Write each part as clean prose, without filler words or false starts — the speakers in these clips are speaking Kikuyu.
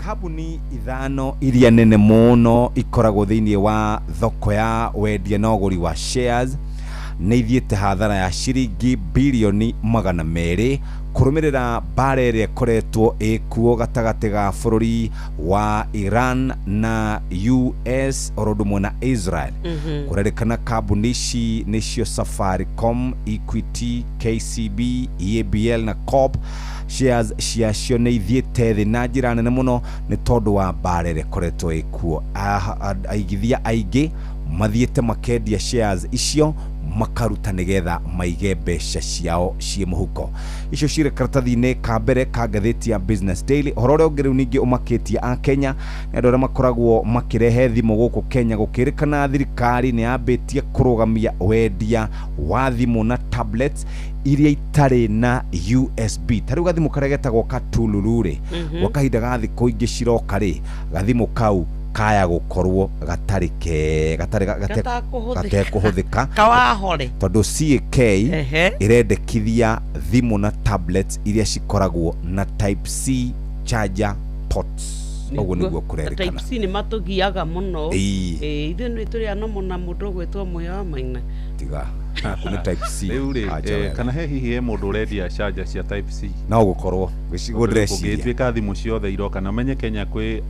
Kambuni ithano iria nene mũno ikoragwo thĩinĩ wa thoko ya wendia na ũgũri wa shares nĩ ithiĩte hathara ya ciringi bilioni 200 kũrũmĩrĩra mbara ĩrĩa ĩkoretwo ĩkuo gatagatĩ ga bũrũri wa Iran na US oro ũndũ ũmwe na Israel. Kũrerĩkana kambuni ici nĩcio Safaricom, Equity, KCB, EABL na Coop. Shares ciacio nĩ ithiĩte thĩ na njĩra nene mũno nĩ tondũ wa mbara ĩrĩa ĩkoretwo ĩkuo. Aigithia aingĩ mathiĩte makendia shares icio makaruta nĩgetha maige mbeca ciao ciĩ mũhuko. Icio cirĩ karatathi-inĩ ka mbere ka ngathĩti ya Business Daily. Ũhoro ũrĩa ũngĩ rĩu ningĩ ũmakĩtie a Kenya nĩ andũ arĩa makoragwo makĩrehe thimũ gũkũ Kenya, gũkĩrĩkana thirikari nĩ yambĩtie kũrũgamia wendia wa thimũ na tablets iria itarĩ na USB. Ta rĩu gathimũ karĩa getagwo katululu rĩ, gwa kahinda ga thikũ ingĩ ciroka rĩ, gathimũ kau kaya gũkorwo gatarĩ ke gatarĩ Gatakũhũthĩka. gatekũhũthĩka Kawahore. Tondũ CAK ĩrendekithia thimũ na tablets iria cikoragwo na Type C charger ports. Ũguo nĩguo Type kũrerĩkana. C nĩ matũgiaga mũno. Ĩĩ. Ĩĩ, ithuĩ nĩ tũrĩ ano mũna mũndũ ũgwĩtwo Mũhĩa wa Maina. Tiga aku nĩ Type C. Rĩu rĩ Acha wega. kana he hihi he mũndũ ũrendia charger cia Type C? No gũkorwo gĩcigo ndĩreciria. Kũngĩtuĩka thimũ ciothe iroka, na ũmenye Kenya kwĩ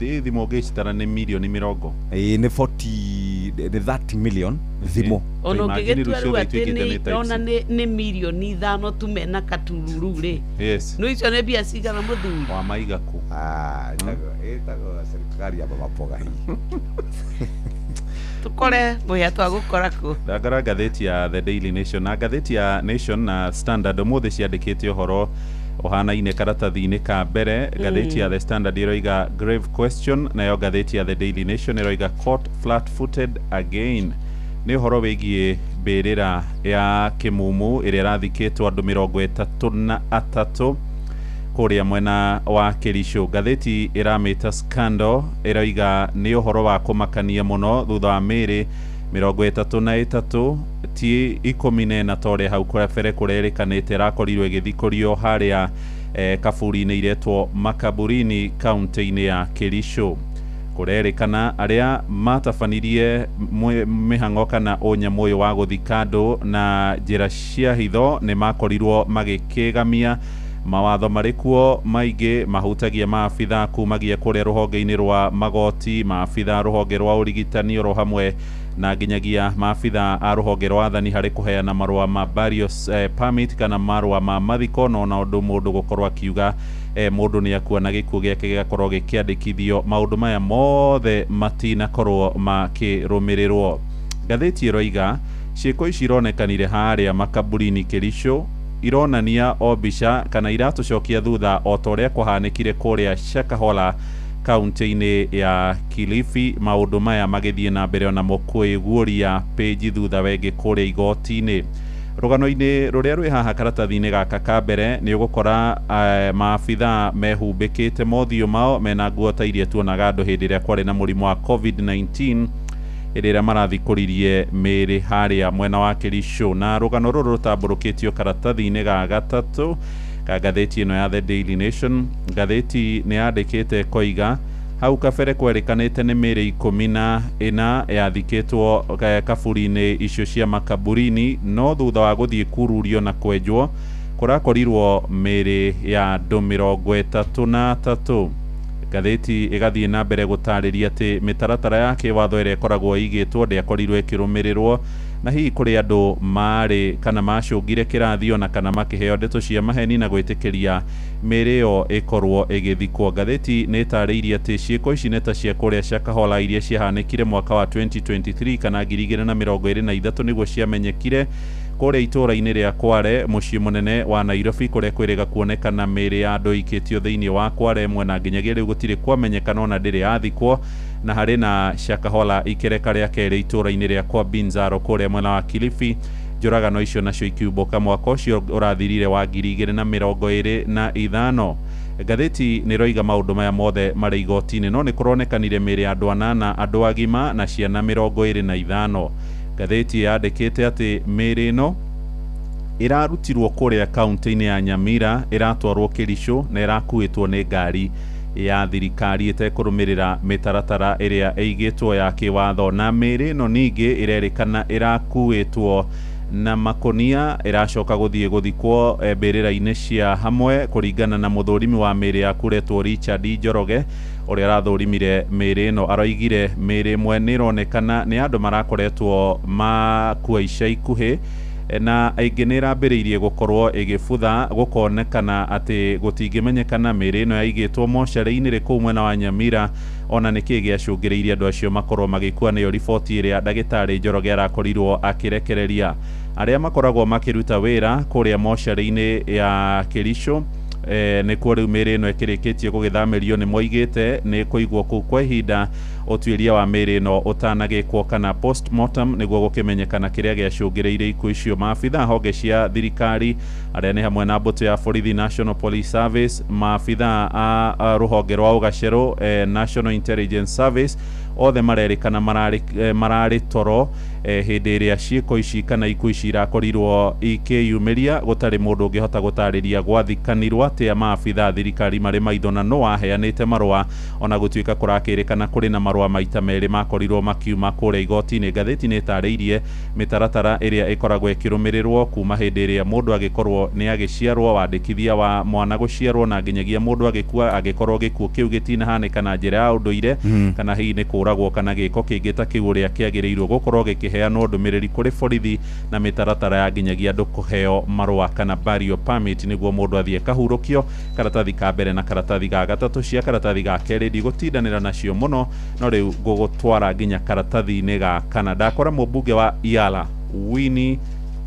thimũ ũngĩcitara nĩ mirioni 40. Ĩĩ, nĩ 40, nĩ 30 million thimũ. Ona Imagine ũngĩgĩtua rĩu rĩu ciothe atĩ ituĩkĩte nĩ nĩ Type ona C. nĩ mirioni 5 tu mena katururu rĩ, no icio nĩ mbia cigana, mũthuri? Wa maiga kũ? Ah, ĩtagwo serikali ya baba mboga hii. Tũkore mũhĩa twagũkora kũ? Ndangora ngathĩti ya The Daily Nation, na ngathĩti ya Nation na Standard ũmũthĩ ciandĩkĩte ũhoro ũhanaine karatathi-inĩ ka mbere. Ngathĩti ya The Standard ĩroiga "Grave question", nayo ngathĩti ya The Daily Nation ĩroiga "Caught flat footed again". Nĩ ũhoro wĩgiĩ mbĩrĩra ya kĩmumu ĩrĩa ĩrathikĩtwo andũ 33 kũrĩa mwena wa Kericho. Ngathĩti ĩramĩta scandal, ĩroiga nĩ ũhoro wa kũmakania mũno thutha wa mĩĩrĩ 33, ti 14 ta ũrĩa hau kabere kũrerĩkanĩte, ĩrakorirwo ĩgĩthikũrio harĩa kaburi-inĩ iretwo Makaburini kaunti-inĩ ya Kericho. Kũrerĩkana arĩa matabanirie mĩhang'o kana ũnyamũ ũyũ wa gũthika andũ na njĩra cia hitho nĩ makorirwo magĩkĩgamia mawatho marĩ kuo maingĩ mahutagia maabitha kumagia kũrĩa rũhonge-inĩ rwa magoti, maabitha rũhonge rwa ũrigitani, oro hamwe na nginyagia maabitha a rũhonge rwa athani harĩ kũheana marũa ma burial permit kana marũa ma mathiko, no na ũndũ mũndũ gũkorwo akiuga mũndũ nĩ akua na gĩkuũ gĩake gĩgakorwo gĩkĩandĩkithio. Maũndũ maya mothe matinakorwo makĩrũmĩrĩrwo. Ngathĩti ĩroiga ciĩko ici ironekanire harĩa Makaburini Kericho ironania o mbica kana iratũcokia thutha o ta ũrĩa kwahanĩkire kũrĩa Shakahola kaunti-inĩ ya Kilifi, maũndũ maya magĩthiĩ na mbere onamo kwĩguũria pĩnji thutha wengĩ kũrĩa igoti-inĩ. Rũgano-inĩ rũrĩa rwĩ haha karatathi-inĩ gaka ka mbere nĩ ũgũkora maabitha mehumbĩkĩte mothiũ mao mena nguo ta iria tuonaga andũ hĩndĩ ĩrĩa kwarĩ na mũrimũ wa COVID-19, hĩndĩ ĩrĩa marathikũririe mĩĩrĩ harĩa mwena wa Kericho. Na rũgano rũrũ rũtambũrũkĩtio karatathi-inĩ ga gatatũ ka ngathĩti ĩno ya The Daily Nation. Ngathĩti nĩ yandĩkĩte koiga hau kabere kwerĩkanĩte nĩ mĩĩrĩ 14 yathikĩtwo kaburi-inĩ icio cia Makaburini, no thutha wa gũthiĩ kururio na kwenjwo kũrakorirwo mĩĩrĩ ya andũ 33. Ngathĩti ĩgathiĩ na mbere gũtarĩria atĩ mĩtaratara ya kĩwatho ĩrĩa ĩkoragwo ĩigĩtwo ndĩakorirwo ĩkĩrũmĩrĩrwo, na hihi kũrĩ andũ marĩ kana macũngire kĩrathi ona kana makĩheo ndeto cia maheni na gwĩtĩkĩria mĩĩrĩ ĩyo ĩkorwo ĩgĩthikwo. Ngathĩti nĩ ĩtarĩirie atĩ ciĩko ici nĩ ta cia kũrĩa Shakahola iria ciahanĩkire mwaka wa 2023 kana 2023 nĩguo ciamenyekire kũrĩa itũũra-inĩ rĩa Kware, mũciĩ mũnene wa Nairobi, kũrĩa kwĩrĩga kuonekana mĩĩrĩ ya andũ ĩikĩtio thĩinĩ wa Kware ĩmwe na nginyagia rĩu gũtirĩ kwamenyekana ona ndĩrĩ yathikwo, na harĩ na Shakahola ikereka rĩa kerĩ itũũra-inĩ rĩa kwa Binzaro kũrĩa mwena wa Kilifi. Njũragano icio nacio ikiumbũka mwaka ũcio ũrathirire wa 2025. Ngathĩti nĩ ĩroiga maũndũ maya mothe marĩ igoti-inĩ, no nĩ kũronekanire mĩĩrĩ ya andũ anana, andũ agima na ciana 25. Ngathĩti yandĩkĩte atĩ mĩĩrĩ ĩno ĩrarutirwo kũrĩa kaunti-inĩ ya Nyamira ĩratwarwo Kericho na ĩrakuĩtwo nĩ ngari Ya thirikari ĩtekũrũmĩrĩra mĩtaratara ĩrĩa ĩigĩtwo ya kĩwatho. Na mĩĩrĩ ĩno ningĩ ĩrerĩkana ĩrakuĩtwo na makonia ĩracoka gũthiĩ gũthikwo mbĩrĩra-inĩ cia hamwe, kũringana na mũthũrimi wa mĩĩrĩ ya kuretwo Richard Njoroge, ũrĩa arathũrimire mĩĩrĩ ĩno. Aroigire mĩĩrĩ ĩmwe nĩ ĩronekana nĩ andũ marakoretwo makua ica ikuhĩ, na ĩngĩ nĩ ĩrambĩrĩirie gũkorwo ĩgĩbutha, gũkonekana atĩ gũtingĩmenyekana mĩĩrĩ ĩno yaigĩtwo mocarĩ-inĩ rĩ kũu mwena wa Nyamira, ona nĩkĩ gĩacũngĩrĩirie andũ acio makorwo magĩkua. Nĩyo riboti ĩrĩa ndagĩtarĩ Njoroge arakorirwo akĩrekereria. Arĩa makoragwo makĩruta wĩra kũrĩa mocarĩ-inĩ ya Kericho, nĩkuo rĩu mĩĩrĩ ĩno ĩkĩrĩkĩtie gũgĩthamĩrio, nĩ moigĩte nĩ kũigwo kũu kwa ihinda ũtuĩria wa mĩĩrĩ ĩno ũtanagĩkwo, kana postmortem, nĩguo gũkĩmenyekana kĩrĩa gĩacũngĩrĩirie ikuũ icio. Maabitha honge cia thirikari arĩa nĩ hamwe na mbũtũ ya borithi, National Police Service, maabitha a rũhonge rwa ũgacerũ, National Intelligence Service, othe marerĩkana mararĩ toro hĩndĩ ĩrĩa ciĩko ici kana ikuũ ici irakorirwo ikĩyumĩria. Gũtarĩ mũndũ ũngĩhota gũtarĩria gwathikanirwo atĩa maabitha a thirikari marĩ maitho, na no waheanĩte marũa, ona gũtuĩka kũrakĩrĩkana kũrĩ na marũa maita merĩ makorirwo makiuma kũrĩa igoti-inĩ. Ngathĩti nĩ ĩtarĩirie mĩtaratara ĩrĩa ĩkoragwo ĩkĩrũmĩrĩrwo kuma hĩndĩ ĩrĩa mũndũ agĩkorwo nĩ agĩciarwo, wandĩkithia wa mwana gũciarwo, na nginyagia mũndũ agĩkua, angĩkorwo gĩkuũ kĩu gĩtinahanĩka na njĩra ya ũndũire, kana hihi nĩ kũragwo kana gĩko kĩngĩ ta kĩu, ũrĩa kĩagĩrĩirwo gũkorwo gĩkĩheanwo ndũmĩrĩri kũrĩ borithi, na mĩtaratara ya nginyagia andũ kũheo marũa kana burial permit nĩguo mũndũ athiĩ akahurũkio. Karatathi ka mbere na karatathi ga gatatũ cia karatathi ga kerĩ ndigũtindanĩra nacio mũno, no rĩu ngũgũtwara nginya karatathi-inĩ ga kana. Ndakora mũmbunge wa Iala Winnie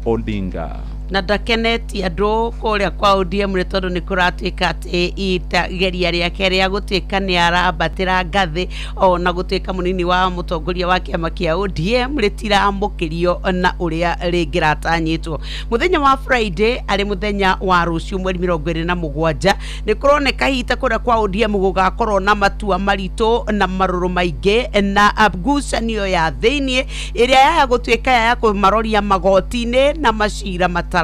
Odinga na ndakenetie andũ kũrĩa kwa ODM, nĩ tondũ nĩ kũratuĩka atĩ itageria rĩake rĩa gũtuĩka nĩ arambatĩra ngathĩ ona gũtuĩka mũnini wa mũtongoria wa kĩama kĩa ODM rĩtiramũkĩrio na ũrĩa rĩngĩratanyĩtwo. Mũthenya wa Friday, arĩ mũthenya wa rũciũ, mweri 27, nĩ kũroneka hihi ta kũrĩa kwa ODM gũgakorwo na matua maritũ na marũrũ maingĩ na ngucanio ya thĩiniĩ ĩrĩa yaya gũtuĩka ya kũmaroria magoti-inĩ na macira matarathira,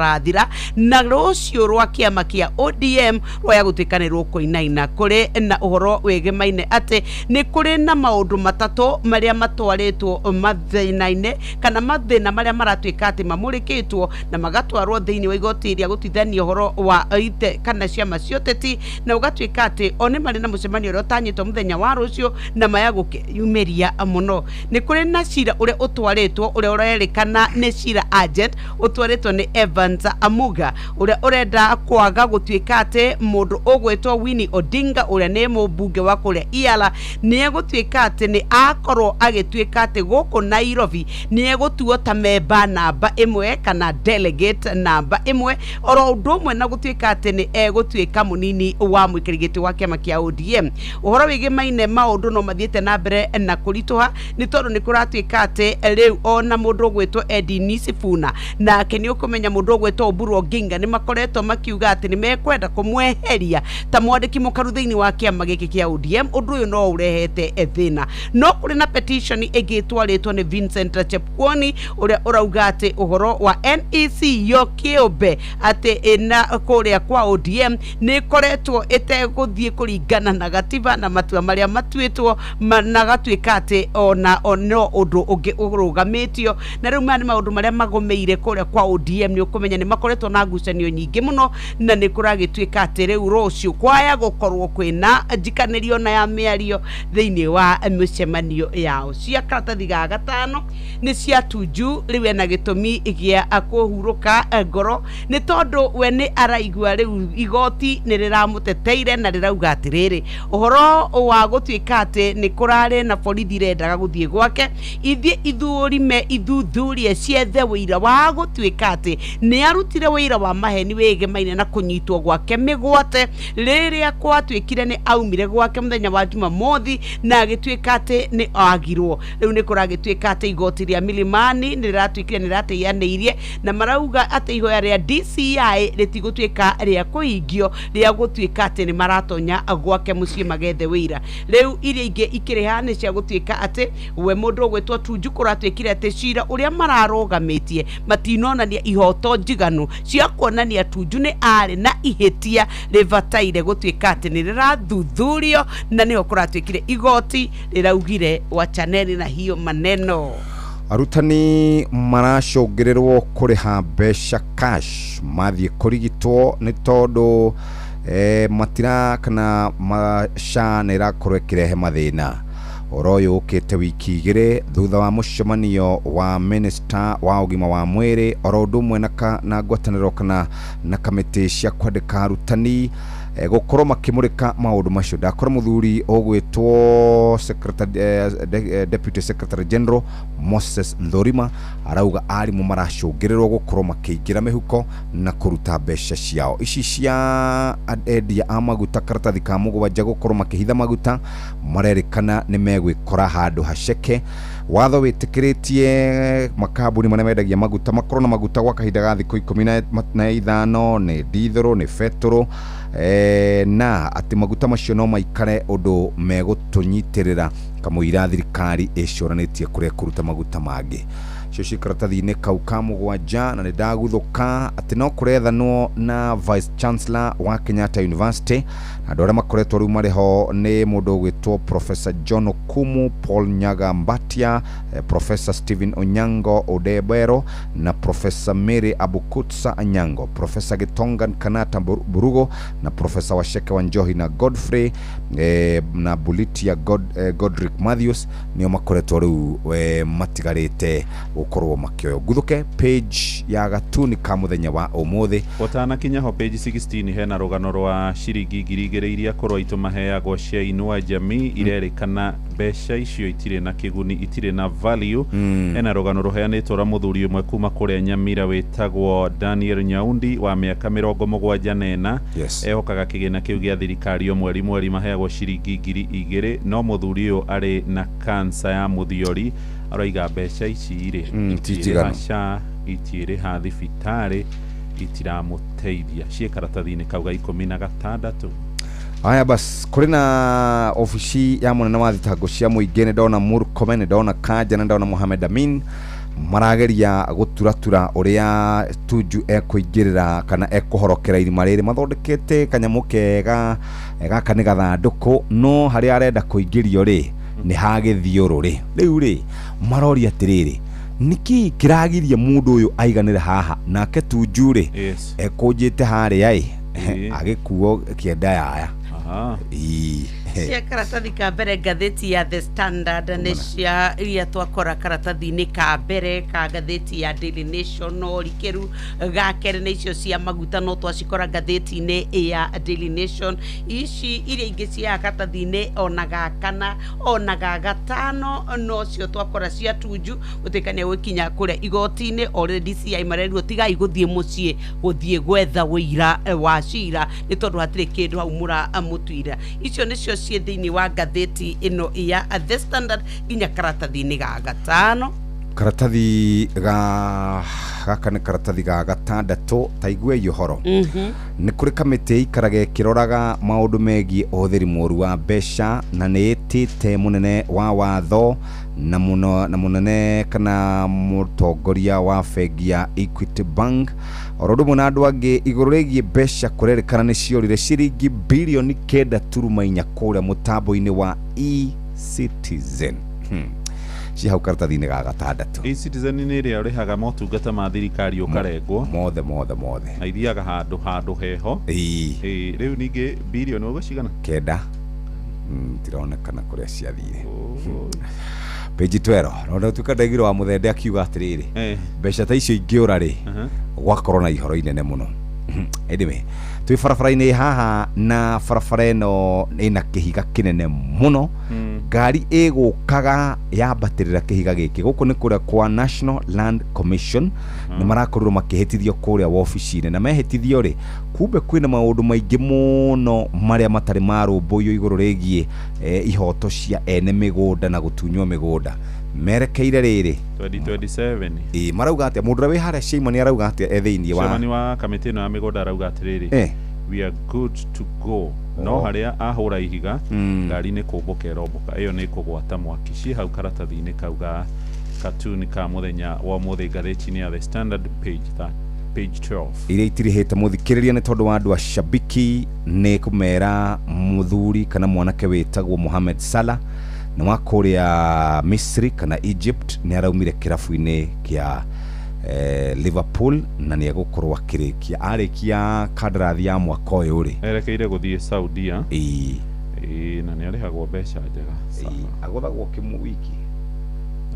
na rũciũ rwa kĩama kĩa ODM rwaya gũtuĩka nĩ rũkũinaina. Kũrĩ na ũhoro wĩgemaine atĩ nĩ kũrĩ na maũndũ matatũ marĩa matwarĩtwo mathĩna-inĩ, kana mathĩna marĩa maratuĩka atĩ mamũrĩkĩtwo na magatwarwo thĩinĩ wa igoti rĩa gũtuithania ũhoro wa ite kana ciama cia ũteti, na ũgatuĩka atĩ o nĩ marĩ na mũcemanio ũrĩa ũtanyĩtwo mũthenya wa rũciũ na maya gũkĩyumĩria mũno. Nĩ kũrĩ na cira ũrĩa ũtwarĩtwo, ũrĩa ũrerĩkana nĩ cira agent ũtwarĩtwo nĩ Evans Amuga, ũrĩa ũrenda kwaga gũtuĩka atĩ mũndũ ũgwĩtwo Winnie Odinga, ũrĩa nĩ mũmbunge wa kũrĩa Iala, nĩ egũtuĩka atĩ nĩ akorwo agĩtuĩka atĩ gũkũ Nairobi nĩ egũtuo ta memba namba 1 kana delegate namba 1, oro ũndũ ũmwe na gũtuĩka atĩ nĩ egũtuĩka mũnini wa mũikarĩri gĩtĩ wa kĩama kĩa ODM. Ũhoro wĩgĩmaine maũndũ no mathiĩte na mbere na kũritũha, nĩ tondũ nĩ kũratuĩka atĩ rĩu ona mũndũ ũgwĩtwo Edwin Sifuna nake nĩ ũkũmenya mũndũ ũgwĩtwo Oburu Oginga nĩ makoretwo makiuga atĩ nĩ mekwenda kũmweheria ta mwandĩki mũkaru thĩinĩ wa kĩama gĩkĩ kĩa ODM. Ũndũ ũyũ no ũrehete thĩna. No kũrĩ na petition ĩngĩ ĩtwarĩtwo nĩ Vincent Chepkwony, ũrĩa ũrauga atĩ ũhoro wa NEC yo kĩũmbe atĩ ĩna kũrĩa kwa ODM nĩ ĩkoretwo ĩtegũthiĩ kũringana na gatiba na matua marĩa matuĩtwo, na gatuĩka atĩ ona no ũndũ ũngĩ ũrũgamĩtio. Na rĩu maya nĩ maũndũ marĩa magũmĩire kũrĩa kwa ODM. Nĩ ũkũmenya nĩ makoretwo na ngucanio nyingĩ mũno, na nĩ kũragĩtuĩka atĩ rĩu rũciũ kwaya gũkorwo kwĩna njikanĩrio na ya mĩario thĩinĩ wa mĩcemanio yao. Cia karatathi ga gatano nĩ cia Tuju. Rĩu ena gĩtũmi gĩa kũhurũka ngoro, nĩ tondũ we nĩ araigua rĩu igoti nĩ rĩramũteteire na rĩrauga atĩrĩrĩ, ũhoro wa gũtuĩka atĩ nĩ kũrarĩ na borithi irendaga gũthiĩ gwake ithiĩ ithũrime ithuthurie ciethe wĩira wa gũtuĩka atĩ nĩ arutire wĩira wa maheni wĩgemaine na kũnyitwo gwake mĩgwate rĩrĩa gwatuĩkire nĩ aumire gwake mũthenya wa Jumamothi na agĩtuĩka atĩ nĩ agirwo. Rĩu nĩ kũragĩtuĩka atĩ igoti rĩa Milimani nĩ rĩratuĩkire nĩ rĩrateanĩirie na marauga atĩ ihoya rĩa DCI rĩtigũtuĩka rĩa kũhingio rĩa gũtuĩka atĩ nĩ maratonya gwake mũciĩ magethe wĩira. Rĩu iria ingĩ ikĩrĩha nĩ cia gũtuĩka atĩ we mũndũ ũgwĩtwo Tuju kũratuĩkire atĩ cira ũrĩa mararũgamĩtie matinonania ihoto ihooto njiganu cia kuonania Tuju nĩ arĩ na ihĩtia rĩbataire gũtuĩka atĩ nĩ rĩrathuthurio, na nĩho kũratuĩkire igoti rĩraugire wachaneni na hiyo maneno. Arutani maracũngĩrĩrwo kũrĩha mbeca cash mathiĩ kũrigitwo nĩ tondũ matira kana SHA nĩ ĩrakorwo ĩkĩrehe mathĩna. Ũhoro ũyũ ũkĩte wiki igĩrĩ thutha wa mũcemanio wa minista wa ũgima wa mwĩrĩ oro ũndũ ũmwe na ngwatanĩro kana na kamĩtĩ cia kwandĩka arutani gũkorwo makĩmũrĩka maũndũ macio. Ndakora mũthuri ũgwĩtwo Deputy Secretary General Moses Nthurima arauga arimũ maracũngĩrĩrwo gũkorwo makĩingĩra mĩhuko na kũruta mbeca ciao. Ici cia endia a maguta karatathi ka mũgwanja gũkorwo makĩhitha maguta marerĩkana nĩ megwĩkora handũ haceke. Watho wĩtĩkĩrĩtie makambuni marĩa mendagia maguta makorwo na maguta gwa kahinda ga thikũ 15, nĩ dithũrũ, nĩ betũrũ, na atĩ maguta macio no maikare ũndũ megũtũnyitĩrĩra kamũira thirikari ĩcũranĩtie kũrĩa kũruta maguta mangĩ. Icio ci karatathi-inĩ kau ka mũgwanja. Na nĩ ndaguthũka atĩ no kũrethanwo na Vice Chancellor wa Kenyatta University, na andũ arĩa makoretwo rĩu marĩ ho nĩ mũndũ ũgwĩtwo Professor John Okumu, Paul Nyaga Mbatia, Professor Stephen Onyango Odebero na Professor Mary Abukutsa Anyango, Professor Gitonga Kanata Burugo na Professor Washeke Wanjohi na Godfrey na Bulitia Godric Matthews nĩo makoretwo rĩu matigarĩte gũkorwo makĩoywo. Nguthuke page ya gatuni ka mũthenya wa ũmũthĩ. Ũtanakinya ho page 16 hena rũgano rwa ciringi 2000 iria korwo aitũ maheagwo cia Inua Jamii, irerĩkana mbeca icio itirĩ na kĩguni, itirĩ na value. Hena rũgano rũheanĩtwo rwa mũthuri ũmwe kuma kũrĩa Nyamira wĩtagwo Daniel Nyaundi wa mĩaka 74. Ehokaga kĩgĩna kĩu gĩa thirikari o mweri mweri maheagwo ciringi 2000, no mũthuri ũyũ arĩ na kansa ya mũthiori. Aroiga mbeca ici rĩ itirĩha SHA, itirĩha thibitarĩ, itiramũteithia. Ciĩ karatathi-inĩ kau ga 16. Aya bas, kũrĩ na obici ya mũnene wa thitango cia mũingĩ, nĩ ndona Murkomen, nĩ ndona Kanja, nĩ ndona Mohamed Amin marageria gũturatura ũrĩa Tuju ekũingĩrĩra kana ekũhorokera irima rĩrĩ. Mathondekete kanyamũ kega gaka nĩ gathandũkũ, no harĩa arenda kũingĩrio rĩ nĩ hagĩthiũrũrĩ. Rĩu rĩ maroria atĩrĩrĩ, nĩkĩ kĩragiria mũndũ ũyũ aiganĩre haha? Nake Tuju rĩ ekũnjĩte harĩa ĩ agĩkuo kĩenda yaya. Cia karatathi ka mbere ngathĩti ya The Standard nĩ cia iria twakora karatathi-inĩ ka mbere ka ngathĩti ya Daily Nation, no rikĩru ga kerĩ nĩ icio cia maguta no twacikora ngathĩti-inĩ ya Daily Nation. Ici iria ingĩ cia karatathi-inĩ ona ga kana ona ga gatano nocio twakora cia Tuju gũtuĩka nĩ egũkinya kũrĩa igoti-inĩ. Already DCI marerirwo tigai gũthiĩ mũciĩ gũthiĩ gwetha ũira wa cira nĩ tondũ hatirĩ kĩndũ hau mũramũtuira. Icio nĩcio ciĩ thĩinĩ wa ngathĩti ĩno ya The Standard nginya karatathi-inĩ ga gatano. Karatathi ga gaka nĩ karatathi ga gatandatũ. Ta iguei ũhoro. Nĩ kũrĩ kamĩtĩ ĩikaraga ĩkĩroraga maũndũ megiĩ ũhũthĩri mũũru wa mbeca, na nĩ ĩtĩte mũnene wa watho na mũnene kana mũtongoria wa bengi ya Equity Bank oro ũndũ ũmwe na andũ angĩ igũrũ rĩgiĩ mbeca kũrerĩkana nĩ ciorire ciringi bilioni 9.4 kũrĩa mũtambo-inĩ wa eCitizen. Ci hau karatathi-inĩ ga gatandatũ. eCitizen nĩ ĩrĩa ũrĩhaga motungata ma thirikari ũkarengwo mothe mothe mothe, na ithiaga handũ heho. Rĩu ningĩ bilioni ũguo cigana? 9. Tironekana kũrĩa ciathire. Page 12 no tuka ndaigiro wa muthende akiuga atiriri, mbeca ta icio ingĩũra rĩ gwakorwo na ihoro inene mũno. Anyway, twĩ barabara-inĩ haha na barabara ĩno ĩna kĩhiga kĩnene mũno. Ngari ĩgũkaga yambatĩrĩra kĩhiga gĩkĩ. Gũkũ nĩ kũrĩa kwa National Land Commission, nĩ marakorirwo makĩhĩtithio kũrĩa wobici-inĩ, na mehĩtithio rĩ kumbe kwĩna maũndũ maingĩ mũno marĩa matarĩ marũmbũiyo igũrũ rĩgiĩ ihoto cia ene mĩgũnda na gũtunywo mĩgũnda. Merekeire rĩrĩ 2027. Marauga atĩa mũndũ ũrĩa wĩ harĩa Sheimani arauga atĩa e thĩinĩ wa Chairman wa kamĩtĩ ĩno ya mĩgũnda arauga atĩrĩrĩ, we are good to go. No harĩa ahũra ihiga ngari nĩ kũmbũka ĩrombũka, ĩyo nĩ kũgwata mwaki. Ciĩ hau karatathi-inĩ kau ga katuni ka mũthenya wa ũmũthĩ ngathĩti-inĩ ya The Standard page Page 12. Iria itirihĩte mũthikĩrĩria nĩ tondũ wa andũ a shabiki nĩ kũmera mũthuri kana mwanake wĩtagwo Mohamed Salah nĩ wa kũrĩa Misri kana Egypt, nĩ araumire kĩrabu-inĩ kĩa Liverpool na nĩ egũkorwo akĩrĩkia arĩkia kandarathi ya mwaka ũyũ rĩ. Erekeire gũthiĩ Saudia. Ĩĩ. Ĩĩ, na nĩ arĩhagwo mbeca njega. Ĩĩ, agũthagwo kĩmwe wiki.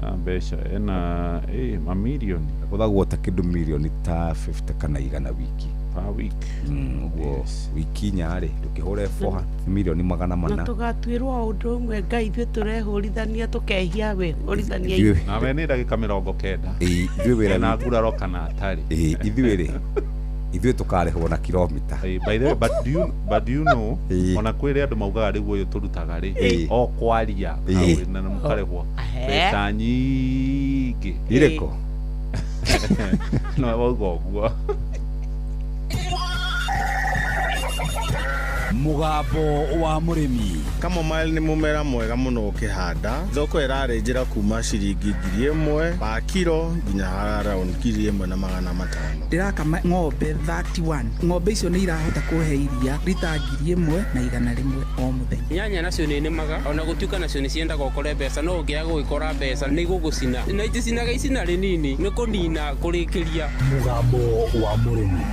Na mbeca ena mamirioni. Agũthagwo ta kĩndũ mirioni ta 50 kana 100 wiki. Per week. Ũguo Yes. wiki inya rĩ, ndũkĩhũre 4 mirioni magana na mana. tũgatuĩrwo o ũndũ ũmwe Ngai, ithuĩ tũrehũrithania tũkehia we hũrithania. Nawe nĩ ndagĩka 90. Ĩĩ, ithuĩ wĩra Ena witũ. nguraro kana atarĩ. Ĩĩ, ithuĩ rĩ, ithuĩ tũkarĩhwo na kilomita. By the way, but do you know, Ĩĩ. ona kwĩrĩ andũ maugaga rĩu ũyũ tũrutaga rĩ, Ĩĩ. o kwaria Ĩĩ. na mũkarĩhwo Ehe. mbeca nyingĩ. Irĩkũ? No wauga ũguo. Mũgambo wa mũrĩmi. Chamomile nĩ mũmera mwega mũno ũkĩhanda. Thoko ĩrarĩ njĩra kuma ciringi 1000 pa kiro nginya around 1500. Ndĩrakama ng'ombe 31. Ng'ombe icio nĩ irahota kũhe iria rita 1100 o mũthenya. Nyanya nacio nĩ nĩmaga ona gũtuĩka nacio nĩ ciendaga ũkore mbeca, no ũngĩaga gũgĩkora mbeca nĩ igũgũcina na iticinaga icina rĩnini nĩ kũnina kũrĩkĩria. Mũgambo wa mũrĩmi.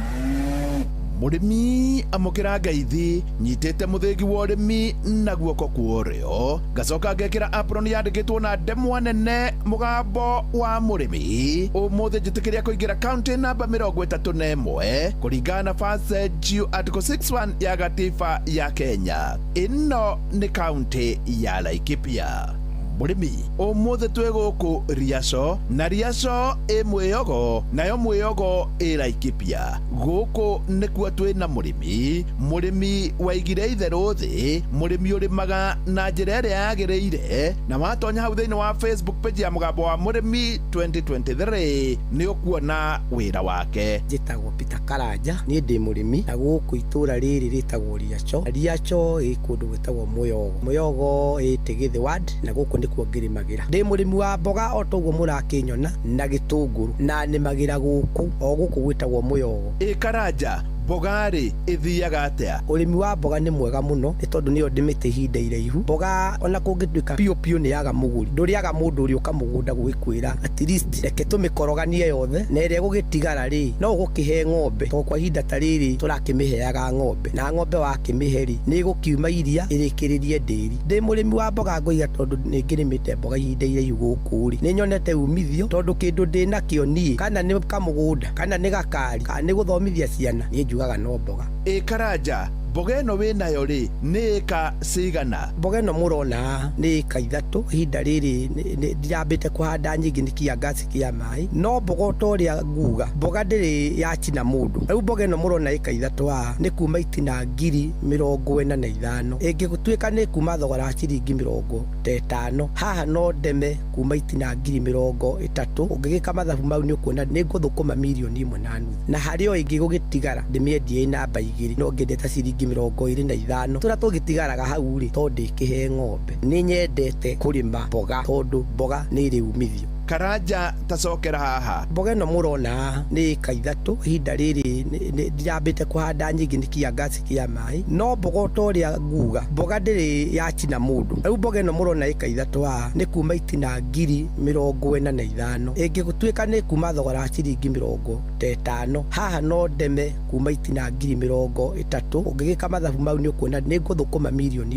Mũrĩmi amũkĩra ngeithi, nyitĩte mũthĩgi wa ũrĩmi na guoko kwa ũrĩo, ngacoka ngekĩra apron yandĩkĩtwo na ndemwa nene mũgambo wa mũrĩmi. Ũmũthĩ njĩtĩkĩria kũingĩra kaunti namba 31 kũringana na First G Article 61 ya gatiba ya Kenya. Ĩno nĩ kaunti ya Laikipia. Mũrĩmi, ũmũthĩ twĩ gũkũ Riaco, na Riaco ĩ mwĩyogo, nayo mwĩyogo ĩ Laikipia. Gũkũ nĩkuo twĩ na mũrĩmi, mũrĩmi waigire itherũ thĩ, mũrĩmi ũrĩmaga na njĩra ĩrĩa yagĩrĩire, na watonya hau thĩinĩ wa Facebook page ya mũgambo wa mũrĩmi 2023 nĩ ũkuona wĩra wake. Njĩtagwo Peter Karanja, niĩ ndĩ mũrĩmi na gũkũ itũra rĩrĩ rĩtagwo Riaco. Riaco ĩ kũndũ gwĩtagwo Mũyogo. Mũyogo ĩ Tigĩthĩ ward, na gũkũ nĩkuo ngĩrĩmagĩra. Ndĩ mũrĩmi wa mboga o toguo mũrakĩnyona na gĩtũngũrũ, na nĩmagĩra gũkũ o gũkũ gwĩtagwo Mũyogo. Ĩ Karanja, mboga rĩ ĩthiaga atĩa? Ũrĩmi wa mboga nĩ mwega mũno nĩ tondũ nĩyo ndĩmĩte ihinda iraihu. Mboga ona kũngĩtuĩka piũ piũ nĩ yaga mũgũri, ndũrĩaga mũndũ ũrĩa ũka mũgũnda gũgĩkwĩra at least reke tũmĩkoroganie yothe, na ĩrĩa ĩgũgĩtigara rĩ no ũgũkĩhe ng'ombe, tondũ kwa ihinda ta rĩrĩ tũrakĩmĩheaga ng'ombe, na ng'ombe wakĩmĩhe rĩ nĩ ĩgũkiuma iria ĩrĩkĩrĩrie ndĩri. Ndĩ mũrĩmi wa mboga ngoiga tondũ nĩ ngĩrĩmĩte mboga ihinda iraihu gũkũ rĩ, nĩ nyonete umithio tondũ kĩndũ ndĩnakĩo niĩ, kana nĩ kamũgũnda, kana nĩ gakari, kana nĩ gũthomithia ciana, niĩ njugaga no mboga. Ĩ Karanja, mboga ĩno wĩnayo rĩ nĩ ĩka cigana? Mboga ĩno mũrona nĩ ĩka 3. Ihinda rĩrĩ ndirambĩte kũhanda nyingĩ nĩ kĩangaci kĩa maĩ, no mboga o ta ũrĩa nguga, mboga ndĩrĩ yacina mũndũ. Rĩu mboga ĩno mũrona ĩka 3 haha nĩ kuma itina 45,000, ĩngĩtuĩka nĩ kuma thogora wa ciringi 50 haha no ndeme kuma itina 30,000. Ũngĩgĩka mathabu mau nĩ ũkuona nĩ ngũthũkũma 1.5 million, na harĩ o ĩngĩ gũgĩtigara ndĩmĩendie ĩ namba 2, no ngĩendie ta ciringi 25. Tũrĩa tũgĩtigaraga hau rĩ to ndĩkĩhe ng'ombe. Nĩ nyendete kũrĩma mboga tondũ mboga nĩ ĩrĩ umithio. Karanja, tacokera haha. Mboga ĩno mũrona haha nĩ ĩka 3. Ihinda rĩrĩ ndirambĩte kũhanda nyingĩ nĩ kĩangaci kĩa maĩ, no mboga o ta ũrĩa nguga, mboga ndĩrĩ yacina mũndũ. Rĩu mboga ĩno mũrona ĩka 3 haha nĩ kuma itina 45,000, ĩngĩtuĩka nĩ kuma thogora wa ciringi 50 haha no ndeme kuma itina 30,000. Ũngĩgĩka mathabu mau nĩ ũkuona nĩ ngũthũkũma 1.5 million,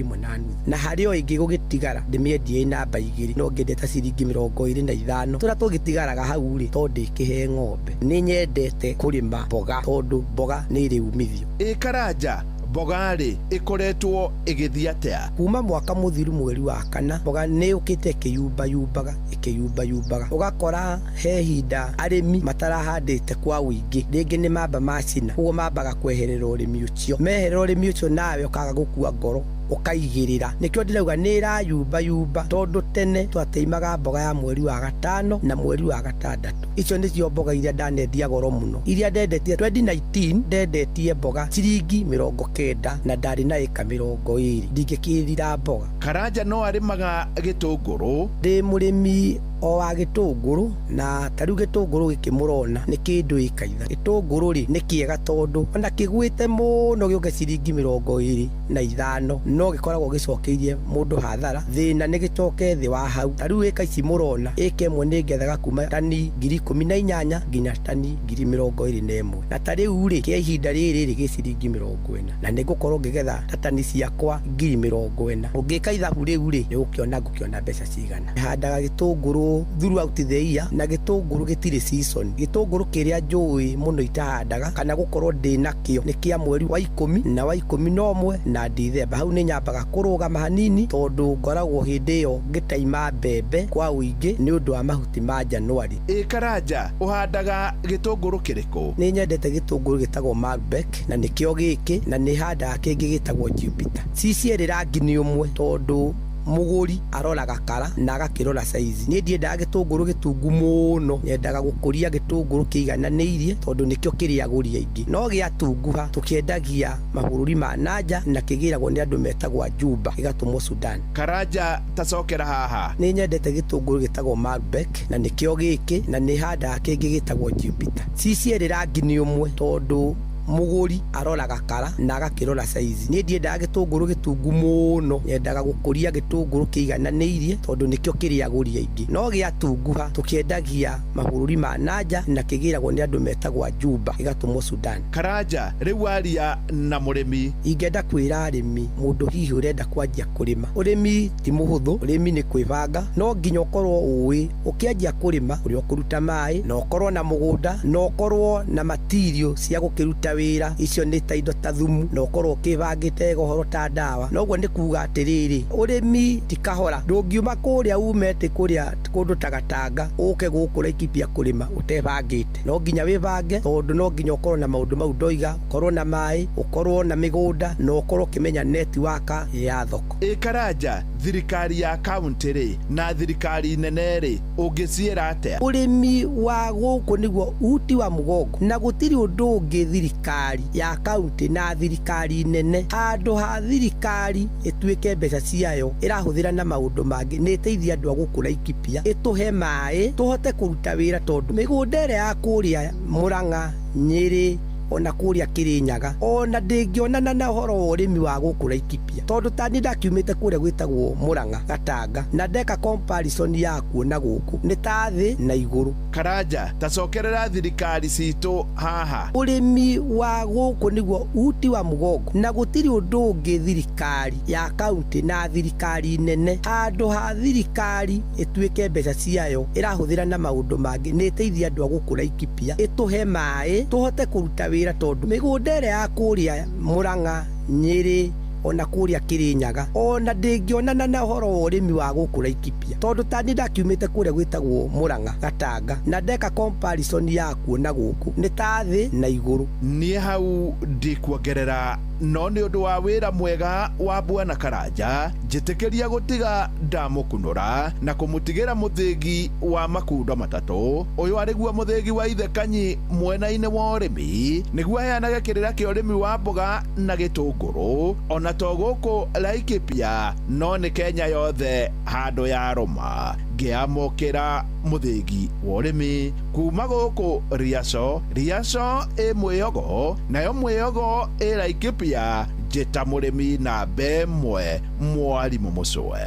na harĩ o ĩngĩ gũgĩtigara ndĩmĩendie ĩ namba 2, no ngĩendie ta ciringi 25. Tũrĩa tũgĩtigaraga hau rĩ to ndĩkĩhe ng'ombe. Nĩ nyendete kũrĩma mboga tondũ mboga nĩ ĩrĩ umithio. Ĩ Karanja, mboga rĩ ĩkoretwo ĩgĩthiĩ atĩa? Kuma mwaka mũthiru mweri wa 4 mboga nĩ yũkĩte ĩkĩyumbayumbaga ĩkĩyumbayumbaga, ũgakora he ihinda arĩmi matarahandĩte kwa ũingĩ, rĩngĩ nĩ mamba macina, ũguo mambaga kweherera ũrĩmi ũcio, meherera ũrĩmi ũcio nawe ũkaga gũkua ngoro ũkaigĩrĩra. Nĩkĩo ndĩrauga nĩ ĩrayumbayumba tondũ tene twateimaga mboga ya mweri wa 5 na mweri wa 6. Icio nĩcio mboga iria ndanendia goro mũno, iria ndendetie 2019 ndendetie mboga ciringi 90 na ndarĩ na ĩka 20, ndingĩkĩrira mboga. Karanja no arĩmaga gĩtũngũrũ. Ndĩ mũrĩmi O wa gĩtũngũrũ, na ta rĩu gĩtũngũrũ gĩkĩ mũrona nĩ kĩndũ ĩka ithatũ. Gĩtũngũrũ rĩ nĩ kĩega tondũ ona kĩgwĩte mũno gĩũke ciringi 25 no gĩkoragwo gĩcokeirie mũndũ hathara. Thĩna nĩ gĩcoke thĩ wa hau. Ta rĩu ĩka ici mũrona, ĩka ĩmwe nĩ ngethaga kuma tani 18,000 nginya tani 21,000. Na ta rĩu rĩ kĩa ihinda rĩrĩ rĩ gĩ ciringi 40, na nĩ ngũkorwo ngĩgetha ta tani ciakwa 40,000. Ũngĩka ithabu rĩu rĩ nĩ ũkĩona ngũkĩona mbeca cigana. Handaga gĩtũngũrũ throughout the year, na gĩtũngũrũ gĩtirĩ season. Gĩtũngũrũ kĩrĩa njũĩ mũno itahandaga kana gũkorwo ndĩnakĩo nĩ kĩa mweri wa 10 na wa 11 na Dithemba. Hau nĩ nyambaga kũrũgama hanini tondũ ngoragwo hĩndĩ ĩyo ngĩtaima mbembe kwa ũingĩ nĩ ũndũ wa mahuti ma Januari. Ĩ Karanja, ũhandaga gĩtũngũrũ kĩrĩkũ? Nĩ nyendete gĩtũngũrũ gĩtagwo Malbec, na nĩkĩo gĩkĩ, na nĩ handaga kĩngĩ gĩtagwo Jupiter. Ci cierĩ rangi nĩ ũmwe tondũ mũgũri aroraga kara na agakĩrora size. Niĩ ndiendaga gĩtũngũrũ gĩtungu mũno, nyendaga gũkũria gĩtũngũrũ kĩigananĩirie tondũ nĩkĩo kĩrĩ agũri aingĩ. No gĩatunguha tũkĩendagia mabũrũri ma nanja na kĩgĩragwo nĩ andũ metagwo Juba, gĩgatũmwo Sudan. Karanja, tacokera haha. Nĩ nyendete gĩtũngũrũ gĩtagwo Malbec, na nĩkĩo gĩkĩ, na nĩ handaga kĩngĩ gĩtagwo Jupiter. Ci cierĩ rangi nĩ ũmwe tondũ mũgũri aroraga kara na agakĩrora size. Niĩ ndiendaga gĩtũngũrũ gĩtungu mũno, nyendaga gũkũria gĩtũngũrũ kĩigananĩirie tondũ nĩkĩo kĩrĩ agũri aingĩ. No gĩatunguha tũkĩendagia mabũrũri ma nanja na kĩgĩragwo nĩ andũ metagwo Juba, gĩgatũmwo Sudan. Karanja, rĩu aria na mũrĩmi. Ingĩenda kwĩra arĩmi, mũndũ hihi ũrenda kwanjia kũrĩma, ũrĩmi ti mũhũthũ, ũrĩmi nĩ kwĩbanga. No nginya ũkorwo ũĩ ũkĩanjia kũrĩma ũrĩa ũkũruta maĩ, na ũkorwo na mũgũnda, na ũkorwo na material cia gũkĩruta wĩra. Icio nĩ ta indo ta thumu, na ũkorwo ũkĩbangĩte ũhoro ta ndawa. Noguo nĩ kuga atĩrĩrĩ, ũrĩmi ti kahora. Ndũngiuma kũrĩa umete kũrĩa kũndũ ta Gatanga ũke gũkũ Laikipia kũrĩma ũtebangĩte. No nginya wĩbange tondũ no nginya ũkorwo na maũndũ mau ndoiga, ũkorwo na maĩ, ũkorwo na mĩgũnda, na ũkorwo ũkĩmenya network ya thoko. Ĩ Karanja, thirikari ya kaunti rĩ na thirikari nene rĩ ũngĩciĩra atĩa? Ũrĩmi wa gũkũ nĩguo uti wa mũgongo, na gũtirĩ ũndũ ũngĩ thirikari ya kaunti na thirikari nene, handũ ha thirikari ĩtuĩke mbeca ciayo ĩrahũthĩra na maũndũ mangĩ, nĩ ĩteithie andũ a gũkũ Laikipia, ĩtũhe maĩ tũhote kũruta wĩra, tondũ mĩgũnda ĩrĩa ya kũrĩa Murang'a, Nyĩrĩ, ona kũrĩa Kĩrĩnyaga, ona ndĩngĩonana na ũhoro wa ũrĩmi wa gũkũ Laikipia, tondũ ta niĩ ndakiumĩte kũrĩa gwĩtagwo Murang'a Gatanga, na ndeka comparison ya kuo na gũkũ nĩ ta thĩ na igũrũ. Karanja, tacokerera thirikari citũ haha. Ũrĩmi wa gũkũ nĩguo uti wa mũgongo, na gũtirĩ ũndũ ũngĩ thirikari ya kaunti na thirikari nene, handũ ha thirikari ĩtuĩke mbeca ciayo ĩrahũthĩra na maũndũ mangĩ, nĩ ĩteithie andũ a gũkũ Laikipia, ĩtũhe maĩ tũhote kũruta wĩra, tondũ mĩgũnda ĩrĩa ya kũrĩa Murang'a, Nyĩrĩ, ona kũrĩa Kĩrĩnyaga, ona ndĩngĩonana na ũhoro wa ũrĩmi wa gũkũ Laikipia, tondũ ta niĩ ndakiumĩte kũrĩa gwĩtagwo Murang'a Gatanga, na ndeka comparison ya kuo na gũkũ nĩ ta thĩ na igũrũ. Niĩ hau ndikuongerera, no nĩ ũndũ wa wĩra mwega wa Bwana Karanja, njĩtĩkĩria gũtiga ndamũkunũra na kũmũtigĩra mũthĩgi wa makundo matatũ. Ũyũ arĩguo mũthĩgi wa ithe Kanyi mwena-inĩ wa ũrĩmi, nĩguo aheanage kĩrĩra kĩa ũrĩmi wa mboga na gĩtũngũrũ, ona to gũkũ Laikipia no nĩ Kenya yothe handũ ya rũma. Ngĩamũkĩra mũthĩgi wa ũrĩmi kuma gũkũ Riaco, Riaco ĩ mwĩyogo, nayo mwĩyogo ĩ Laikipia. Njĩta mũrĩmi namba ĩmwe, mwarimũ Mũcwe.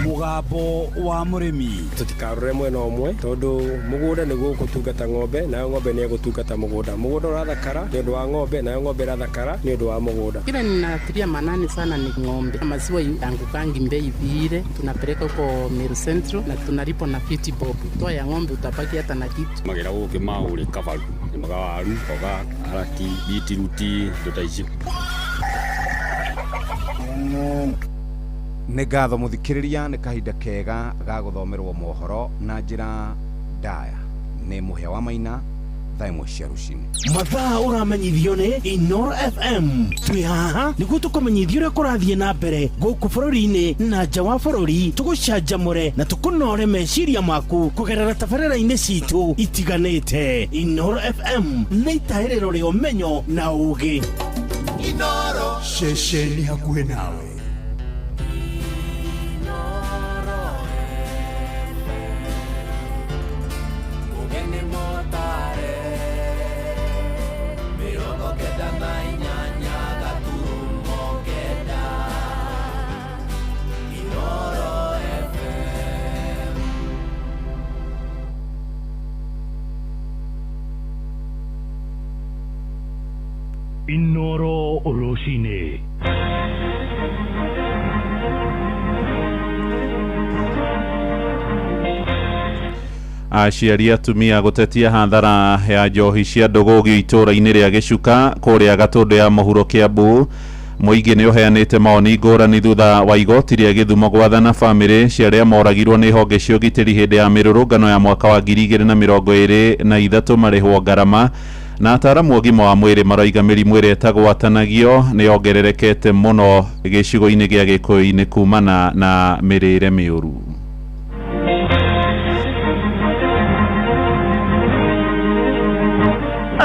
Mũgambo wa mũrĩmi. Tũtikarore mwena ũmwe tondũ mũgũnda nĩguo ũgũtungata ng'ombe, nayo ng'ombe nĩ ĩgũtungata mũgũnda. Mũgũnda ũrathakara nĩ ũndũ wa ng'ombe, nayo ng'ombe ĩrathakara nĩ ũndũ wa mũgũnda. Kile ninatilia manani sana ni ng'ombe. Maziwa yangukangi bei vile, tunapeleka huko Meru Central na tunalipa na 50 bob. Toa ya ng'ombe utabaki hata na kitu. Magera gũkĩ maũrĩ kabaru, nĩmaga waru, mboga, karati, bitiruti, indo ta icio. Nĩ ngatho mũthikĩrĩria, nĩ kahinda kega ga gũthomerwo mohoro na njĩra ndaya nĩ Mũhĩa wa Maina, thaa 1 cia rũcinĩ. Mathaa ũramenyithio nĩ Inoro FM. Twĩ haha nĩguo tũkũmenyithia ũrĩa kũrathiĩ na mbere gũkũ bũrũri-inĩ na nja wa bũrũri, tũgũcanjamũre na tũkũnore meciria maku kũgerera tabarĩra-inĩ citũ itiganĩte. Inoro FM nĩ itahĩrĩro rĩa ũmenyo na ũũgĩ. Inoro ceceni hakuhĩ nawe. Inoro Rũcinĩ. Aciari atumia gũtetia hathara ya njohi cia ndũgũgio itũũra-inĩ rĩa Gĩcuka kũrĩa Gatũndũ ya mũhuro Kĩambu. Mũingĩ nĩ ũheanĩte mawoni ngũrani thutha wa igoti rĩa Gĩthumo gwathana bamĩrĩ cia arĩa moragirwo nĩ honge cia ũgitĩri hĩndĩ ya mĩrũrũngano ya mwaka wa 2023 marĩhwo ngarama. Na ataaramu a ũgima wa mwĩrĩ maroiga mĩrimũ ĩrĩa ĩtagwatanagio nĩ yongererekete mũno gĩcigo-inĩ gĩa Gĩkũyũ-inĩ kumana na mĩrĩre mĩũru.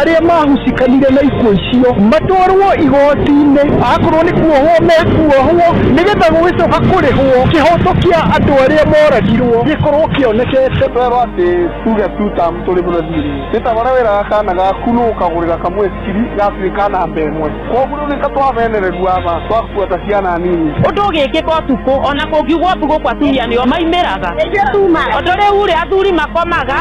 Arĩa mahucikanire na ikuũ icio matwarwo igoti-inĩ, akorwo nĩ kuohwo mekuohwo, nĩgetha gũgĩcoka kũrĩhwo kĩhoto kĩa andũ arĩa moragirwo gĩkorwo kĩonekete. Twerwo atĩ tuge tu term tũrĩ mũthiri nĩ ta ũrĩa wĩraga kana gaku nũ ũkagũrĩra kamweciri gatuĩka namba ĩmwe, koguo rĩu nĩ ta twamenererua aba twakuata ciana nini. Ũndũ ũgĩkĩka ũtukũ ona kũngiugwo ũtukũ kwa atumia nĩo maimĩraga, tondũ rĩu rĩ athuri makomaga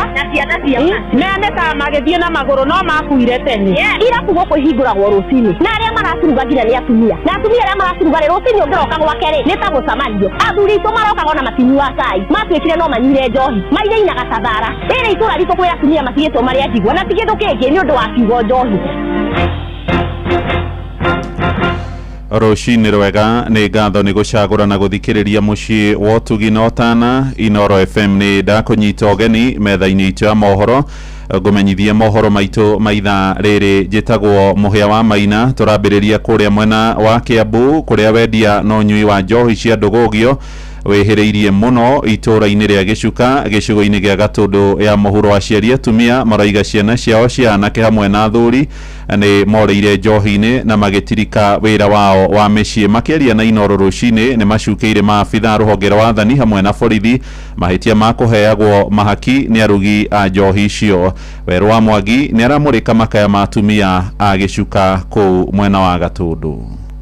meanĩkaga magĩthiĩ na magũrũ no makuire tene. Irabu gũkũ ihingũragwo rũcinĩ na arĩa maraciruga nginya nĩ atumia, na atumia arĩa maraciruga rĩ rũcinĩ ũngĩroka gwake rĩ nĩ ta mũcemanio. Athuri aitũ marokaga ona matinyuaga cai, matuĩkire no manyuire njohi, mainainaga ta thara. Rĩrĩ itũra ritũ kwĩ atumia matigĩtwo marĩ a ndigwa na ti kĩndũ kĩngĩ nĩ ũndũ wa kiugo njohi. Rũcinĩ rwega, nĩ ngatho nĩ gũcagũra na gũthikĩrĩria mũciĩ wa ũtugi na ũtana. Inoro FM nĩ ndakũnyita ũgeni metha-inĩ itũ ya mohoro, ngũmenyithie mohoro maitũ maitha rĩrĩ. Njĩtagwo Mũhĩa wa Maina. Tũrambĩrĩria kũrĩa mwena wa Kĩambu kũrĩa wendia na ũnyui wa njohi cia ndũgũgio wĩhĩrĩirie mũno itũũra-inĩ rĩa Gĩcuka gĩcigo-inĩ gĩa Gatũndũ ya mũhuro. Aciari atumia maroiga ciana ciao cia anake hamwe na athuri nĩ morĩire njohi-inĩ na magĩtirika wĩra wao wa mĩciĩ. Makĩaria na Inoro rũcinĩ nĩ macukĩire maabitha rũhonge rwa wathani hamwe na borithi mahĩtia ma kũheagwo mahaki nĩ arugi a njohi icio. Werũ wa Mwangi nĩ aramũrĩka makaya ma atumia a Gĩcuka kũu mwena wa Gatũndũ.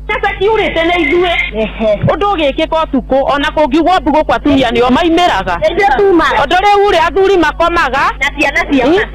Mbeca ciurĩte nĩ ithuĩ, ũndũ ũgĩkĩka ũtukũ ona kũngiugwo ũtukũ kwa atumia nĩo maimĩraga, tondũ rĩu rĩ athuri makomaga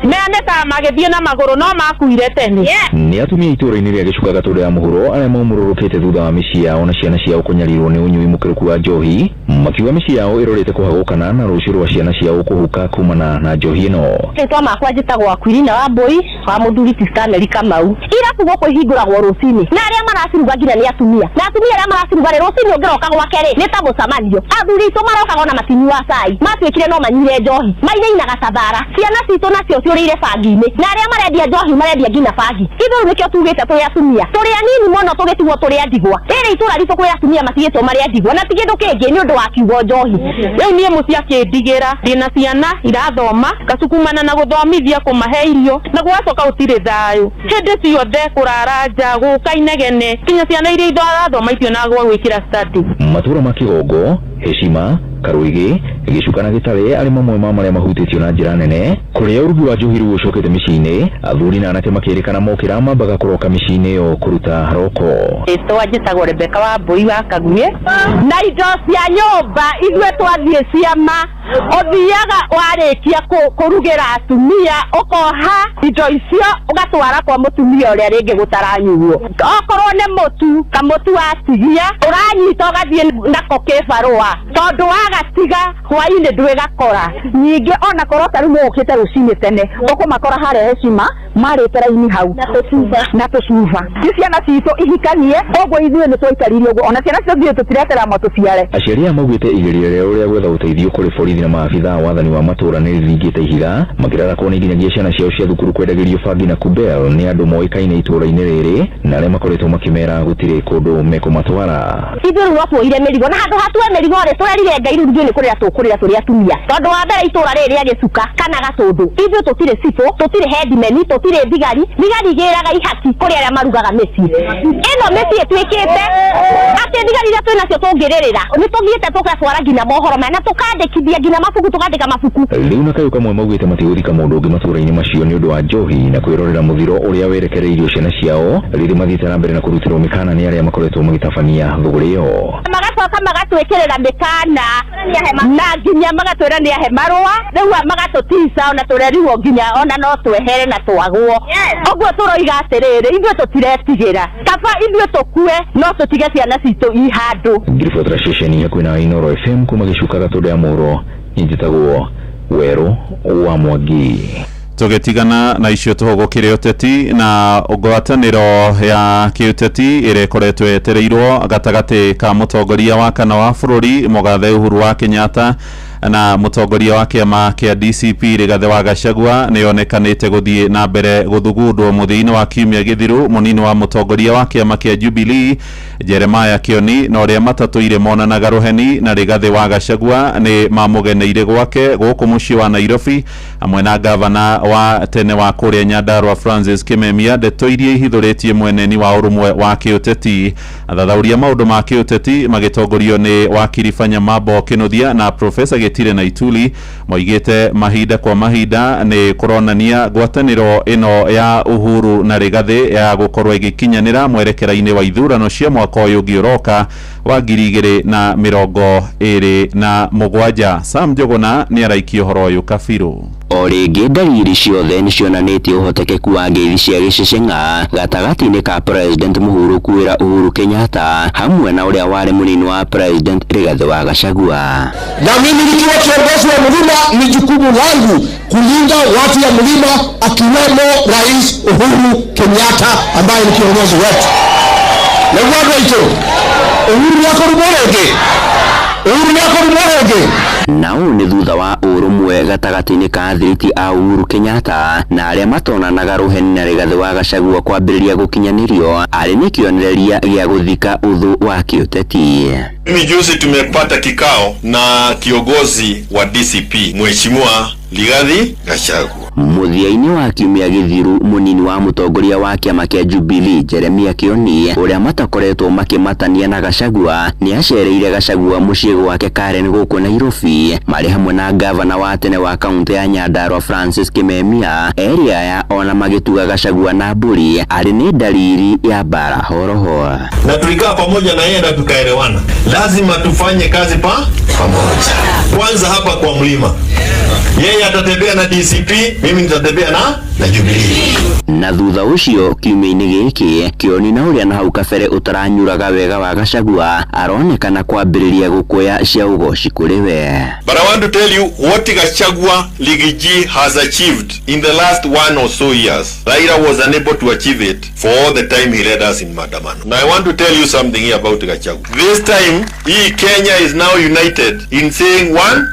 meanĩkaga magĩthiĩ na magũrũ no makuire tene. Nĩ atumia itũũra-inĩ rĩa Gĩcuka Gatũndũ ya mũhuro arĩa maumũrũrũkĩte thutha wa mĩciĩ yao na ciana ciao kũnyarirwo nĩ ũnyui mũkĩrũku wa njohi, makiuga mĩciĩ yao ĩrorĩte kũhagũkana na rũciũ rwa ciana ciao kũhuka kumana na njohi ĩno. Rĩtwa makwa njĩtagwo Akwilina Wambui wa mũthuri ti Stanley Kamau. Irabu gũkũ ihingũragwo rũcinĩ na arĩa maraciruga nginya nĩ atumia, na atumia arĩa maraciruga rĩ rũcinĩ ũngĩroka gwake rĩ nĩ ta mũcemanio. Athuri aitũ marokaga ona matinyuaga cai, matuĩkire no manyuire njohi, mainainaga ta thara. Ciana citũ nacio ciũrĩire bangi-inĩ, na arĩa marendia njohi marendia nginya bangi. Ithuĩ rĩu nĩkĩo tugĩte tũrĩ atumia, tũrĩ anini mũno tũgĩtigwo tũrĩ a ndigwa. Rĩrĩ itũra ritũ kwĩ atumia matigĩtwo marĩ a ndigwa na ti kĩndũ kĩngĩ nĩ ũndũ wa kiugo njohi. Rĩu niĩ mũciĩ akĩndigĩra ndĩna ciana irathoma, ngacukumana na gũthomithia, kũmahe irio, na gwacoka gũtirĩ thayũ hĩndĩ ciothe, kũrara nja, gũka inegene, nginya ciana iria irathoma itionaga gwa gwĩkĩra study. Matũũra ma Kĩgongo, Heshima, Karuigi, Gĩcuka na Gĩtarĩ arĩ mamwe ma marĩa mahutĩtio na njĩra nene kũrĩa ũrugi wa njohi rĩu ũcokete mĩciĩ-inĩ, athuri na anake makĩrĩkana mokĩra mambaga kũroka mĩciĩ-inĩ ĩyo kũruta roko. Rĩtwa njĩtagwo Rebecca Wambui wa Kaguĩ. Na indo cia nyũmba ithuĩ twathiĩ ciama, ũthiaga warĩkia kũrugĩra atumia ũkoha indo icio ũgatwara kwa mũtumia ũrĩa rĩngĩ gũtaranyuo. Okorwo nĩ mũtu, kamũtu watigia ũranyita ũgathiĩ nako kĩbarũa, tondũ wagatiga hwainĩ ndwĩgakora. Ningĩ ona korwo ta rĩu mũgũkĩte rũcinĩ tene ũkũmakora harĩa Heshima marĩte raini hau na tũcuba. Ti ciana citũ ihikanie, koguo ithuĩ nĩ twaikaririe ũguo, ona ciana citũ ithuĩ tũtiretera matũciare. Aciari aya maugĩte igerio rĩao rĩa gwetha ũteithio kũrĩ borithi na maabitha a wathani wa matũũra nĩ rĩringĩte ihiga, makĩrarakwo nĩ nginyagia ciana ciao cia thukuru kwendagĩrio bangi na kubel nĩ andũ moĩkaine itũũra-inĩ rĩrĩ na arĩa makoretwo makĩmera gũtirĩ kũndũ mekũmatwara. Ithuĩ rĩu no tuoire mĩrigo, na handũ ha tuoe mĩrigo rĩ tũrerire Ngai rĩu ithuĩ nĩ kũrĩra tũkũrĩra tũrĩ atumia, tondũ wa mbere itũũra rĩrĩ rĩa Gĩcuka kana Gatũndũ ithuĩ tũtirĩ cibũ, tũtirĩ headmen, tũtirĩ thigari. Thigari igĩraga ihaki kũrĩ arĩa marugaga mĩciĩ. Ĩno mĩciĩ ĩtuĩkĩte atĩ thigari iria twĩ nacio tũngĩrĩrĩra nĩ tũthiĩte tũgatwara nginya mohoro maya na tũkandĩkithia nginya mabuku, tũkandĩka mabuku. Rĩu na kayũ kamwe maugĩte matigũthika mũndũ ũngĩ matũũra-inĩ macio nĩ ũndũ wa njohi na kwĩrorera mũthiro ũrĩa werekereirio ciana ciao rĩrĩ mathiĩte na mbere na kũrutĩrwo mĩkana nĩ arĩa makoretwo magĩtabania thũgũrĩ ĩyo. Magacoka Magoka magatwĩkĩrĩra mĩkana na nginya magatwĩra nĩ ahe marũa, rĩu magatũtica ona tũrerirwo nginya ona no twehere na twagwo. Ũguo tũroiga atĩrĩrĩ, ithuĩ tũtiretigĩra, kaba ithuĩ tũkue no tũtige ciana citũ i handũ. Ngiribotera ceceni hakuhĩ na Inoro FM kuma Gĩcuka Gatũndũ ya Mũhuro, njĩtagwo Werũ wa Mwangi. Tũgĩtigana na icio tũhũgũkĩre ũteti na ngwatanĩro ya kĩũteti ĩrĩa ĩkoretwo yetereirwo gatagatĩ ka mũtongoria wa kana wa bũrũri mũgathe Uhuru wa Kenyatta na mũtongoria wa kĩama kĩa DCP Rigathĩ wa Gachagua nĩ yonekanĩte gũthiĩ na mbere gũthugundwo. Mũthia-inĩ wa kiumia gĩthiru, mũnini wa mũtongoria wa kĩama kĩa Jubilee Jeremiah Kioni na ũrĩa matatũire monanaga rũheni na Rigathĩ wa Gachagua nĩ mamũgeneire gwake gũkũ mũciĩ wa Nairobi hamwe na gavana wa tene wa kũrĩa Nyandarua Francis Kimemia, ndeto iria ihithũrĩtie mweneni wa ũrũmwe wa kĩũteti. Athathaũria maũndũ ma kĩũteti magĩtongorio nĩ wakiri Fanya Mambo Kinuthia na Profesa Gitire na Ituli moigĩte mahinda kwa mahinda nĩ kũronania ngwatanĩro ĩno ya Uhuru na Rigathĩ ya gũkorwo ĩgĩkinyanĩra mwerekera-inĩ wa ithurano cia mwaka ũyũ ũngĩ ũroka wa 2027. Sam Njuguna nĩ araikia ũhoro ũyũ kabirũ. O rĩngĩ ndariri ciothe nĩ cionanĩtie ũhotekeku wa ngeithi cia gĩceceng'a gatagatĩ-inĩ ka President Mũhuru Kuĩra Uhuru Kenyatta hamwe na ũrĩa warĩ mũnini wa President Rigathĩ wa Gachagua. Na mimi nikiwa kiongozi wa mlima, ni jukumu langu kulinda watu ya mlima, akiwemo Rais Uhuru Kenyatta ambaye ni kiongozi wetu. Nĩguo andũ aitũ, Uhuru nĩakorirwo rĩngĩ, Uhuru nĩakorirwo rĩngĩ. Na ũũ nĩ thutha wa ũrũmwe gatagatĩ-inĩ ka athiriti a Uhuru Kenyatta na arĩa matonanaga rũheni na Rigathĩ wa Gachagua kwambĩrĩria gũkinyanĩrio arĩ nĩ kĩonereria gĩa gũthika ũthũ wa kĩũteti. Mimi juzi tumepata kikao na kiongozi wa DCP Mheshimiwa Rigathi Gachagua. Mũthia-inĩ wa kiumia gĩthiru, mũnini wa mũtongoria wa kĩama kĩa Jubilee Jeremiah Kioni ũrĩa matakoretwo makĩmatania na Gachagua nĩ acereire Gachagua mũciĩ gwake Karen gũkũ Nairobi marĩ hamwe na gavana wa tene wa kaũntĩ ya Nyandarua Francis Kimemia. Erĩ aya ona magĩtuga Gachagua na mbũri arĩ nĩ dalili ya mbara horoho. Na tulikaa pamoja na yeye na tukaelewana, lazima tufanye kazi pamoja. Kwanza hapa kwa mlima, yeye atatembea na DCP, mimi nitatembea na Jubilee. Na thutha ũcio kiumia-inĩ gĩkĩ Kioni na ũrĩa na hau kabere ũtaranyuraga wega wa Gachagua aronekana kwambĩrĩria gũkũya cia ũgoci kũrĩ we. But I want to tell you what Gachagua Riggy has achieved in the last 1 or so years. Raila was unable to achieve it for all the time he led us in Maandamano. Now I want to tell you something here about Gachagua. This time, he Kenya is now united in saying one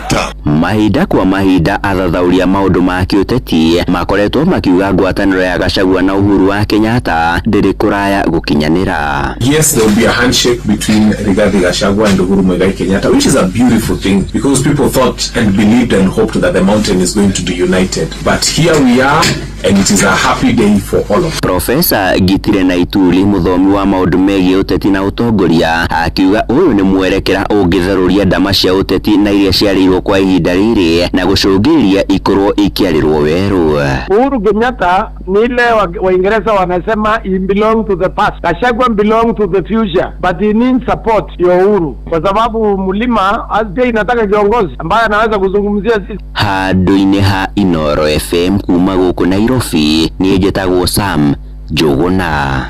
term. Mahinda kwa mahinda athathaũria maũndũ ma kĩũteti makoretwo makiuga ngwatanĩro ya Gachagua na Uhuru wa Kenyatta ndĩrĩ kũraya gũkinyanĩra. Yes, there will be a handshake between Rigathi Gachagua and Uhuru Muigai Kenyatta, which is a beautiful thing because people thought and believed and hoped that the mountain is going to be united. But here we are, and it is a happy day for all of us. Profesa Gitire na Ituli mũthomi wa maũndũ megiĩ ũteti na ũtongoria akiuga ũyũ nĩ mwerekera ũngĩtherũria ndama cia ũteti na iria ciarĩirwo kwa ihinda rĩrĩ na gũcũngĩrĩria ikorwo ikĩarĩrwo werũ. Uhuru Kenyatta ni ile Waingereza wanasema he belong to the past, Gachagua belong to the future, but he needs support ya Uhuru kwa sababu mlima pia inataka kiongozi ambaye anaweza kuzungumzia sisi. Handũ-inĩ ha Inoro FM kuma gũkũ Nairobi niĩ njĩtagwo Sam Njuguna.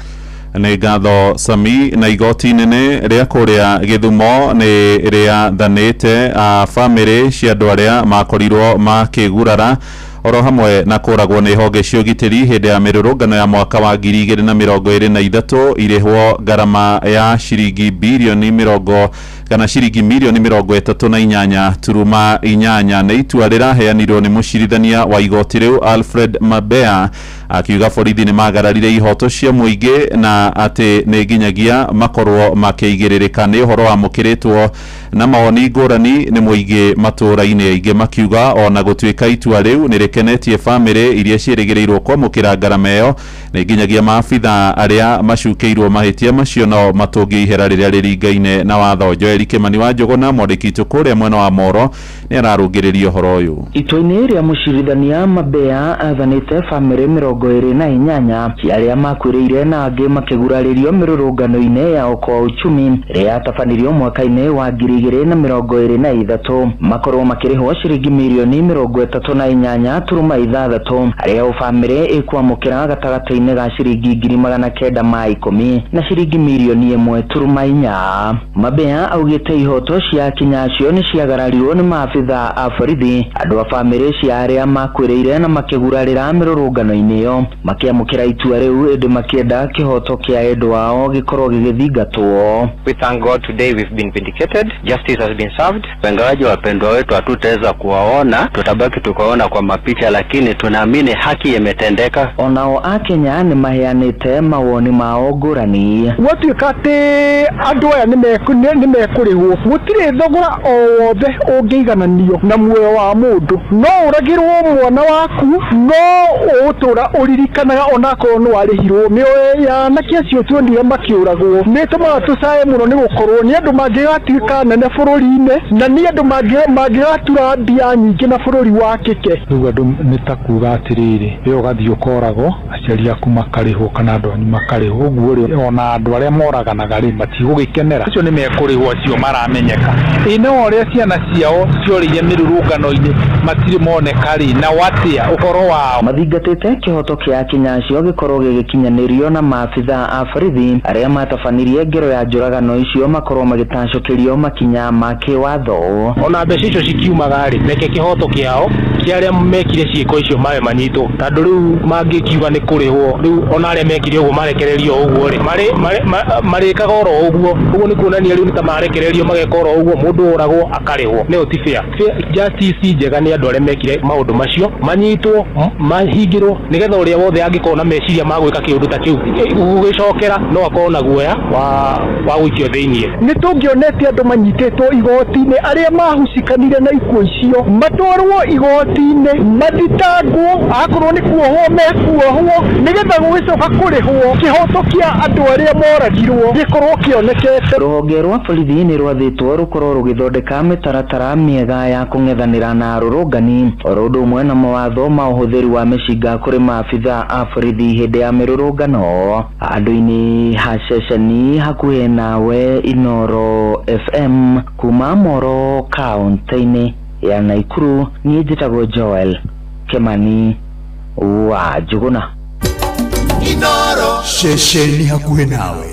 Nĩ ngatho Sami. Na igoti nene rĩa kũrĩa Gĩthumo nĩ rĩathanĩte bamĩrĩ cia andũ arĩa makorirwo makĩgurara oro hamwe na kũragwo nĩ honge cia ũgitĩri hĩndĩ ya mĩrũrũngano ya mwaka wa 2023 irĩhwo ngarama ya ciringi birioni mĩrongo kana ciringi mirioni 38.8. Nĩ itua rĩraheanirwo nĩ mũcirithania wa igoti rĩu Alfred Mabea akiuga borithi nĩ magararire ihoto cia mũingĩ na atĩ nĩ nginyagia makorwo makĩigĩrĩrĩka. Nĩ ũhoro wamũkĩrĩtwo na mawoni ngũrani nĩ mũingĩ matũũra-inĩ aingĩ makiuga ona gũtuĩka itua rĩu nĩ rĩkenetie bamĩrĩ iria ciĩrĩgĩrĩirwo kwamũkĩra ngarama ĩyo Nĩ nginyagia maabitha arĩa macukeirwo mahĩtia macio no matũngio ihera rĩrĩa rĩringaine na watho. Joel Kimani wa Njũgũna, mwandĩki witũ kũrĩa mwena wa Moro, nĩ ararũngĩrĩria ũhoro ũyũ. Itua-inĩ rĩa mũcirithania Mabea athanĩte bamĩrĩ 28 cia arĩa makuĩrĩire na angĩ makĩgurarĩrio mĩrũrũngano-inĩ ya Okoa Uchumi ĩrĩa yatabanirio mwaka-inĩ wa 2023 makorwo makĩrĩhwo ciringi mirioni 38.6, arĩa o bamĩrĩ ĩkwamũkĩra gatagatĩ-inĩ ga ciringi 910,000 na ciringi mirioni 1.4. Mabea augĩte ihoto cia akinya acio nĩ ciagararirwo nĩ maabitha a borithi. Andũ a bamĩrĩ cia arĩa makuĩrĩire na makĩgurarĩra mĩrũrũngano-inĩ ĩyo makĩamũkĩra itua rĩu, ĩndĩ makĩenda kĩhoto kĩa endwa ao gĩkorwo gĩgĩthingatwo. We thank God today we've been vindicated. Justice has been served. Ingawaje wapendwa wetu hatutaweza kuwaona, tutabaki tukaona kwa mapicha, lakini tunaamini haki imetendeka. Onao akenya nĩ maheanĩte mawoni mao ngũrani. Gwatuĩka atĩ andũ aya nĩ mekũrĩhwo, gũtirĩ thogora o wothe ũngĩigananio na muoyo wa mũndũ. No ũragĩrwo mwana waku, no ũgũtũra ũririkanaga onakorwo nĩ warĩhirwo. Mĩoyo ya anake acio tuonire makĩũragwo nĩ ĩtũmaga tũcae mũno, nĩ gũkorwo nĩ andũ mangĩgatuĩka nene bũrũri-inĩ na nĩ andũ mangĩgatura mbia nyingĩ na bũrũri wakĩke. Rĩu andũ nĩ ta kuga atĩrĩrĩ, we ũgathiĩ ũkoragwo, aciari aku makarĩhwo kana andũ anyu makarĩhwo, ũguo rĩ ona andũ arĩa moraganaga rĩ matigũgĩkenera. Acio nĩ mekũrĩhwo, acio maramenyeka. Ĩ no ũrĩa ciana ciao ciorĩire mĩrũrũngano-inĩ matirĩ moneka rĩ, nao atĩa ũhoro wao? Mathingatĩte kĩhoto kĩa akinya acio gĩkorwo gĩgĩkinyanĩrio na maabitha a borithi arĩa matabanirie ngero ya njũragano icio makorwo magĩtacũkĩrio makinya ma kĩwatho. Ona mbeca icio cikiumaga rĩ, reke kĩhoto kĩao kĩa arĩa mekire ciĩko icio mawe manyitwo, tondũ rĩu mangĩkiuga nĩ kũrĩhwo, rĩu ona arĩa mekire ũguo marekererio ũguo rĩ, marĩkaga oro ũguo. Ũguo nĩ kuonania rĩu nĩ ta marekererio mageka oro ũguo, mũndũ oragwo akarĩhwo. Nĩyo ti fair. Justice njega nĩ andũ arĩa mekire maũndũ macio manyitwo, mahingĩrwo, nĩgetha ũrĩa wothe angĩkorwo na meciria ma gwĩka kĩũndũ ta kĩu gũgĩcokera no akorwo na guoya wa gũikio thĩiniĩ. Nĩ tũngĩonete andũ manyitĩtwo igoti-inĩ arĩa mahucikanire na ikuũ icio matwarwo igoti-inĩ mathitangwo, akorwo nĩ kuohwo mekuohwo, nĩgetha gũgĩcoka kũrĩhwo kĩhoto kĩa andũ arĩa moragirwo gĩkorwo kĩonekete. Rũhonge rwa borithi nĩ rwathĩtwo rũkorwo rũgĩthondeka mĩtaratara mĩega ya kũng'ethanĩra na arũrũngani, oro ũndũ ũmwe na mawatho ma ũhũthĩri wa mĩcinga kũrĩ maabitha a borithi hĩndĩ ya mĩrũrũngano. Handũ-inĩ ha ceceni hakuhĩ nawe, Inoro FM, kuma Moro kaũntĩ-inĩ ya Naikuru, niĩ njĩtagwo Joel Kimani wa Njũgũna. Inoro ceceni hakuhĩ nawe.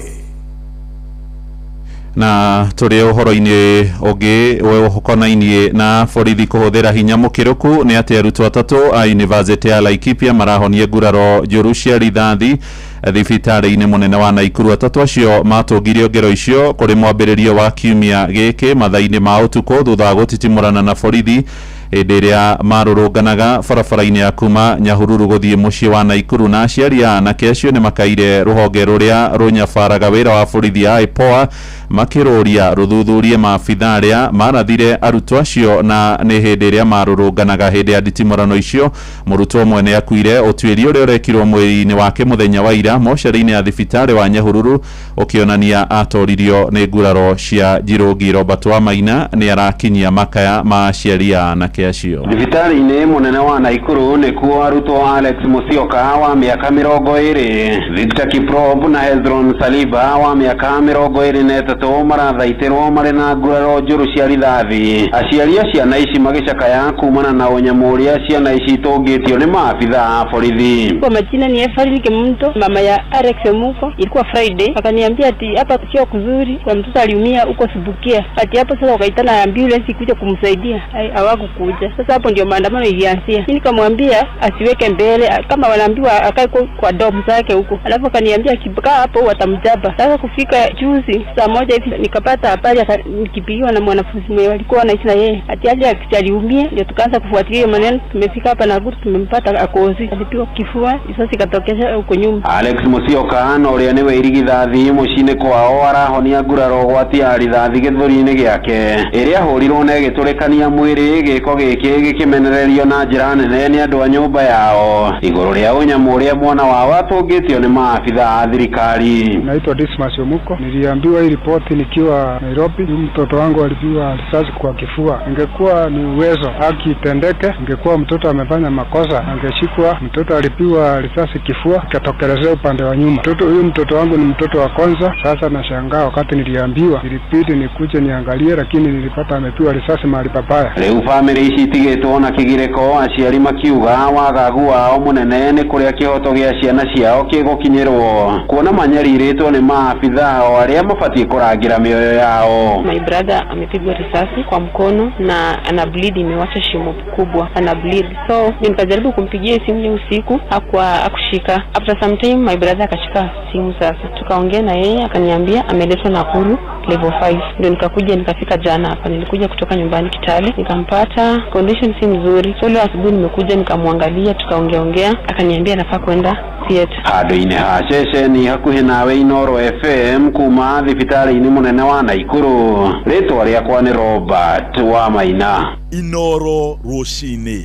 Na tũrĩ ũhoro-inĩ ũngĩ ũkonainie na borithi kũhũthĩra hinya mũkĩrũku, nĩ atĩ arutwo atatũ a University ya Laikipia marahonie nguraro njũru cia rithathi thibitarĩ-inĩ mũnene wa Naikuru. Atatũ acio matũngirio ngero icio kũrĩ mwambĩrĩrio wa kiumia gĩkĩ mathaa-inĩ ma ũtukũ thutha wa gũtitimũrana na borithi hĩndĩ ĩrĩa marũrũnganaga barabara-inĩ ya kuma Nyahururu gũthiĩ mũciĩ wa Naikuru. Na aciari a anake acio nĩ makaire rũhonge rũrĩa rũnyabaraga wĩra wa borithi ya IPOA makĩrũria rũthuthurie maabitha arĩa marathire arutwo acio na nĩ hĩndĩ ĩrĩa marũrũnganaga. Hĩndĩ ya nditimũrano icio mũrutwo ũmwe nĩ akuire. Ũtuĩria ũrĩa ũrekirwo mwĩrĩ-inĩ wake mũthenya wa ira mocarĩ-inĩ ya thibitarĩ wa Nyahururu ũkĩonania atoririo nĩ nguraro cia njirũngi. Robert Wamaina nĩ arakinyia makaya ma aciari a anake acio. Thibitarĩ-inĩ mũnene wa Naikuru nĩkuo arutwo Alex Musyoka wa mĩaka 20, Victor Kiprop na Hezron Saliba wa mĩaka 23 marathaitĩrwo marĩ na nguraro njũru cia rithathi. Aciari a ciana ici magĩcakaya kumana na ũnyamũ ũrĩa ciana ici itũngĩtio nĩ maabitha a borithi. Kwa majina ni Evelyn Kemunto, mama ya Alex Muko. Ilikuwa Friday, akaniambia ati hapa sio kuzuri, kwa mtoto aliumia huko Subukia. Ati hapo sasa wakaitana ambulance kuja kumsaidia, hawakukuja. Sasa hapo ndio maandamano ilianzia. Mimi nikamwambia asiweke mbele, kama wanaambiwa akae kwa dom zake huko. Alafu akaniambia akikaa hapo watamjaba. Sasa kufika juzi saa 1 moja hivi nikapata habari nikipigiwa na mwanafunzi mwenye walikuwa wanaishi na yeye ati Alex aliumia, ndio tukaanza kufuatilia hiyo maneno. Tumefika hapa Nakuru, tumempata akozi, alipigwa kifua, risasi ikatokea huko nyuma. Alex Musyoka na ũrĩa nĩwe irigithathi mũciĩ-inĩ kwao arahonia nguraro gwati ya rithathi gĩthũri-inĩ gĩake ĩrĩa ahũrirwo na ĩgĩtũrĩkania mwĩrĩ. Gĩko gĩkĩ gĩkĩmenererio na njĩra nene nĩ andũ a nyũmba yao igũrũ rĩa ũnyamũ ũrĩa mwana wao atũngĩtio nĩ maabitha a thirikari. Naitwa Dismas Omuko. Niliambiwa hii ripoti nikiwa Nairobi. Huyu mtoto wangu alipigwa risasi kwa kifua. Ingekuwa ni uwezo haki itendeke, ingekuwa mtoto amefanya makosa angeshikwa. Mtoto alipigwa risasi kifua ikatokelezea upande wa nyuma. Huyu mtoto wangu ni mtoto wa kwanza. Sasa nashangaa wakati niliambiwa, ilibidi nikuje niangalie, lakini nilipata amepigwa risasi mahali pabaya. Rĩu bamĩrĩ ici itigĩtwo na kĩgirĩko, aciari makiuga wagagu wao mũnene nĩ kũrĩa kĩhoto gĩa ciana ciao kĩgũkinyĩrwo kuona manyarirĩtwo nĩ maabitha o arĩa mabatiĩ kũrangĩra mĩoyo yao. My brother amepigwa risasi kwa mkono na ana bleed, imewacha shimo kubwa, ana bleed. So nikajaribu kumpigia simu hiyo usiku, hakushika. After some time my brother akashika simu sasa. Tukaongea na yeye akaniambia ameletwa Nakuru level 5. Ndio nikakuja nikafika jana hapa. Nilikuja kutoka nyumbani Kitale, nikampata condition si mzuri. So leo asubuhi nimekuja nikamwangalia, tukaongea, akaniambia anafaa kwenda theater. Handũ-inĩ ha ceceni hakuhĩ nawe Inooro FM kuma thibitarĩ-inĩ mũnene wa Naikuru. Rĩtwa rĩakwa nĩ Robert wa Maina. Inooro rũcinĩ.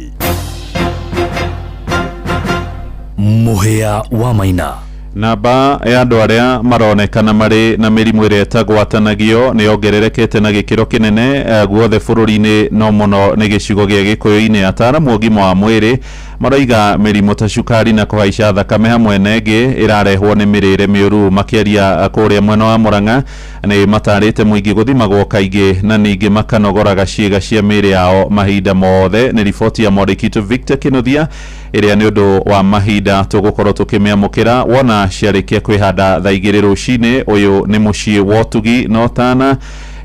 Mũhĩa wa Maina. Namba ya andũ arĩa maronekana marĩ na mĩrimũ ĩrĩa ĩtagwatanagio nĩ yongererekete na gĩkĩro kĩnene guothe bũrũri-inĩ, no mũno nĩ gĩcigo gĩa Gĩkũyũ-inĩ. Ataaramu a ũgima wa mwĩrĩ maroiga mĩrimũ ta cukari na kũhaica thakame hamwe na ĩngĩ ĩrarehwo nĩ mĩrĩre mĩũru. Makĩaria kũrĩa mwena wa Murang'a nĩ matarĩte mũingĩ gũthimagwo kaingĩ na ningĩ makanogoraga ciĩga cia mĩĩrĩ yao mahinda mothe. Nĩ riboti ya mwandĩki witũ Victor Kinuthia ĩrĩa nĩ ũndũ wa mahinda tũgũkorwo tũkĩmĩamũkĩra wona ciarĩkia kwĩhanda thaa igĩrĩ rũcinĩ. Ũyũ nĩ mũciĩ wa ũtugi no tana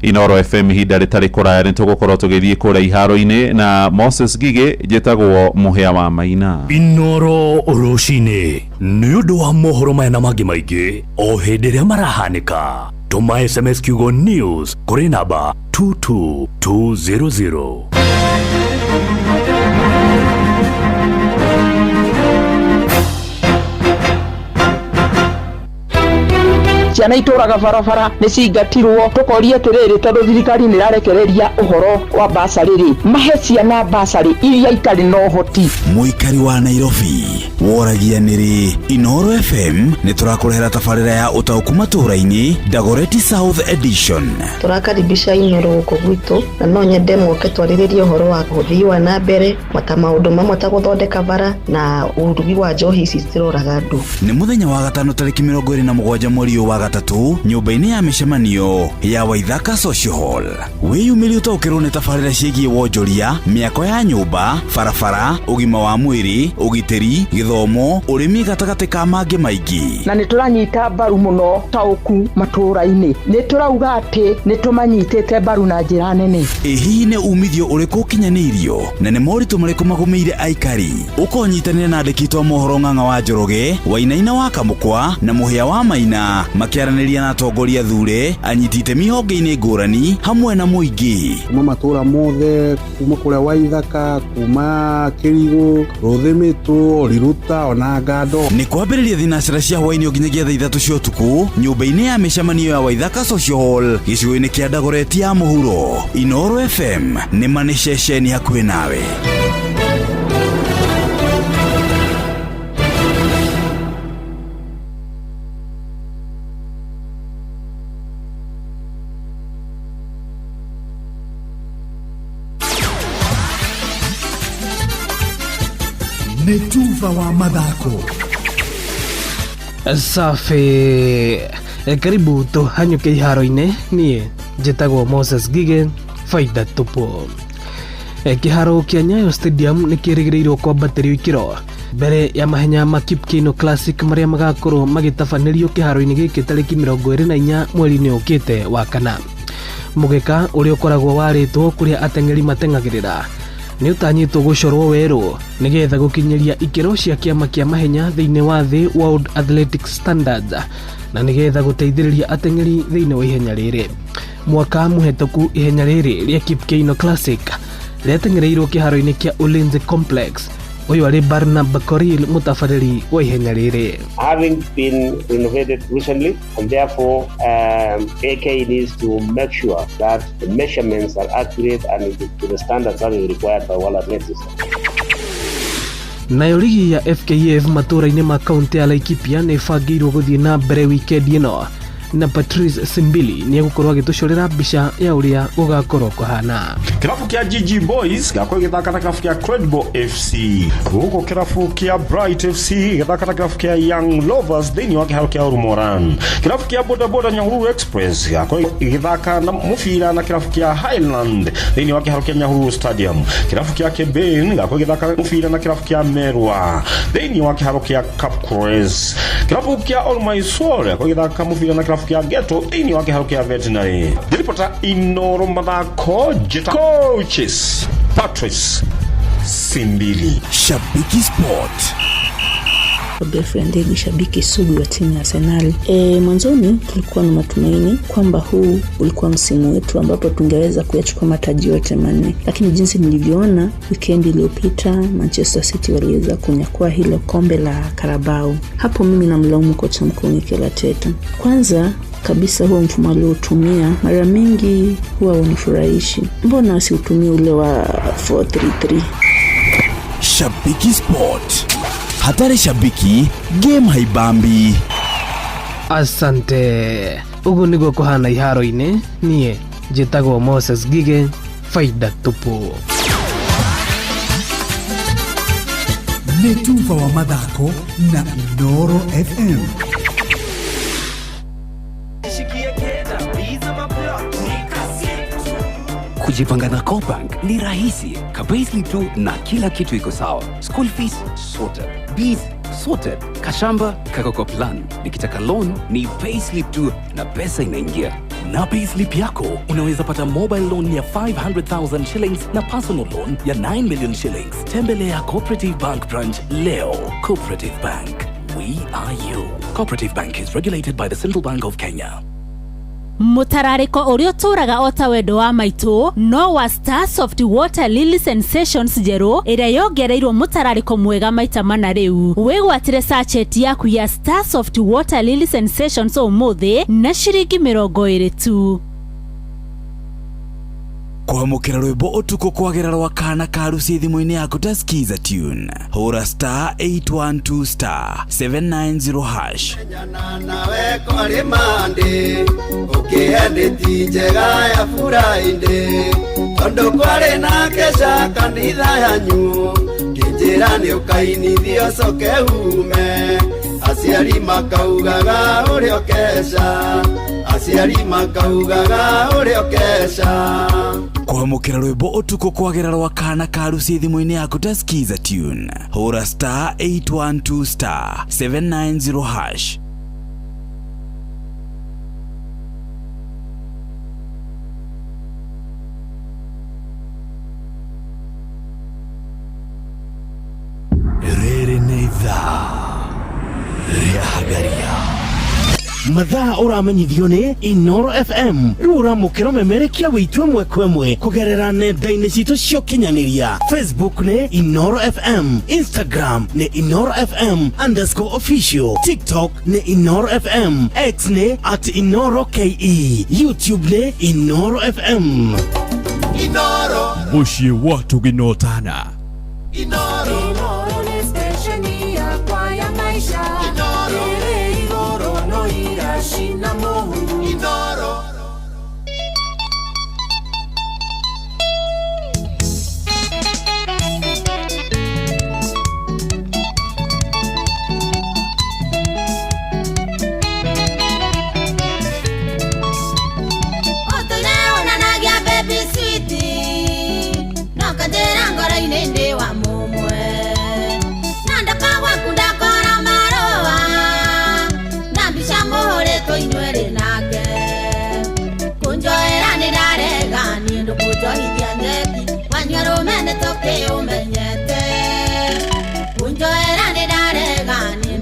Inooro FM ihinda rĩtarĩ kũraya nĩ tũgũkorwo tũgĩthiĩ kũrĩa iharo-inĩ na Moses Ngigĩ. Njĩtagwo Mũhĩa wa Maina. Inooro rũcinĩ nĩ ũndũ wa mohoro maya na mangĩ maingĩ o hĩndĩ ĩrĩa marahanĩka. Tũma SMS kiugo news kũrĩ namba 22200. Ciana itũraga barabara nĩ cingatirwo, tũkoria atĩrĩrĩ, tondũ thirikari nĩ ĩrarekereria ũhoro wa basarĩ rĩ, mahe ciana basarĩ iria itarĩ na ũhoti. Mũikari wa Nairobi woragia nĩrĩ Inooro FM nĩ tũrakũrehera tabarĩra ya ũtaũku matũũra-inĩ Dagoretti South Edition. Tũrakaribisha Inooro gũkũ gwitũ na no nyende moke twarĩrĩrie ũhoro wa ũthii wa na mbere ta maũndũ mamwe ta gũthondeka bara na ũrugi wa njohi ici ciroraga andũ. Nĩ mũthenya wa gatano tarĩki 27 mweri ũyũ wa gatatũ nyũmba-inĩ ya mĩcemanio ya Waithaka Social Hall. Wĩyumĩrie ũtaũkĩrwo nĩ tabarĩra ciĩgiĩ wonjoria, mĩako ya nyũmba, barabara, ũgima wa mwĩrĩ, ũgitĩri, gĩthomo, ũrĩmi gatagatĩ ka mangĩ maingĩ. Na nĩ tũranyita mbaru mũno taũku matũũra-inĩ, nĩ tũrauga atĩ nĩ tũmanyitĩte mbaru na njĩra nene. Ĩ hihi nĩ umithio ũrĩkũ ũkinyanĩirio na nĩ moritũ marĩkũ magũmĩire aikari? Ũkonyitanĩra na andĩki a mohoro Ng'ang'a wa Njoroge, Wainaina wa Kamũkwa na Mũhĩa wa Maina makĩaranĩria na atongoria thure, anyiti itemi honge-inĩ ngũrani hamwe na mũingĩ. Kuma matũũra mothe, kuma kũrĩa Waithaka, kuma Kĩrigũ, Rũthĩmĩtũ, Riruta ona Ngando. Nĩ kwambĩrĩria thinacera cia hwaĩ-inĩ nginyagia thaa ithatũ cia ũtukũ nyũmba-inĩ ya mĩcemanio ya Waithaka Social Hall gĩcigo-inĩ kĩa Dagoretti ya mũhuro. Inooro FM nĩ ma nĩ ceceni hakuhĩ nawe. Nĩ tuba wa mathako. Safi, karibu tũhanyũke iharo-inĩ. Niĩ njĩtagwo Moses Ngigĩ, faida tupu. Kĩharo kĩa Nyayo Stadium nĩ kĩrĩgĩrĩirwo kwambatĩrio ikĩro mbere ya mahenya ma Kip Keino Classic marĩa magakorwo magĩtabanĩrio kĩharo-inĩ gĩkĩ tarĩki 24 mweri-inĩ ũkĩte wa kana. Mũgeka ũrĩa ũkoragwo warĩtwo kũrĩa ateng'eri mateng'agĩrĩra Nĩ ũtanyĩtwo gũcorwo werũ nĩgetha gũkinyĩria ikĩro cia kĩama kĩa mahenya thĩinĩ wa thĩ World Athletics Standards na nĩgetha gũteithĩrĩria ateng'eri thĩinĩ wa ihenya rĩrĩ. Mwaka mũhetũku ihenya rĩrĩ rĩa Kip Keino Classic rĩateng'ereirwo kĩharo-inĩ kĩa Ulinzi Complex. Ũyũ arĩ Barnaba Korir mũtabarĩri wa ihenya rĩrĩ. Having been renovated recently, and therefore AK needs to make sure that the measurements are accurate and to the standards that is required by World Athletics. Nayo ligi ya FKF matũũra-inĩ ma kaunti ya Laikipia nĩ ĩbangĩirwo gũthiĩ na mbere wikendi ĩno na Patrice Simbili nĩ egũkorwo agĩtũcorera mbica ya ũrĩa gũgakorwo kũhana. Kĩrabu kĩa GG Boys gĩgakorwo gĩgĩthaka na kĩrabu kĩa Credible FC, gũkũ kĩrabu kĩa Bright FC gĩgĩthaka na kĩrabu kĩa Young Lovers thĩinĩ wa kĩharo kĩa Orumoran. Kĩrabu kĩa Boda Boda Nyahururu Express gĩgakorwo gĩgĩthaka na mũbira na kĩrabu kĩa Highland thĩinĩ wa kĩharo kĩa Nyahururu Stadium. Kĩrabu kĩa Keben gĩgakorwo gĩgĩthaka mũbira na kĩrabu kĩa Merwa thĩinĩ wa kĩharo kĩa Kapkures. Kĩrabu kĩa Olmaisol gĩgakorwo gĩgĩthaka mũbira na kĩrabu kĩa Ghetto thĩinĩ wa kĩharo kĩa Veterinary. Ngĩribota Inoro mathako njĩta coaches Patrice Simbili. Shabiki Sport. Geoffrey Ndegi, shabiki sugu wa timu ya Arsenal. Mwanzoni tulikuwa na matumaini kwamba huu ulikuwa msimu wetu ambapo tungeweza kuyachukua mataji yote manne, lakini jinsi nilivyoona weekend iliyopita Manchester City waliweza kunyakua hilo kombe la Carabao. Hapo mimi namlaumu kocha mkuu Mikel Arteta. Kwanza kabisa huo mfumo aliotumia mara mingi huwa unifurahishi. Mbona asiutumie ule wa 4-3-3? Shabiki Sport. Hatari shabiki, game haibambi. Asante. Ũguo nĩguo kũhana iharo-inĩ. Niĩ njĩtagwo Moses Gige, faida tupu. Nĩ tuba wa mathako na Inooro FM. Kujipanga na CoBank ni rahisi. Ka-payslip tu na kila kitu iko sawa. School fees sorted. Bees sorted. Kashamba kako kwa plan. Nikitaka loan ni payslip tu na pesa inaingia. Na payslip yako unaweza pata mobile loan ya 500,000 shillings na personal loan ya 9 million shillings. Tembelea Cooperative Bank branch leo. Cooperative Bank. We are you. Cooperative Bank is regulated by the Central Bank of Kenya. Mutararĩko ũrĩa ũtũũraga o ta wendo wa maitũ no wa Star Soft Water Lily Sensations njerũ ĩrĩa yongereirwo mũtararĩko mwega maita mana. Rĩu wĩgwatĩre sachet yaku ya Star Soft Water Lily Sensations ũmũthĩ na ciringi 20 tu. Kwamũkĩra rwĩmbo ũtukũ kwagĩra rwa kana karuci thimũ-inĩ yaku ta Skiza Tune. Hũra star 812 star 790 hash. Nawe kwarĩ Monday ũkĩendeti njega ya Friday tondũ kwarĩ na kesha kanitha yanyu kĩnjĩra nĩ ũkainithio coke ume aciari makaugaga ũrĩa ũkeca aciari makaugaga ũrĩa ũkeca. Kwamũkĩra rwĩmbo ũtukũ kwagĩra rwa kana karuci thimũ-inĩ yaku ta Skiza Tune. Hũra star 812 star 790 hash. Rĩrĩ nĩ ithaa rĩa Hagaria. Mathaa ũramenyithio nĩ Inoro FM. Rĩu ũramũkĩra ũmemerekia wĩitũ ĩmwe kwa ĩmwe kũgerera nenda-inĩ citũ cia ũkinyanĩria. Facebook nĩ Inoro FM, Instagram nĩ Inoro FM underscore official, TikTok nĩ Inoro FM, X nĩ at Inoro KE, YouTube nĩ Inoro FM. Inoro Mũciĩ wa tũginotana. Inoro Inoro nĩ stesheni yakwa ya maisha. Inoro ĩrĩ igũrũ no iracina mũhu. Inoro. Ũtũire wonanagia baby sweet no kanjĩra ngoro-inĩ ndĩ wa mũmwe.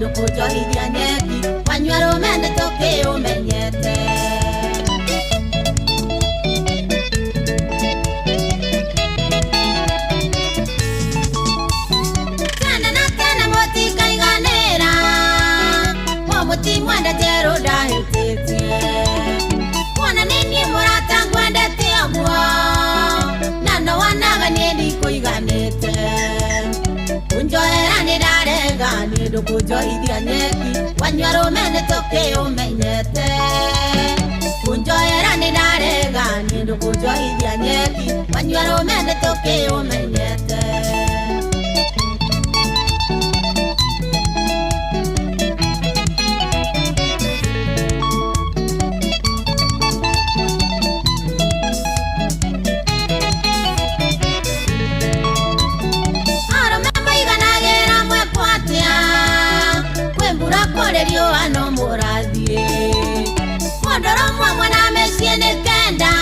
ndũkũnjohithia nyeki wanyua rũme nĩ tũkĩũmenyete. Tene na tene mũtikaiganĩra, mũtimwendete rũ ndahĩtĩtie. Kuona nĩ niĩ mũrata ngwendete ũguo, na no wonaga niĩ ndikũiganĩte. Kunjoera nĩ ndarega, niĩ ndũkũnjohithia nyeki wanyua rũme nĩ tũkĩũmenyete. Kunjoera nĩ ndarega, niĩ ndũkũnjohithia nyeki wanyua rũme nĩ tũkĩũmenyete. Arũme maiganagĩra mwekwo atĩa, kwĩ mbura kũrĩ riũa no mũrathiĩ. Mũndũrũmwe ũmwe na mĩciĩ nĩ kenda,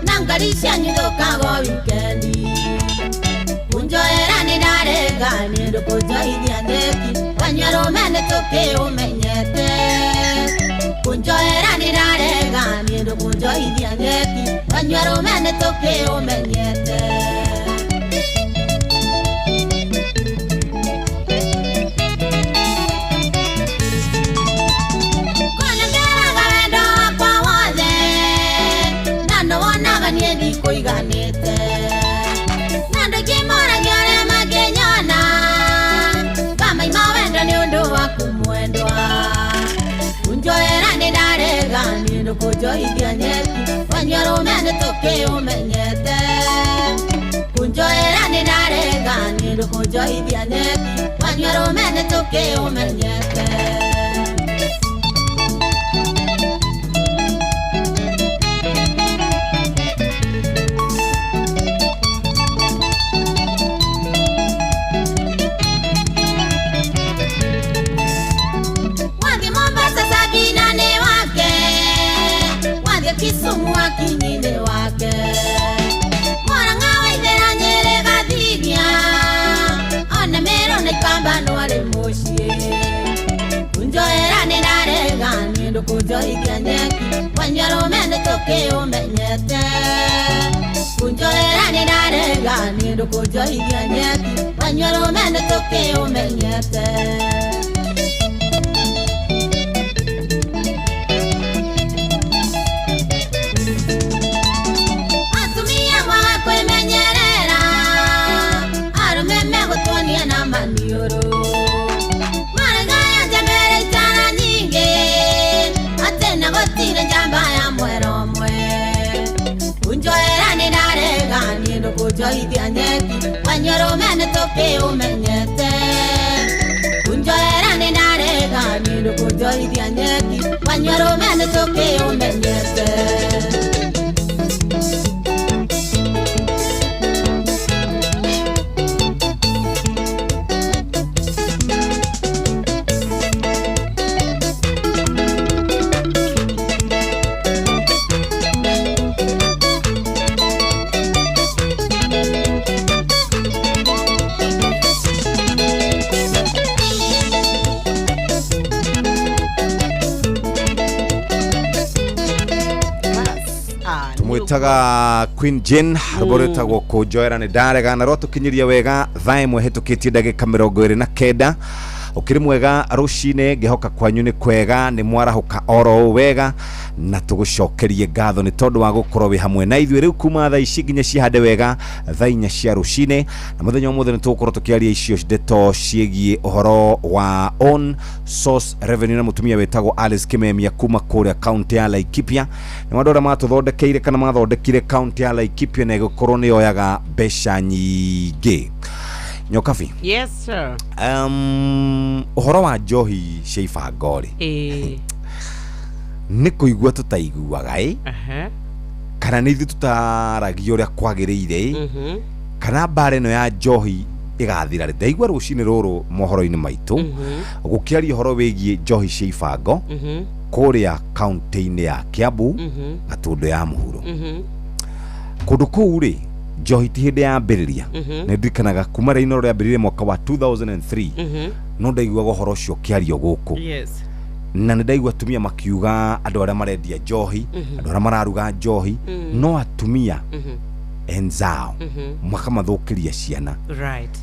na ngari cianyu ithũkaga o wikendi. Kunjoera nĩ ndarega, niĩ ndũkũnjohithia nyeki wanyua rũme nĩ tũkĩũmenyete. Kunjoera nĩ ndarega, niĩ ndũkũnjohithia nyeki wanyua rũme nĩ tũkĩũmenyete. Kũnengeraga wendo wakwa wothe, na no wonaga niĩ ndikũiganĩte. Na andũ aingĩ moragia ũrĩa mangĩnyona, ngamaima wendo nĩ ũndũ waku mwendwa. Kunjoera nĩ ndarega, niĩ ndũkũnjohithia nyeki wanyua rũme nĩ tũkĩũmenyete. Kunjoera nĩ ndarega, niĩ ndũkũnjohithia nyeki wanyua rũme nĩ tũkĩũmenyete. Wathiĩ Mombasa Sabina nĩ wake, wathiĩ Kisumu Akinyi nĩ wake. Murang'a Waithera Nyĩrĩ Gathigia, ona Meru na Ikamba no arĩ mũciĩ. Kunjoera nĩ ndarega, niĩ ndũkũnjohithia nyeki wanyua rũme nĩ tũkĩũmenyete. Kunjoera nĩ ndarega, niĩ ndũkũnjohithia nyeki wanyua rũme nĩ tũkĩũmenyete. Atumia mwaga kwĩmenyerera, arũme megũtuonia na maniũrũ. Maragaya njambere itara nyingĩ, atĩ na gũtirĩ njamba ya mwera ũmwe. Kunjoera nĩ ndarega, niĩ ndũkũnjohithia nyeki wanyua rũme nĩ tũkĩũmenyete. Kunjoera nĩ ndarega, niĩ ndũkũnjohithia nyeki wanyua rũme nĩ tũkĩũmenyete. Tumwitaga Queen Jane rwĩmbo rwĩtagwo kũnjoera nĩ ndarega na rwatũkinyĩria wega thaa ĩmwe hĩtũkĩtie ndagĩka 29. Ũkĩrĩ mwega rũcinĩ, ngĩhoka kwanyu nĩ kwega, nĩ mwarahũka oro ũũ wega, na tũgũcokerie ngatho nĩ tondũ wa gũkorwo wĩ hamwe na ithuĩ rĩu kuma thaa ici nginya cihande wega thaa 4 cia rũcinĩ. Na mũthenya wa ũmũthĩ nĩ tũgũkorwo tũkĩaria icio ndeto ciĩgiĩ ũhoro wa own source revenue na mũtumia wĩtagwo Alice Kimemia kuma kũrĩa kaunti ya Laikipia. Nĩ andũ arĩa matũthondekeire kana mathondekire kaunti ya Laikipia na ĩgũkorwo nĩ yoyaga mbeca nyingĩ. Nyokabi. Yes sir. Ũhoro wa njohi cia ibango rĩ, nĩ kũigua tũtaiguaga ĩ, kana nĩ ithuĩ tũtaragia ũrĩa kwagĩrĩire ĩ, kana mbara ĩno ya njohi ĩgathira rĩ. Ndaigua rũcinĩ rũrũ mohoro-inĩ maitũ gũkĩaria ũhoro wĩgiĩ njohi cia ibango kũrĩa kaunti-inĩ ya Kiambu, Gatũndũ ya mũhuro. Kũndũ kũu rĩ, njohi ti hĩndĩ yambĩrĩria. Nĩ ndirikanaga kuma rĩino rĩambĩrĩrie mwaka wa 2003. No ndaiguaga ũhoro ũcio ũkĩario gũkũ. Yes. Na nĩ ndaigua atumia makiuga andũ arĩa marendia njohi, andũ arĩa mararuga njohi, no atumia enzao makamathũkĩria ciana. Right.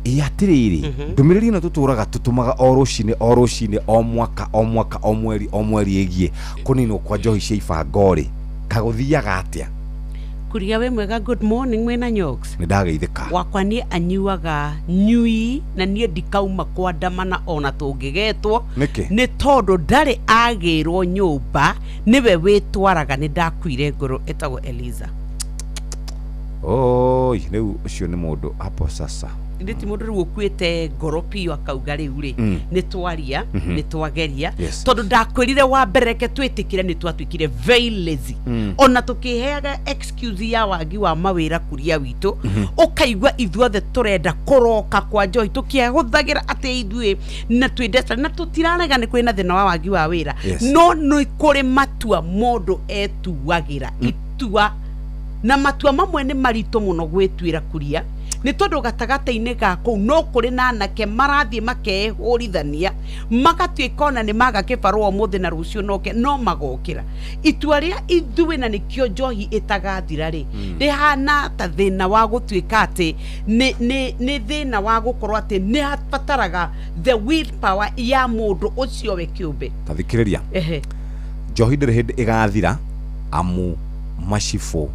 Ĩ atĩrĩrĩ, ndũmĩrĩri ĩno tũtũraga tũtũmaga o rũcinĩ o rũcinĩ, o mwaka o mwaka, o mweri o mweri, ĩgiĩ kũninwo kwa njohi cia ibango rĩ, kagũthiaga atĩa? Kuria wĩ mwega, good morning mwĩna Nyox. Nĩ ndageithĩka. Wakwa niĩ anyuaga nyui na niĩ ndikauma kwandamana ona tũngĩgetwo. Nĩkĩ? Nĩ tondũ ndarĩ agĩrwo nyũmba, nĩwe wĩtwaraga. Nĩ ndakuire ngoro. Ĩtagwo Eliza. Oi, rĩu ũcio nĩ mũndũ hapo sasa. Ndĩ ti mũndũ rĩu ũkuĩte ngoro biũ akauga rĩu rĩ, nĩ twaria, nĩ twageria. Tondũ ndakwĩrire wa mbere, reke twĩtĩkĩre nĩ twatuĩkire very lazy, ona tũkĩheaga excuse ya wagi wa mawĩra kuria witũ. Ũkaigua ithuothe tũrenda kũroka kwa njohi tũkĩhũthagĩra atĩ ithuĩ na twĩ desperate, na tũtirarega nĩ kwĩ na thĩna wa wagi wa wĩra, no nĩ kũrĩ matua mũndũ etuagĩra itua, na matua mamwe nĩ maritũ mũno gwĩtuĩra kuria, nĩ tondũ gatagatĩ-inĩ ga kũu no kũrĩ na anake marathiĩ makehũrithania, magatuĩka ona nĩ maga kĩbarũa ũmũthĩ na rũciũ noke no magokĩra itua rĩa ithuĩ, na nĩkĩo njohi ĩtagathira rĩ, rĩhana ta thĩna wa gũtuĩka atĩ nĩ thĩna wa gũkorwo atĩ nĩ habataraga the will power ya mũndũ ũcio we kĩũmbe. Tathikĩrĩria. Ehe. Njohi ndĩrĩ hĩndĩ ĩgathira, amu macibũ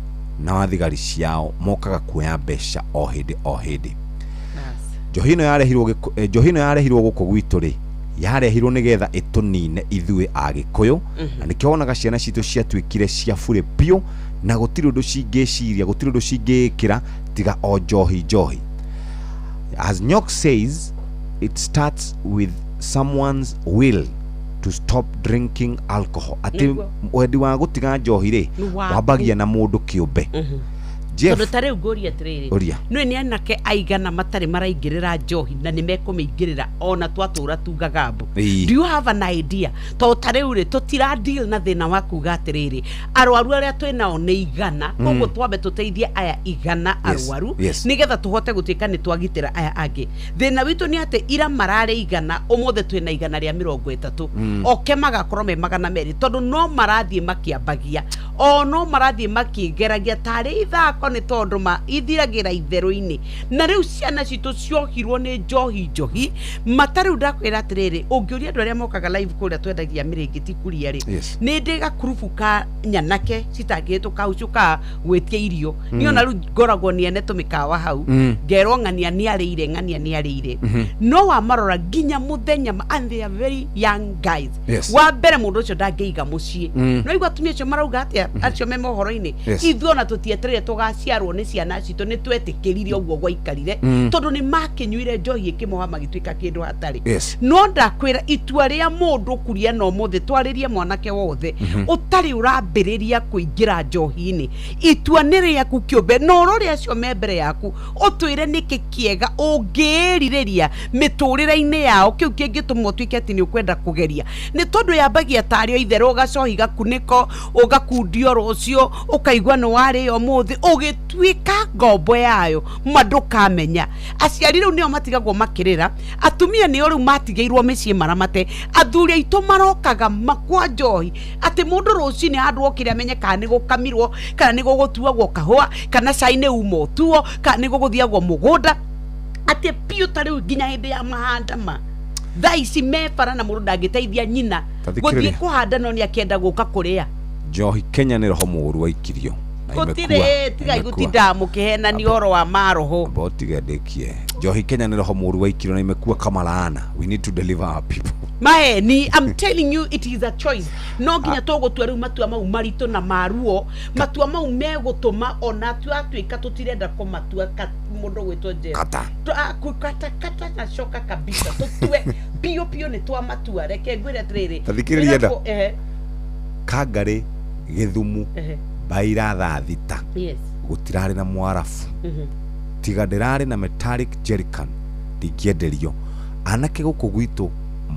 na wathigari ciao mokaga kuoya mbeca o hĩndĩ o hĩndĩ. Njohi ĩno yarehirwo njohi ĩno yarehirwo gũkũ gwitũ rĩ, yarehirwo nĩgetha ĩtũnine ithuĩ Agĩkũyũ, na nĩkĩo wonaga ciana citũ ciatuĩkire cia burĩ biũ, na gũtirĩ ũndũ cingĩciria, gũtirĩ ũndũ cingĩĩkĩra tiga o njohi njohi. As Nyok says, it starts with someone's will to stop drinking alcohol, atĩ wendi wa gũtiga njohi rĩ, Nĩ waku. wambagia na mũndũ kĩũmbe. Jeff. Tondũ ta rĩu ngũria atĩrĩrĩ, Ũria. nĩ nĩ anake aigana matarĩ maraingĩrĩra njohi na nĩ mekũmĩingĩrĩra ona twatũra tugaga mbu? Do you have an idea? Tondũ ta rĩu rĩ, tũtira deal na thĩna wa kuga atĩrĩrĩ, arwaru arĩa twĩ nao nĩ 100, koguo twambe tũteithie aya 100 arwaru, nĩgetha tũhote gũtuĩka nĩ twagitĩra aya angĩ. Thĩna witũ nĩ atĩ ira mararĩ 100, ũmũthĩ twĩna 130, oke magakorwo me 200, tondũ no marathiĩ makĩambagia, o no marathiĩ makĩgeragia tarĩ ithako, nĩ tondũ ma ithiragĩra itherũ-inĩ. Na rĩu ciana citũ ciohirwo nĩ njohi njohi mata. Rĩu ndakwĩra atĩrĩrĩ, ũngĩũria andũ arĩa mokaga live kũrĩa twendagia mĩrĩngĩti kuria rĩ, nĩ ndĩ gakurubu ka nyanake citangĩhĩtũka hau, ciũkaga gwĩtia irio. Niĩ ona rĩu ngoragwo nĩ ene tũmĩkawa hau, ngerwo ng'ania nĩ arĩire, ng'ania nĩ arĩire, no wamarora nginya mũthenya and they are very young guys. Wa mbere mũndũ ũcio ndangĩiga mũciĩ. No igua atumia acio marauga atĩa, acio me mohoro-inĩ? Ithuĩ ona tũtietereire tũgaciarwo nĩ ciana citũ, nĩ twetĩkĩrire ũguo gwaikarire, tondũ nĩ makĩnyuire njohi ĩkĩmoha magĩtuĩka kĩndũ hatarĩ. No ndakwĩra itua rĩa mũndũ kuria na ũmũthĩ twarĩrie mwanake wothe ũtarĩ ũrambĩrĩria kũingĩra njohi-inĩ, itua nĩ rĩaku kĩũmbe, na ũrore acio me mbere yaku, ũtwĩre nĩkĩ kĩega ũngĩĩrirĩria mĩtũrĩre-inĩ yao, kĩu kĩngĩtũma ũtuĩke atĩ nĩ ũkwenda kũgeria, nĩ tondũ yambagia tarĩ o itherũ, ũgacohi gakunĩko, ũgakundio rũciũ, ũkaigua nĩ warĩo ũmũthĩ, ũgĩtuĩka ngombo yayo ma ndũkamenya. Aciari rĩu nĩo matigagwo makĩrĩra, atumia nĩo rĩu matigĩirwo mĩciĩ maramate, athuri aitũ marokaga makwa njohi, atĩ mũndũ rũcinĩ handũ okĩre amenye kana nĩ gũkamirwo, kana nĩ gũgũtuagwo kahũa, kana cai nĩ uma ũtuo, kana nĩ gũgũthiagwo mũgũnda, atĩ biũ ta rĩu nginya hĩndĩ ya mahanda ma thaa ici me bara, na mũndũ ndangĩteithia nyina Ta gũthiĩ thikĩrĩria. kũhanda, no nĩ akĩenda gũka kũrĩa. Njohi Kenya nĩ roho mũũru waikirio na Gũtirĩ imekua, tigai imekua. gũtindaga mũkĩhenania ũhoro wa maroho. Amba ũtige ndĩkie. Njohi Kenya nĩ roho mũũru waikirio na imekua kama laana. We need to deliver our people. Maheni, I'm telling you, it is a choice. No nginya tũgũtua rĩu matua mau maritũ na maruo, matua mau megũtũma ona twatuĩka tũtirenda kũmatua mũndũ gwĩtwo Jeff. Kata. Kata kata na coka kabisa, tũtue biũ biũ nĩ twamatua. Reke ngwĩre atĩrĩrĩ, Ta thikĩrĩria nda. Ehe. Kangarĩ Gĩthumu, baira thaa 6, gũtirarĩ na mwarabu, tiga ndĩrarĩ na metallic jerrycan ndingĩenderio. Anake gũkũ gwitũ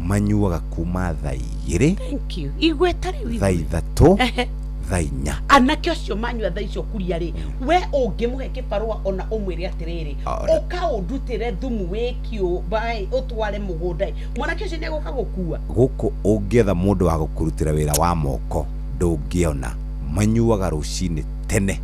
manyuaga kuma thaa 2, Thank you, igweta rĩu thaa igwe. 3, Thaa 4. Anake ũcio manyua thaa icio kuria rĩ, we ũngĩmũhe kĩbarũa ona ũmwĩre atĩrĩrĩ, ũka ũndutĩre thumu wĩ kĩũmba ũtware mũgũnda ĩ, mwanake ũcio nĩegũka gũkua. Gũkũ ũngĩetha mũndũ wa gũkũrutĩra wĩra wa moko ndũngĩona, manyuaga rũcinĩ tene.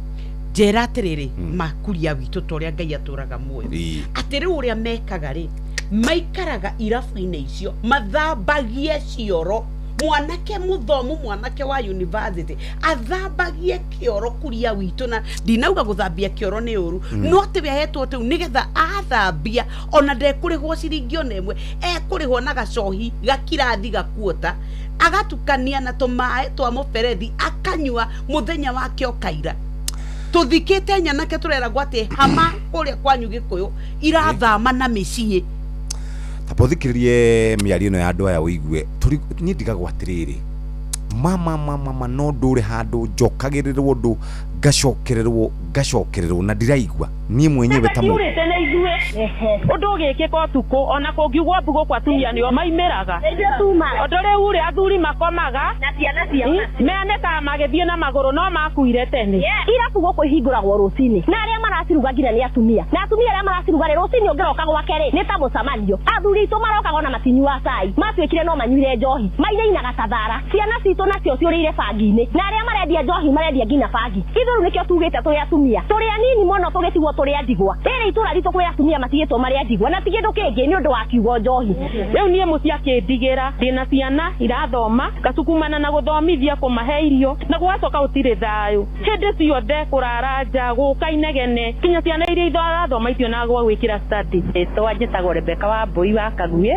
Njĩra atĩrĩrĩ, makuria witũ ta ũrĩa Ngai atũraga muoyo, atĩ rĩu ũrĩa mekaga rĩ, maikaraga irabu-inĩ icio mathambagie cioro. Mwanake mũthomu, mwanake wa university athambagie kĩoro kuria witũ, na ndinauga gũthambia kĩoro nĩ ũru, no atĩ we ahetwo tĩu nĩgetha athambia ona ndekũrĩhwo ciringi ona ĩmwe, ekũrĩhwo na gacohi gakirathi gakuota, agatukania na tũmaĩ twa mũberethi akanyua mũthenya wake ũkaira. Tũthikĩte nyanake tũreragwo atĩ hama kũrĩa kwanyu Gĩkũyũ irathama na mĩciĩ. Tapothikiririe mĩario ĩno ya andũ aya ũigue niĩ ndigagwo atĩrĩrĩ, mama no ndũre handũ njokagĩrĩrwo ũndũ ngacokererwo na ndiraigua niĩ mwenyewe ta mũndũ. Tene ithuĩ ũndũ ũgĩkĩka ũtukũ ona kũngiugwo mbugo kwa atumia nĩo maimĩraga, ũndũ rĩu rĩ athuri makomaga meanĩkaga magĩthiĩ na magũrũ no makuire tene. Irabu gũkũ ihingũragwo rũcinĩ na arĩa maraciruga nginya nĩ atumia, na atumia arĩa maraciruga rĩ rũcinĩ ũngĩroka gwake rĩ nĩ ta mũcemanio. Athuri aitũ marokaga ona matinyuaga cai, matuĩkire no manyuire njohi, mainainaga ta thara. Ciana citũ nacio ciũrĩire bangi-inĩ, na arĩa marendia njohi marendia nginya bangi. Ithuĩ rĩu nĩkĩo tugĩte tũrĩ atumia, tũrĩ anini mũno tũgĩtigwo tũrĩ a ndigwa. Rĩrĩ itũra ritũ kwĩ atumia matigĩtwo marĩ a ndigwa na ti kĩndũ kĩngĩ nĩ ũndũ wa kiugo njohi. Rĩu niĩ mũciĩ akĩndigĩra ndĩna ciana irathoma, ngacukumana na gũthomithia, kũmahe irio, na gũgacoka gũtirĩ thayũ hĩndĩ ciothe, kũrara nja, gũka inegene, nginya ciana iria irathoma itionaga gwa gwĩkĩra study. Rĩtwa njĩtagwo Rebecca wa Mbũi wa Kaguĩ.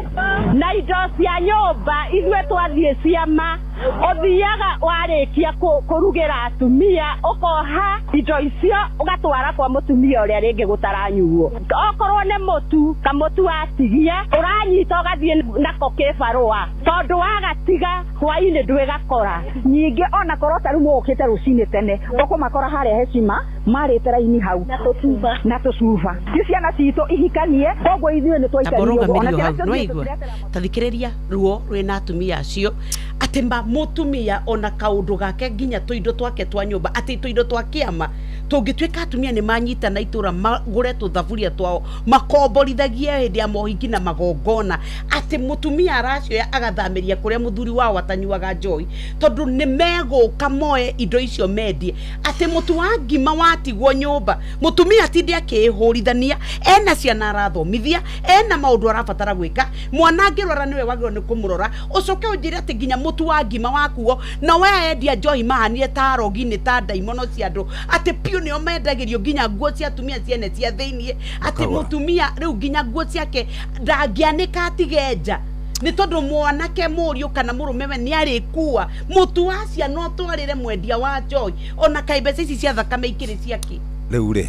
Na indo cia nyũmba ithuĩ twathiĩ ciama, ũthiaga warĩkia kũrugĩra atumia ũkoha indo icio ũgatwara kwa mũtumia ũrĩa rĩngĩ gũtaranyuo. Okorwo nĩ mũtu, kamũtu watigia ũranyita ũgathiĩ nako kĩbarũa, tondũ wagatiga hwainĩ ndwĩgakora. Nyingĩ ona korwo ta rĩu mũgũkĩte rũcinĩ tene ũkũmakora harĩa Heshima marĩte raini hau na tũcuba. Ti ciana citũ ihikanie, koguo ithuĩ nĩ twaikaririe ũguo. Ona ciana citũ tathikĩrĩria ruo rwĩna atumia acio atĩ ma mũtumia ona kaũndũ gake nginya tũindo twake twa nyũmba, atĩ tũindo twa kĩama tũngĩtuĩka atumia nĩ manyitana itũra magũre tũthaburia twao makomborithagie hĩndĩ ya mohiki na magongona, atĩ mũtumia aracioya agathamĩria kũrĩa mũthuri wao atanyuaga njohi tondũ nĩ megũka moe indo icio mendie. Atĩ mũtu wa ngima watigwo nyũmba mũtumia atinde akĩhũrithania, ena ciana arathomithia, ena maũndũ arabatara gwĩka, mwana angĩrwara nĩwe wagĩrĩirwo nĩ kũmũrora, ũcoke ũnjĩre atĩ nginya mũtu wa ngima wakuo na we endia njohi mahanire ta arogi nĩ ta ndaimono cia andũ, atĩ piũ nĩo mendagĩrio nginya nguo cia atumia ciene cia thĩiniĩ, atĩ mũtumia rĩu nginya nguo ciake ndangĩanĩka atige nja nĩ tondũ mwanake mũriũ kana mũrũme we nĩ arĩkua mũtu wa ciana ũtwarĩre mwendia wa njohi, ona kaĩ mbeca ici cia thakame ikĩrĩ ciake. Rĩu rĩ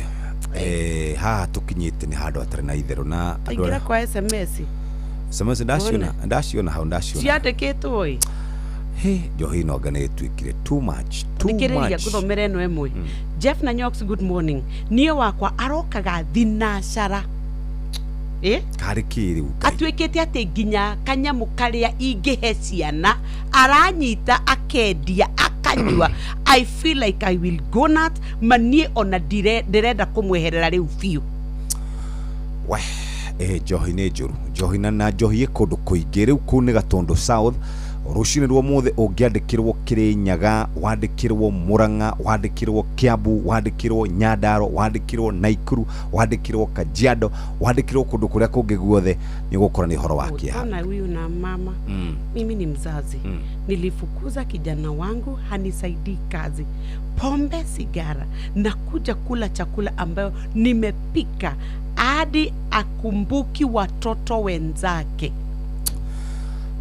haha tũkinyĩte nĩ handũ hatarĩ na itherũ na andũ kwa SMS SMS ndaciona hau ndaciona ciandĩkĩtwo ĩ he njohi no ngana ĩtuĩkire too much. Thikĩrĩria ngũthomere ĩno ĩmwe. Jeff na Nyox, good morning. Niĩ wakwa arokaga thinacara karĩ kĩ rĩu atuĩkĩte atĩ nginya kanyamũ karĩa ingĩhe ciana aranyita akendia akanyua. I feel like I will go nut, ma niĩ ona ndĩrenda kũmweherera rĩu biũ. We njohi nĩ njũru, njohi na njohi ĩ kũndũ kũingĩ. Rĩu kũu nĩ Gatũndũ South rũcinĩ rwa ũmũthĩ ũngĩandĩkĩrwo Kĩrĩnyaga, wandĩkĩrwo Murang'a, wandĩkĩrwo Kiambu, wandĩkĩrwo Nyandarua, wandĩkĩrwo Naikuru, wandĩkĩrwo Kajiado, wandĩkĩrwo kũndũ kũrĩa kũngĩ guothe nĩ ũgũkora nĩ ũhoro wa kĩeha. Ona huyu na mama mimi ni mzazi nilifukuza kijana wangu, hanisaidii kazi, pombe, sigara na kuja kula chakula ambayo nimepika hadi akumbuki watoto wenzake.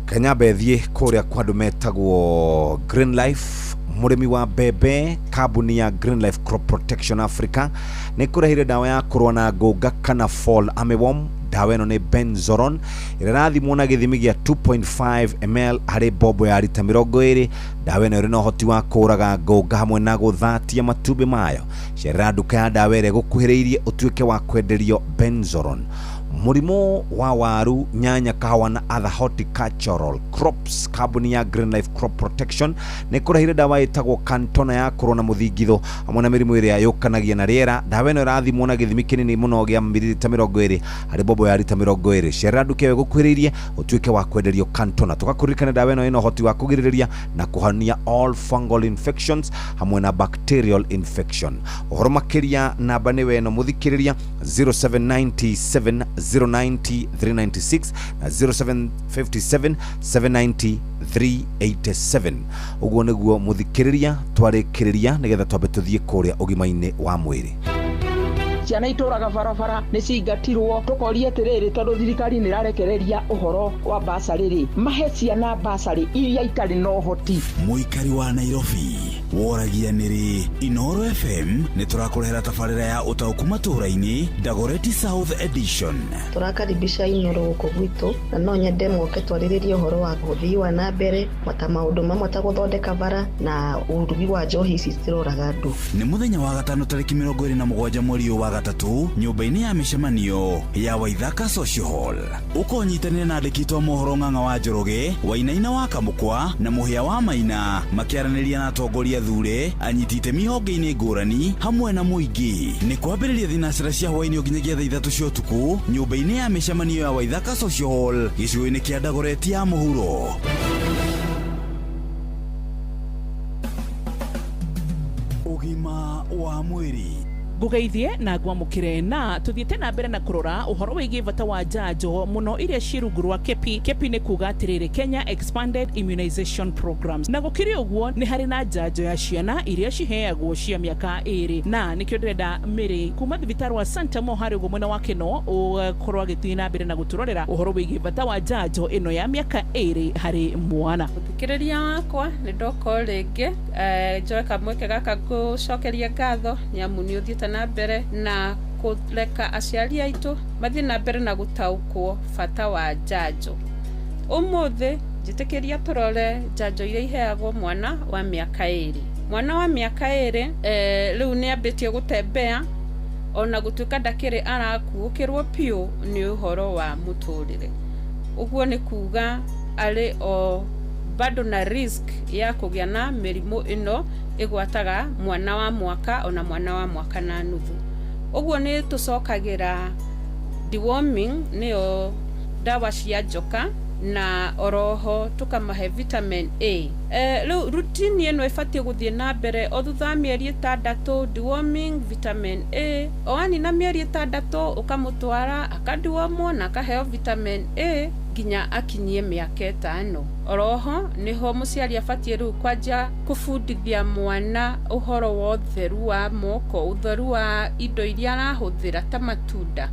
Kenya bethie kũrĩa kwa andũ metagwo Green Life, mũrĩmi wa mbembe, kambuni ya Green Life Crop Protection Africa nĩ kũrehire ndawa ya kũrũa na ngũnga kana fall armyworm. Ndawa ĩno nĩ Benzoron ĩrĩa ĩrathimwo na gĩthimi gĩa 2.5 ml harĩ mbombo ya rita 20. Ndawa ĩno ĩrĩ na ũhoti wa kũũraga ngũnga hamwe na gũthatia matumbĩ mayo. Cerera nduka ya ndawa ĩrĩa ĩgũkuhĩrĩirie ũtuĩke wa kwenderio Benzoron. Mũrimũ wa waru, nyanya, kahawa na other horticultural crops. Kambuni ya Green Life Crop Protection nĩ kũrehire ndawa ĩtagwo Kantona ya kũrũa na mũthingithũ hamwe na mĩrimũ ĩrĩa yũkanagia na rĩera. Ndawa ĩno ĩrathimwo na gĩthimi kĩnini mũno gĩa mililita 20 harĩ bobo ya rita 20. Cerera nduka ĩyo ĩgũkuhĩrĩirie ũtuĩke wa kwenderio Kantona. Tũgakũririkana ndawa ĩno ĩna ũhoti wa kũgirĩrĩria na kũhonia all fungal infections hamwe na bacterial infection. Ũhoro makĩria namba nĩ weno mũthikĩrĩria 0797 090 396 na 0757 790 387. Ũguo nĩguo mũthikĩrĩria twarĩkĩrĩria nĩgetha twambe tũthiĩ kũrĩa ũgima-inĩ wa mwĩrĩ. Ciana itũraga barabara nĩ cingatirwo, tũkoria atĩrĩrĩ, tondũ thirikari nĩ ĩrarekereria ũhoro wa basarĩ rĩ, mahe ciana basarĩ iria itarĩ na ũhoti. Mũikari wa Nairobi woragia nĩrĩ Inoro FM nĩ tũrakũrehera tabarĩra ya ũtaũku matũũra-inĩ Dagoretti South Edition. Tũrakaribisha Inoro gũkũ gwitũ na no nyende moke twarĩrĩrie ũhoro wa ũthii wa na mbere ta maũndũ mamwe ta gũthondeka bara na ũrugi wa njohi ici ciroraga andũ. Nĩ mũthenya wa gatano tarĩki 27 mweri ũyũ wa gatatũ nyũmba-inĩ ya mĩcemanio ya Waithaka Social Hall. Ũkonyitanĩra na andĩki a mohoro Ng'ang'a wa Njoroge, Wainaina wa Kamũkwa na Mũhĩa wa Maina makĩaranĩria na atongoria thure, anyiti itemi honge-inĩ ngũrani hamwe na mũingĩ. Nĩ kwambĩrĩria thinacera cia hwaĩ-inĩ nginyagia thaa 3 cia ũtukũ nyũmba-inĩ ya mĩcemanio ya Waithaka Social Hall gĩcigo-inĩ kĩa Dagoretti ya mũhuro. Ũgima wa mwĩrĩ. Ngugeithie na ngwamũkĩre na tuthiĩte na mbere na kũrora ũhoro wĩgiĩ bata wa njanjo mũno iria ciĩ rungu rwa KEPI. KEPI nĩ kuga atĩrĩrĩ, Kenya Expanded Immunization Programs, na gũkĩrĩ ũguo nĩ harĩ na njanjo ya ciana iria ciheagwo cia mĩaka 2, na nĩkĩo ndĩrenda Mary kuma thibitarĩ wa Santa Mo harĩ ũguo mwena wa Kĩno ũgakorwo agĩthiĩ na mbere na gũtũrorera ũhoro wĩgiĩ bata wa njanjo ĩno ya mĩaka 2 harĩ mwana. Mũthikĩrĩria wakwa nĩ ndoka o rĩngĩ, njoe kamweke gaka ngũcokeria ngatho nĩ amu nĩ ũthiĩte na mbere na kũreka aciari aitũ mathiĩ na mbere na gũtaũkwo bata wa njanjo. Ũmũthĩ njĩtĩkĩria tũrore njanjo iria iheagwo mwana wa mĩaka 2. Mwana wa mĩaka 2 rĩu nĩ ambĩtie gũtembea ona gũtuĩka ndakĩrĩ arakuũkĩrwo piũ nĩ ũhoro wa mũtũrĩre. Ũguo nĩ kuga arĩ o bado na risk ya kũgĩa na mĩrimũ ĩno ĩgwataga mwana wa mwaka ona mwana wa mwaka na nuthu. Ũguo nĩ tũcokagĩra deworming nĩyo ndawa cia njoka na oroho tũkamahe vitamin A. Rĩu routine ĩno ĩbatiĩ gũthiĩ na mbere o thutha wa mĩeri 6, deworming, vitamin A. O wanina mĩeri 6 ũkamũtwara akadewormwo na akaheo vitamin A nginya akinyie mĩaka 5. Oroho niho mũciari abatiĩ rĩu kwanja kũbundithia mwana ũhoro wa ũtheru wa moko, ũtheru wa indo iria arahũthĩra ta matunda,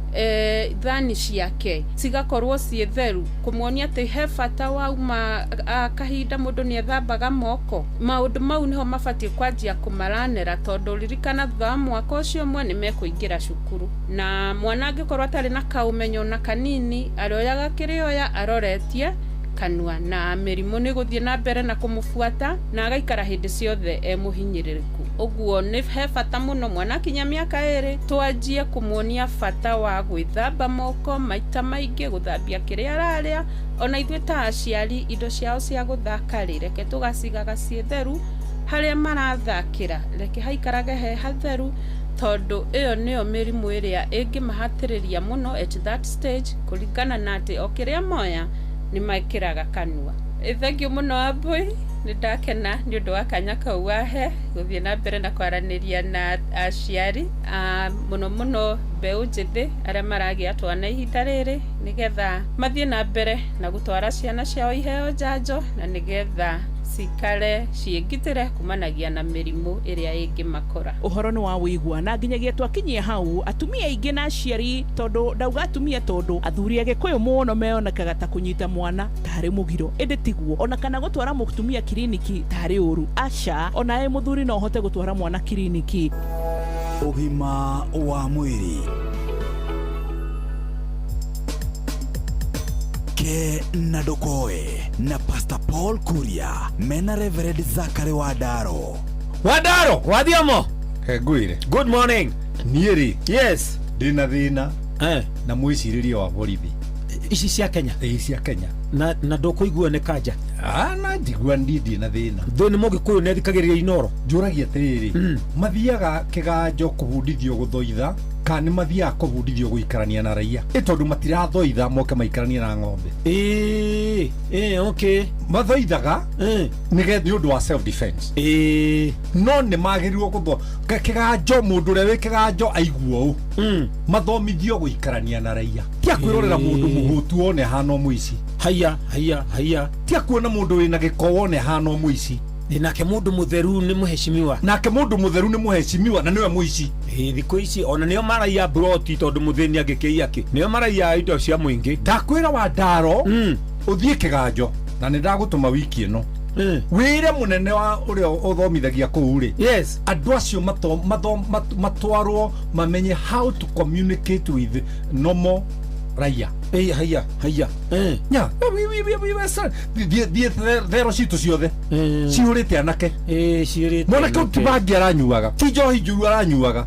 thani ciake cigakorwo ciĩ theru, kũmuonia atĩ he bata wauma kahinda mũndũ nĩ ethambaga moko. Maũndũ mau niho mabatiĩ kwanjia kũmaranĩra tondũ ririkana thutha wa mwaka ũcio ũmwe nĩ mekũingĩra cukuru, na mwana angĩkorwo atarĩ na kaũmenyo na kanini arĩoyaga kĩrĩoya aroretie kanua na mĩrimũ nĩ gũthiĩ na mbere na kũmũbuata na agaikara hĩndĩ ciothe e mũhinyĩrĩrĩku. Ũguo nĩ he bata mũno mwana akinya mĩaka 2 twanjie kũmuonia bata wa gwĩthamba moko maita maingĩ, gũthambia kĩrĩa ararĩa, ona ithuĩ ta aciari indo ciao cia gũthaka rĩ reke tũgacigaga ciĩ theru, harĩa marathakĩra reke haikarage he hatheru, tondũ ĩyo nĩyo mĩrimũ ĩrĩa ĩngĩmahatĩrĩria mũno at that stage, kũringana na atĩ o kĩrĩa moya nĩ mekĩraga kanua. Thengiũ mũno Wambui, nĩ ndakena nĩ ũndũ wa kanya kau wahe gũthiĩ na mbere na kwaranĩria na aciari, mũno mũno mbeũ njĩthĩ arĩa maragĩa twana ihinda rĩrĩ, nĩgetha mathiĩ na mbere na gũtwara ciana ciao iheo njanjo na nĩgetha cikare ciĩgitĩre kumanagia na mĩrimũ ĩrĩa ĩngĩmakora. Ũhoro nĩ wa wĩigua na nginyagia twakinyia hau atumia aingĩ na aciari, tondũ ndauga atumia tondũ athuri a Gĩkũyũ mũno meonekaga ta kũnyita mwana tarĩ mũgiro, ĩndĩ tiguo, ona kana gũtwara mũtumia kiriniki tarĩ ũru, aca, ona ĩ mũthuri no ũhote gũtwara mwana kiriniki. Ũgima wa mwĩrĩ. Ke na Ndokoe na Pastor Paul Kuria mena Reverend Zachary Wandaro. Wandaro, wathiomo. Ngwire. Good morning. Niĩ rĩ. Yes. Ndĩna thĩna. Na mwĩcirĩrie wa borithi ici cia Kenya. Ĩĩ, cia Kenya. Na ndũkũigua nĩ kanja. Na njigua ndindi na thĩna. Thĩ nĩ mũgĩkũyũ nĩ athikagĩrĩria Inoro. Njũragia atĩrĩrĩ, mathiaga kĩganjo kũbundithio gũthoitha kana nĩ mathiaga kũbundithio gũikarania na raia? Ĩ tondũ matirathoitha moke maikaranie na ng'ombe. Ĩĩ, okay. Mathoithaga nĩgetha nĩ ũndũ wa self defense. No nĩ magĩrĩirwo gũtho kĩganjo, mũndũ ũrĩa wĩ kĩganjo aigua ũũ, mathomithio gũikarania na raia. Ti akwĩrorera mũndũ mũhũtu wone ahana mũici. Haya haya haya. Ti akuona mũndũ wĩna gĩko wone ahana mũici. Nake mũndũ mũtheru nĩ mũheshimiwa. Nake mũndũ mũtheru nĩ mũheshimiwa na nĩwe mũici. Thikũ ici ona nĩo maraiya broti tondũ mũthĩni angĩkĩiya kĩ. Nĩo maraiya indo cia mũingĩ. Ndakwĩra wa ndaro ũthiĩ kĩganjo na nĩ ndagũtũma wiki ĩno. Wĩre mũnene wa ũrĩa ũthomithagia kũu rĩ. Yes. Andũ acio matwarwo mamenye how to communicate with normal raia. Haya haya. Nya, thiĩ thero citũ ciothe cihũrĩte anake. Mwanake ti bangi aranyuaga, ti njohi njũru aranyuaga,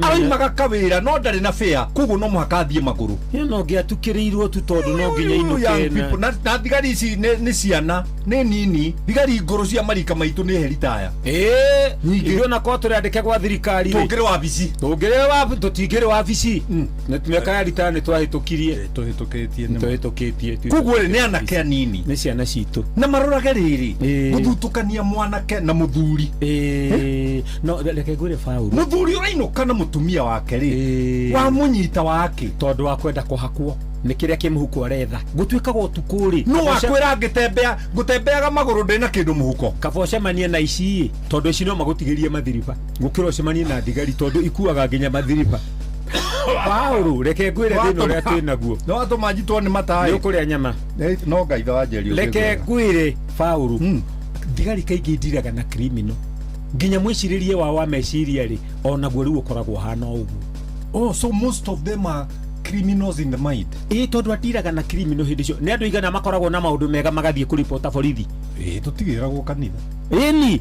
aroimaga kawĩra no ndarĩ na fare, koguo no mũhaka athiĩ magũrũ. No ngĩatukĩrĩirwo tu tondũ no nginya inũke. Na thigari ici nĩ ciana, nĩ nini, thigari ngũrũ cia marika maitũ nĩ heritaya. Nyingĩ. Ithuĩ onakorwo tũrĩ andĩke gwa thirikari rĩ, tũngĩrĩ wabici. Tũtingĩrĩ wabici. Mĩaka ya ritaya nĩ twahĩtũkirie. Tũhĩtũkĩtie. Koguo rĩ nĩ anake anini. Nĩ ciana citũ. Na marorage rĩrĩ gũthutũkania mwanake na mũthuri. No reke ngwĩre Paul. Mũthuri ũrainũka na mũtumia wake rĩ, wamũnyita wake tondũ wa kwenda kũhakwo nĩ kĩrĩa kĩ mũhuko aretha. Gũtuĩkaga ũtukũ rĩ, no wakwĩra ngĩtembea ngũtembeaga magũrũ ndĩ na kĩndũ mũhuko. Kaba ũcemanie na ici tondũ ici no magũtigĩrie mathiriba gũkĩra ũcemanie na thigari tondũ ikuaga nginya mathiriba. Paul, reke ngwĩre thĩna ũrĩa twĩ naguo. No atũma njitwo nĩ mataĩ. Nĩ ũkũrĩa nyama. No Ngai tha wa Njeri. Reke ngwĩre Paul, thigari kaingĩ indiraga na criminal. Nginya mwĩcirĩrie wao wa meciria rĩ, onaguo rĩu ũkoragwo ũhana ũguo. Oh, so most of them are criminals in the mind. Ĩĩ tondũ atiraga na criminal hĩndĩ cio. Nĩ andũ igana makoragwo na maũndũ mega magathiĩ kũribota borithi. Ĩĩ tũtigĩragwo kanitha. Ĩni.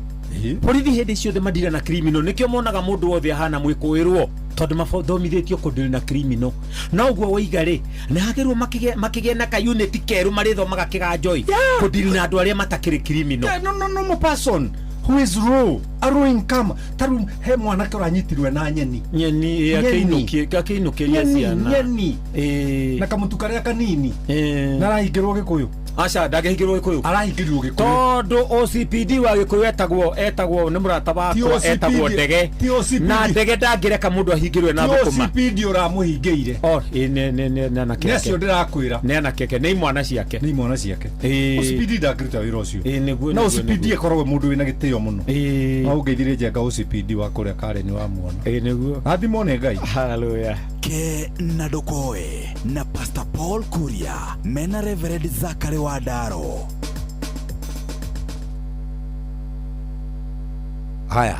Borithi hĩndĩ ciothe mandira na criminal, nĩkĩo monaga mũndũ wothe ahana mwĩkũĩrwo tondũ mathomithĩtio kũndĩra na criminal. Na ũguo woiga rĩ, nĩ hagĩrĩirwo makĩgĩe na ka unit kerũ marĩthomaga kĩganjoi kũndĩra na andũ arĩa matakĩrĩ criminal. No no no person who is raw arrowing kama taru he mwanake ũranyitirwe na nyeni nyeni akĩinũkĩria ciana nyeni na kamũtu karĩa kanini na arahingĩrwo Gĩkũyũ. Aca ndangĩhingĩrwo Gĩkũyũ, arahingĩrwo Gĩkũyũ tondũ OCPD wa Gĩkũyũ etagwo nĩ mũrata wakwa etagwo Ndege, na Ndege ndangĩreka mũndũ ahingĩrwe na thũkũma. OCPD ũramũhingĩire. Oh, nĩ anake ake. Nĩacio ndĩrakwĩra. Nĩ anake ake, nĩ imwana ciake. Nĩ imwana ciake. OCPD ndangĩruta wĩra ũcio. Na OCPD ĩkoragwo mũndũ wĩna gĩtĩo mũno. No ũngeithirie Njenga OCPD wa kũrĩa Karen wa muona. Nĩguo. Athimwo nĩ Ngai. Hallelujah. Ke na Ndokoe na Pastor Paul Kuria mena Reverend Zachary wa Ndaro. Haya,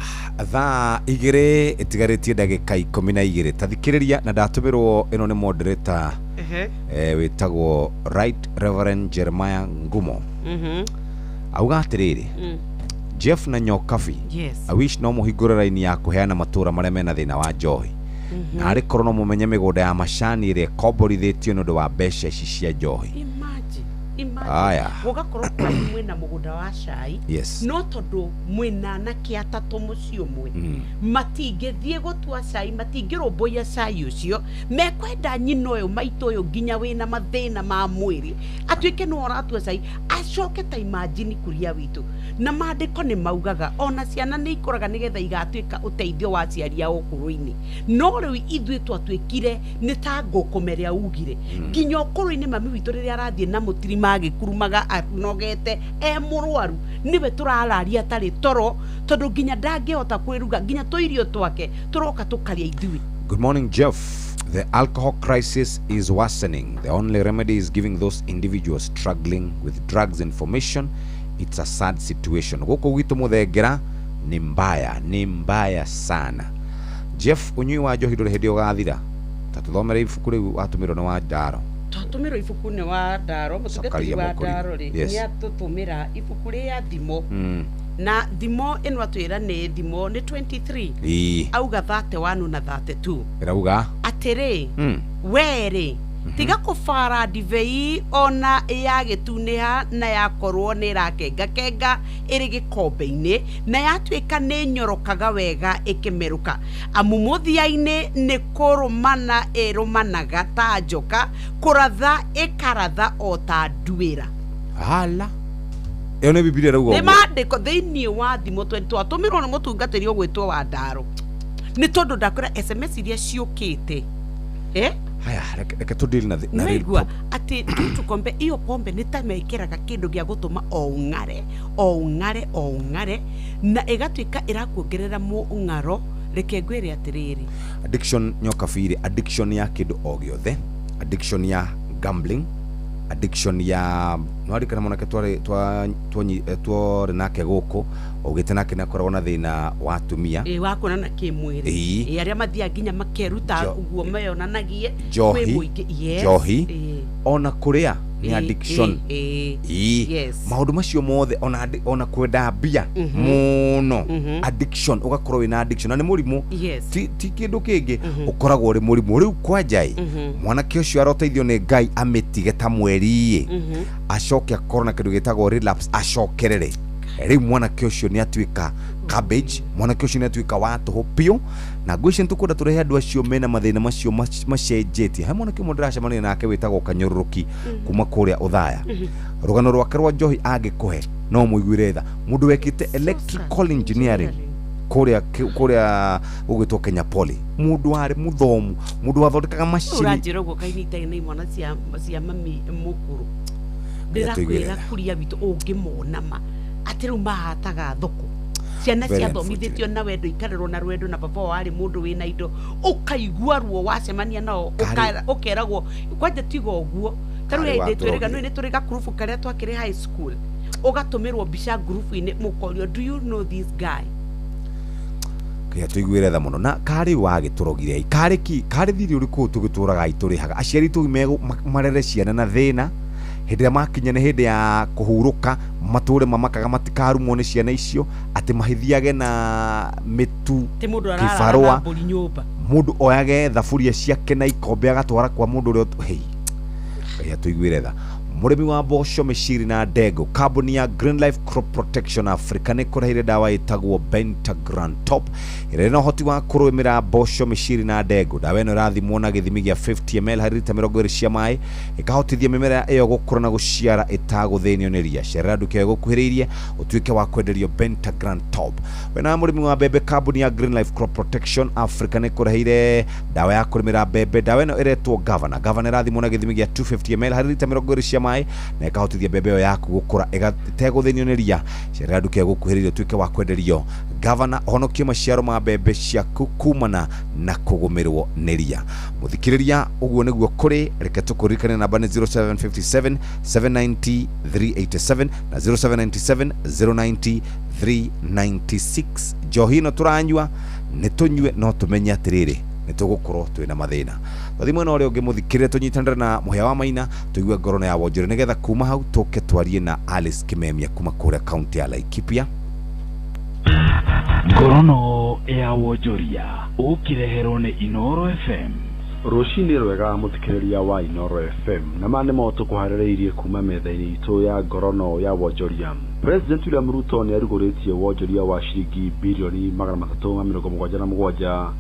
thaa igĩrĩ ĩtigarĩtie ndagĩka 12. Tathikĩrĩria na ndatũmĩrwo ĩno nĩ moderator wĩtagwo Right Reverend Jeremiah Ngumo. Auga atĩrĩrĩ, Jeff na Nyokabi, yes. I wish no mũhingũre raini ya kũheana matũra marĩa mena thĩna wa njohi. Na arĩ korwo no mũmenye mĩgũnda ya macani ĩrĩa ĩkomborithĩtio nĩ ũndũ wa mbeca ici cia njohi. Imagine. Aya. Gũgakorwo kwanyu mwĩna mũgũnda wa cai. Yes. No tondũ mwĩna anake atatũ mũciĩ ũmwe, matingĩthiĩ gũtua cai, matingĩrũmbũiya cai ũcio, mekwenda nyina ũyũ maitũ ũyũ nginya wĩna mathĩna ma mwĩrĩ atuĩke nĩwe ũratua cai, acoke ta imagine kuria witũ. Na maandĩko nĩ maugaga ona ciana nĩ ikũraga nĩgetha igatuĩka ũteithio wa aciari ao ũkũrũ-inĩ. No rĩu ithuĩ twatuĩkire nĩ ta ngũkũme rĩa ugire nginya ũkũrũ-inĩ mami witũ rĩrĩa arathiĩ na mũtirima agĩkurumaga anogete e mũrwaru, nĩwe tũrararia atarĩ toro tondũ nginya ndangĩhota kwĩruga, nginya tũirio twake tũroka tũkarĩa ithuĩ. Good morning, Jeff. The alcohol crisis is worsening. The only remedy is giving those individuals struggling with drugs information. It's a sad situation. Gũkũ gwitũ Mũthengera ni mbaya sana. Jeff, ũnyui wa njohi ndũrĩ hĩndĩ ũgathira. Ta tũthomere ibuku rĩu watũmĩrwo nĩ wa Ndaro. Twatũmĩrwo ibuku nĩ wa Ndaro, mũtungatĩri wa Ndaro rĩ, nĩ atũtũmĩra ibuku rĩa thimo. Na thimo ĩno atwĩra nĩ thimo nĩ 23. Ĩĩ. Auga 31 na 32. Ĩrauga atĩrĩ, werĩ tiga kũbara ndibei ona yagĩtunĩha na yakorwo nĩ ĩrakengakenga ĩrĩ gĩkombe-inĩ na yatuĩka nĩ nyorokaga wega ĩkĩmerũka, amu mũthia-inĩ nĩ kũrũmana ĩrũmanaga ta njoka, kũratha ĩkaratha o ta nduĩra. Hala, ĩyo nĩ Bibilia ĩrauga nĩ ũguo. Maandĩko thĩinĩ wa thimũ twatũmĩrwo nĩ mũtungatĩri ũgwĩtwo wa ndaro, nĩ tondũ ndakwĩra SMS iria ciũkĩte Haya, reke tũdeal na na real nĩwaigua atĩ tukombe iyo pombe nĩ ta mekĩraga kĩndũ gĩa gũtũma o ũng'are o ũng'are o ũng'are na ĩgatuĩka ĩrakuongerera mũng'aro. Reke ngwĩre atĩrĩrĩ, addiction nyoka biri, addiction ya kĩndũ o gĩothe, addiction ya gambling, addiction ya nwarikana mwanake twarĩ twarĩ nake gũkũ augĩte nake nĩakoragwo na thĩna wa atumia. Ĩ wa kuonana kĩmwĩrĩ. Ĩĩ. Ĩ arĩa mathiaga nginya makeruta ũguo meyonanagie kwĩ njohi mũingĩ. Yes. Njohi Ĩ. ona kũrĩa nĩ Ĩ, addiction. Ĩ, ĩ. Ĩĩ. Yes. Maũndũ macio mothe ona kwenda mbia mũno, addiction, ũgakorwo wĩna addiction na nĩ mũrimũ. Yes. Ti kĩndũ kĩngĩ, ũkoragwo ũrĩ mũrimũ. Rĩu kwanja ĩ, mwanake ũcio aroteithio nĩ Ngai amĩtige ta mweri ĩ, acoke akorwo na kĩndũ gĩtagwo relapse, acokerere. Rĩu mwanake ũcio nĩ atuĩka cabbage, mwanake ũcio nĩ atuĩka wa tũhũ biũ. Na ngwĩciria nĩ tũkwenda tũrehe andũ acio mena mathĩna macio macenjetie. He mwanake ũmwe ndĩracemania nake wĩtagwo Kanyũrũrũki kuma kũrĩa Ũthaya. Rũgano rwake rwa njohi angĩkũhe no mũiguĩre tha. Mũndũ wekĩte electrical engineering kũrĩa kũrĩa gũgwĩtwo Kenya Poly, mũndũ warĩ mũthomu, mũndũ wathondekaga macini. Ũranjĩra ũguo kainita na imwana cia mami mũkũrũ, ndĩrakwĩra kuria witũ ũngĩmona ma atĩ rĩu mahataga thoko ciana Very ciathomithĩtio na wendo, ikarerwo na rwendo na baba wao arĩ mũndũ wĩna indo, ũkaigua ruo wacemania nao, ũkeragwo kwanja tiga ũguo. Ta rĩu Karĩ hĩndĩ twĩrĩga watũrogire. nĩ nĩ tũrĩ gakurubu karĩa twakĩrĩ high school, ũgatũmĩrwo mbica ngurubu-inĩ, mũkorio, "Do you know this guy?" Kĩa tũiguĩre tha mũno na karĩ wagĩtũrogire karĩ ki karĩ thirĩ ũrĩkũ tũgĩtũraga tũrĩhaga aciari tũ marere ciana na thĩna, hĩndĩ ĩrĩa makinya nĩ hĩndĩ ya kũhurũka matũre mamakaga matikarumwo nĩ ciana icio atĩ mahithiage na mĩtu Ti mũndũ ararara na kĩbarũa mbũri nyũmba. Mũndũ oyage thaburia ciake na ikombe agatwara kwa mũndũ ũrĩa hei. Ngai atũiguĩre tha. Mũrĩmi wa mboco, mĩciri na ndengũ, kambuni ya Green Life Crop Protection Africa nĩ kũreheire ndawa ĩtagwo Pentagran Top ĩrĩa ĩna ũhoti wa kũrũmĩra mboco, mĩciri na ndengũ. Ndawa ĩno ĩrathimwo na gĩthimi gĩa 50 ml harĩ rita 20 cia maĩ, ĩkahotithia mĩmera ĩyo gũkũra na gũciara ĩtagũthĩnio nĩ ria. Cerera nduka ĩyo ĩgũkuhĩrĩirie ũtuĩke wa kwenderio Pentagran Top. Wena mũrĩmi wa mbembe, kambuni ya Green Life Crop Protection Africa nĩ kũreheire ndawa ya kũrĩmĩra mbembe. Ndawa ĩno ĩretwo Governor. Governor ĩrathimwo na gĩthimi gĩa 250 ml harĩ rita 20 cia maĩ na ĩkahotithia mbembe ĩyo yaku gũkũra ĩtegũthĩnio nĩ ria. Cerera nduka ĩyo ĩgũkuhĩrĩirie ũtuĩke wa kwenderio Governor, ũhonokie maciaro ma mbembe ciaku kumana na kũgũmĩrwo nĩ ria. Mũthikĩrĩria, ũguo nĩguo kũrĩ. Reke tũkũririkane namba nĩ 0757 790 387 na 0797 090 396. Njohi ĩno tũranyua nĩ tũnyue no tũmenye atĩrĩrĩ nĩ tũgũkorwo twĩna mathĩna. Twathi mwena ũrĩa ũngĩ, mũthikĩrĩre, tũnyitanĩre na mũhĩa wa maina tũigue ngoro ya wonjore nĩgetha kuma hau tũke twarie na Alice Kimemia kuma kũrĩa kaunti ya Laikipia. Ngorono ya wonjoria ũkĩreherwo nĩ Inoro FM. Rũcinĩ rwega mũthikĩrĩria wa Inoro FM, na ma nĩmo tũkũharĩrĩirie kuma metha-inĩ itũ ya ngorono ya wonjoria. President William Ruto nĩ arugũrĩtie wonjoria wa ciringi birioni 377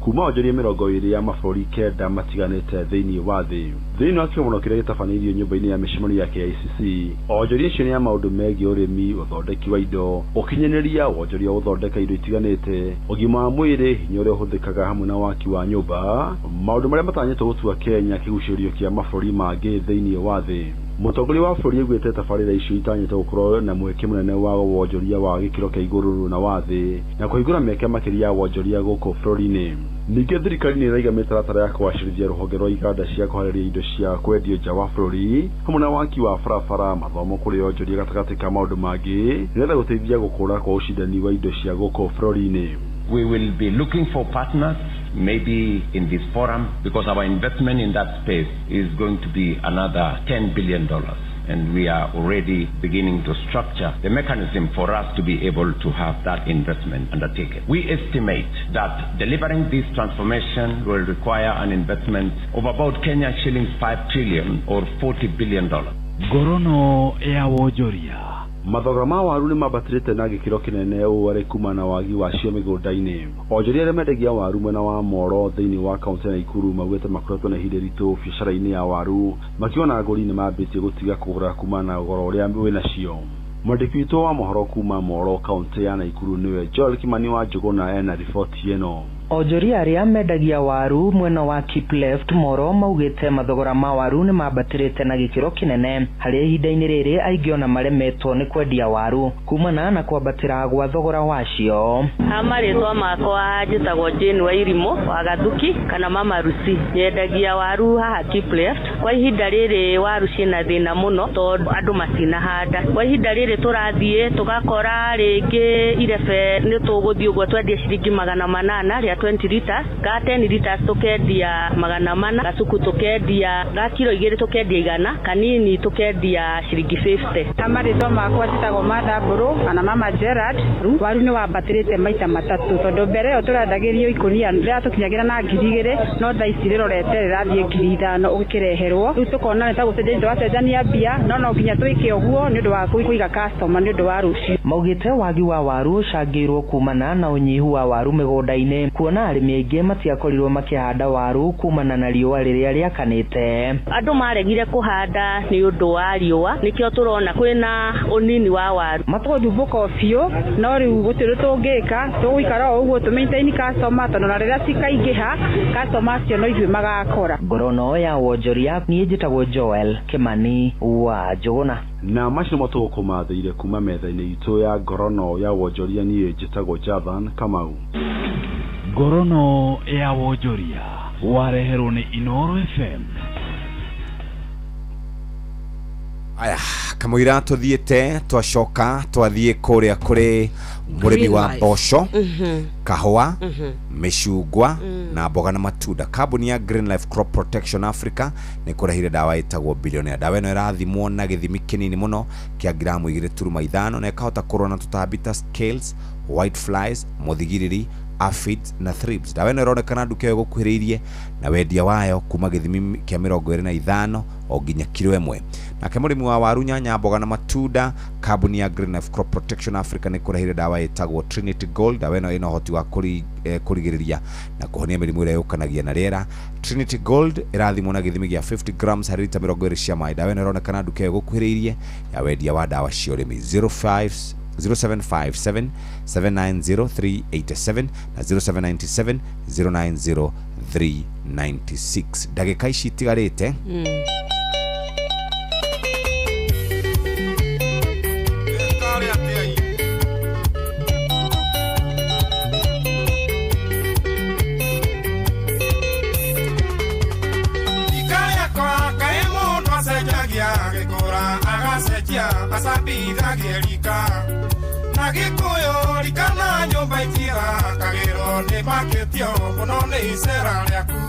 kuma wonjoria 20 ya mabũrũri 9 matiganĩte thĩinĩ wa thĩ. Thĩinĩ wa kĩgomano kĩrĩa gĩtabanĩirio nyũmba-inĩ ya mĩcemanio ya KICC, onjoria icio nĩ ya maũndũ megiĩ ũrĩmi, ũthondeki wa indo, ũkinyanĩria, wonjoria wa gũthondeka indo itiganĩte, ũgima wa mwĩrĩ, hinya ũrĩa ũhũthĩkaga hamwe na waki wa nyũmba, maũndũ marĩa matanyĩtwo gũtua Kenya kĩgucĩrĩrio kĩa mabũrũri mangĩ thĩinĩ wa thĩ. Mũtongoria wa bũrũri augĩte tabarĩra icio itanyĩtwo gũkorwo na mweke mũnene wa wonjoria wa gĩkĩro kĩa igũrũ na wa thĩ na kũhingũra mĩeke makĩria ya wonjoria gũkũ bũrũri-inĩ. Ningĩ thirikari nĩ ĩraiga mĩtaratara ya kũgacĩrithia rũhonge rwa iganda cia kũharĩria indo cia kwendio nja wa bũrũri hamwe na waki wa barabara, mathomo kũrĩ onjoria gatagatĩ ka maũndũ mangĩ nĩgetha gũteithia gũkũra kwa ũcindani wa indo cia gũkũ bũrũri-inĩ. We will be looking for partners, maybe in this forum, because our investment in that space is going to be another $10 billion. and we are already beginning to structure the mechanism for us to be able to have that investment undertaken. We estimate that delivering this transformation will require an investment of about Kenya shillings 5 trillion or $40 billion. Ngorono ya wonjoria. Mathogora ma waru nĩ mambatĩrĩte na gĩkĩro kĩnene ũũ arĩ kuma na wagi wacio mĩgũnda-inĩ. Onjoria arĩa mendagia waru mwena wa Moro thĩinĩ wa kaũntĩ ya Nakuru maugĩte makoretwo na ihinda iritũ biacara-inĩ ya waru makiona agũri nĩ mambĩtie gũtiga kũgũra kuma na goro ũrĩa wĩnacio. Mwandĩki witũ wa mohoro kuma Moro kaũntĩ ya Nakuru nĩwe Joel Kimani wa Njũgũna ena riboti ĩno. Onjoria arĩa mendagia waru mwena wa Keep Left Moro maugĩte mathogora ma waru nĩ mambatĩrĩte na gĩkĩro kĩnene harĩa ihinda-inĩ rĩrĩ aingĩ ona maremetwo nĩ kwendia waru kumana na kwambatĩra gwa thogora wacio. Ha marĩtwa makwa njĩtagwo Jane Wairimu wa Gathuki kana Mama Rusi, nyendagia waru haha Keep Left. Kwa ihinda rĩrĩ waru ciĩna thĩna mũno tondũ andũ matinahanda. Kwa ihinda rĩrĩ tũrathiĩ tũgakora rĩngĩ irebe nĩ tũgũthiĩ ũguo twendie ciringi 800 rĩa 20 liters, ga 10 liters tukendia 400, gasuku tukendia ga kilo 2 tukendia 100, kanini tukendia ciringi 50. Amarĩtwa makwa njĩtagwo Martha Mbũrũ kana Mama Gerard. Waru nĩ wambatĩrĩte maita matatũ tondũ mbere ĩyo tũrendagĩrio ikũnia rĩrĩa tũkinyagĩra na 2,000 no thaa ici rĩrorete rĩrathiĩ 5,000 ũgĩkĩreherwo. Rĩu tũkona nĩ ta gũcenjania tũracenjania mbia no nginya twĩke ũguo nĩ ũndũ wa kũiga customer nĩ ũndũ wa rũciũ. Maugĩte wagi wa waru ũcangĩirwo kumana na ũnyihu wa waru mĩgũnda-inĩ kuona arĩmi aingĩ matiakorirwo makĩhanda waru kumana na riũa rĩrĩa rĩakanĩte. Andũ maregire kũhanda nĩ ũndũ wa riũa nĩkĩo tũrona kwĩna ũnini wa waru. Matũgũthumbũka biũ no rĩu gũtirĩ tũngĩka tũgũikara o ũguo tũ maintain customer tondũ na rĩrĩa cikaingĩha customer acio no ithuĩ magakora. Ngorono ya wonjoria niĩ njĩtagwo Joel Kimani wa Njũgũna. Na macio nĩmo tũgũkũmathĩire kuma metha-inĩ itũ ya ngorono ya wonjoria niĩ njĩtagwo Jathan Kamau. Ngorono ya wonjoria wareherwo nĩ Inoro FM. Aya kamũira tũthiĩte twacoka twathiĩ kũrĩa kũrĩ mũrĩmi wa mboco, kahũa, mĩcungwa na mboga na matunda. Kambuni ya Green Life Crop Protection Africa nĩ kũrehire dawa ĩtagwo Billionaire. Dawa ĩno ĩrathimwo na gĩthimi kĩnini mũno kĩa gramu 2.5 na ĩkahota kũrũa na tũtambi ta scales, white flies, mũthigiriri, aphids na thrips. Dawa ĩno ĩronekana nduka ĩyo ĩgũkuhĩrĩirie na wendia wayo kuma gĩthimi kĩa 25 o nginya kilo 1. Nake mũrĩmi wa waru, nyanya, mboga na matunda, kambuni ya Green Life Crop Protection Africa nĩ kũrehire dawa ĩtagwo Trinity Gold. Dawa ĩno ĩna ũhoti wa kũrigĩrĩria na kũhonia mĩrimũ ĩrĩa yũkanagia na rĩera. Trinity Gold ĩrathimwo na gĩthimi gĩa 50 grams harĩ lita 20 cia maĩ. Dawa ĩno ĩronekana nduka ĩyo ĩgũkuhĩrĩirie ya wendia wa dawa cia ũrĩmi. 05 0757 790 387 na 0797 090 396. Ndagĩka ici itigarĩte. Na gĩkũyũ rika na nyũmba itirakagĩrwo nĩ makĩtio mũno nĩ icera rĩaku,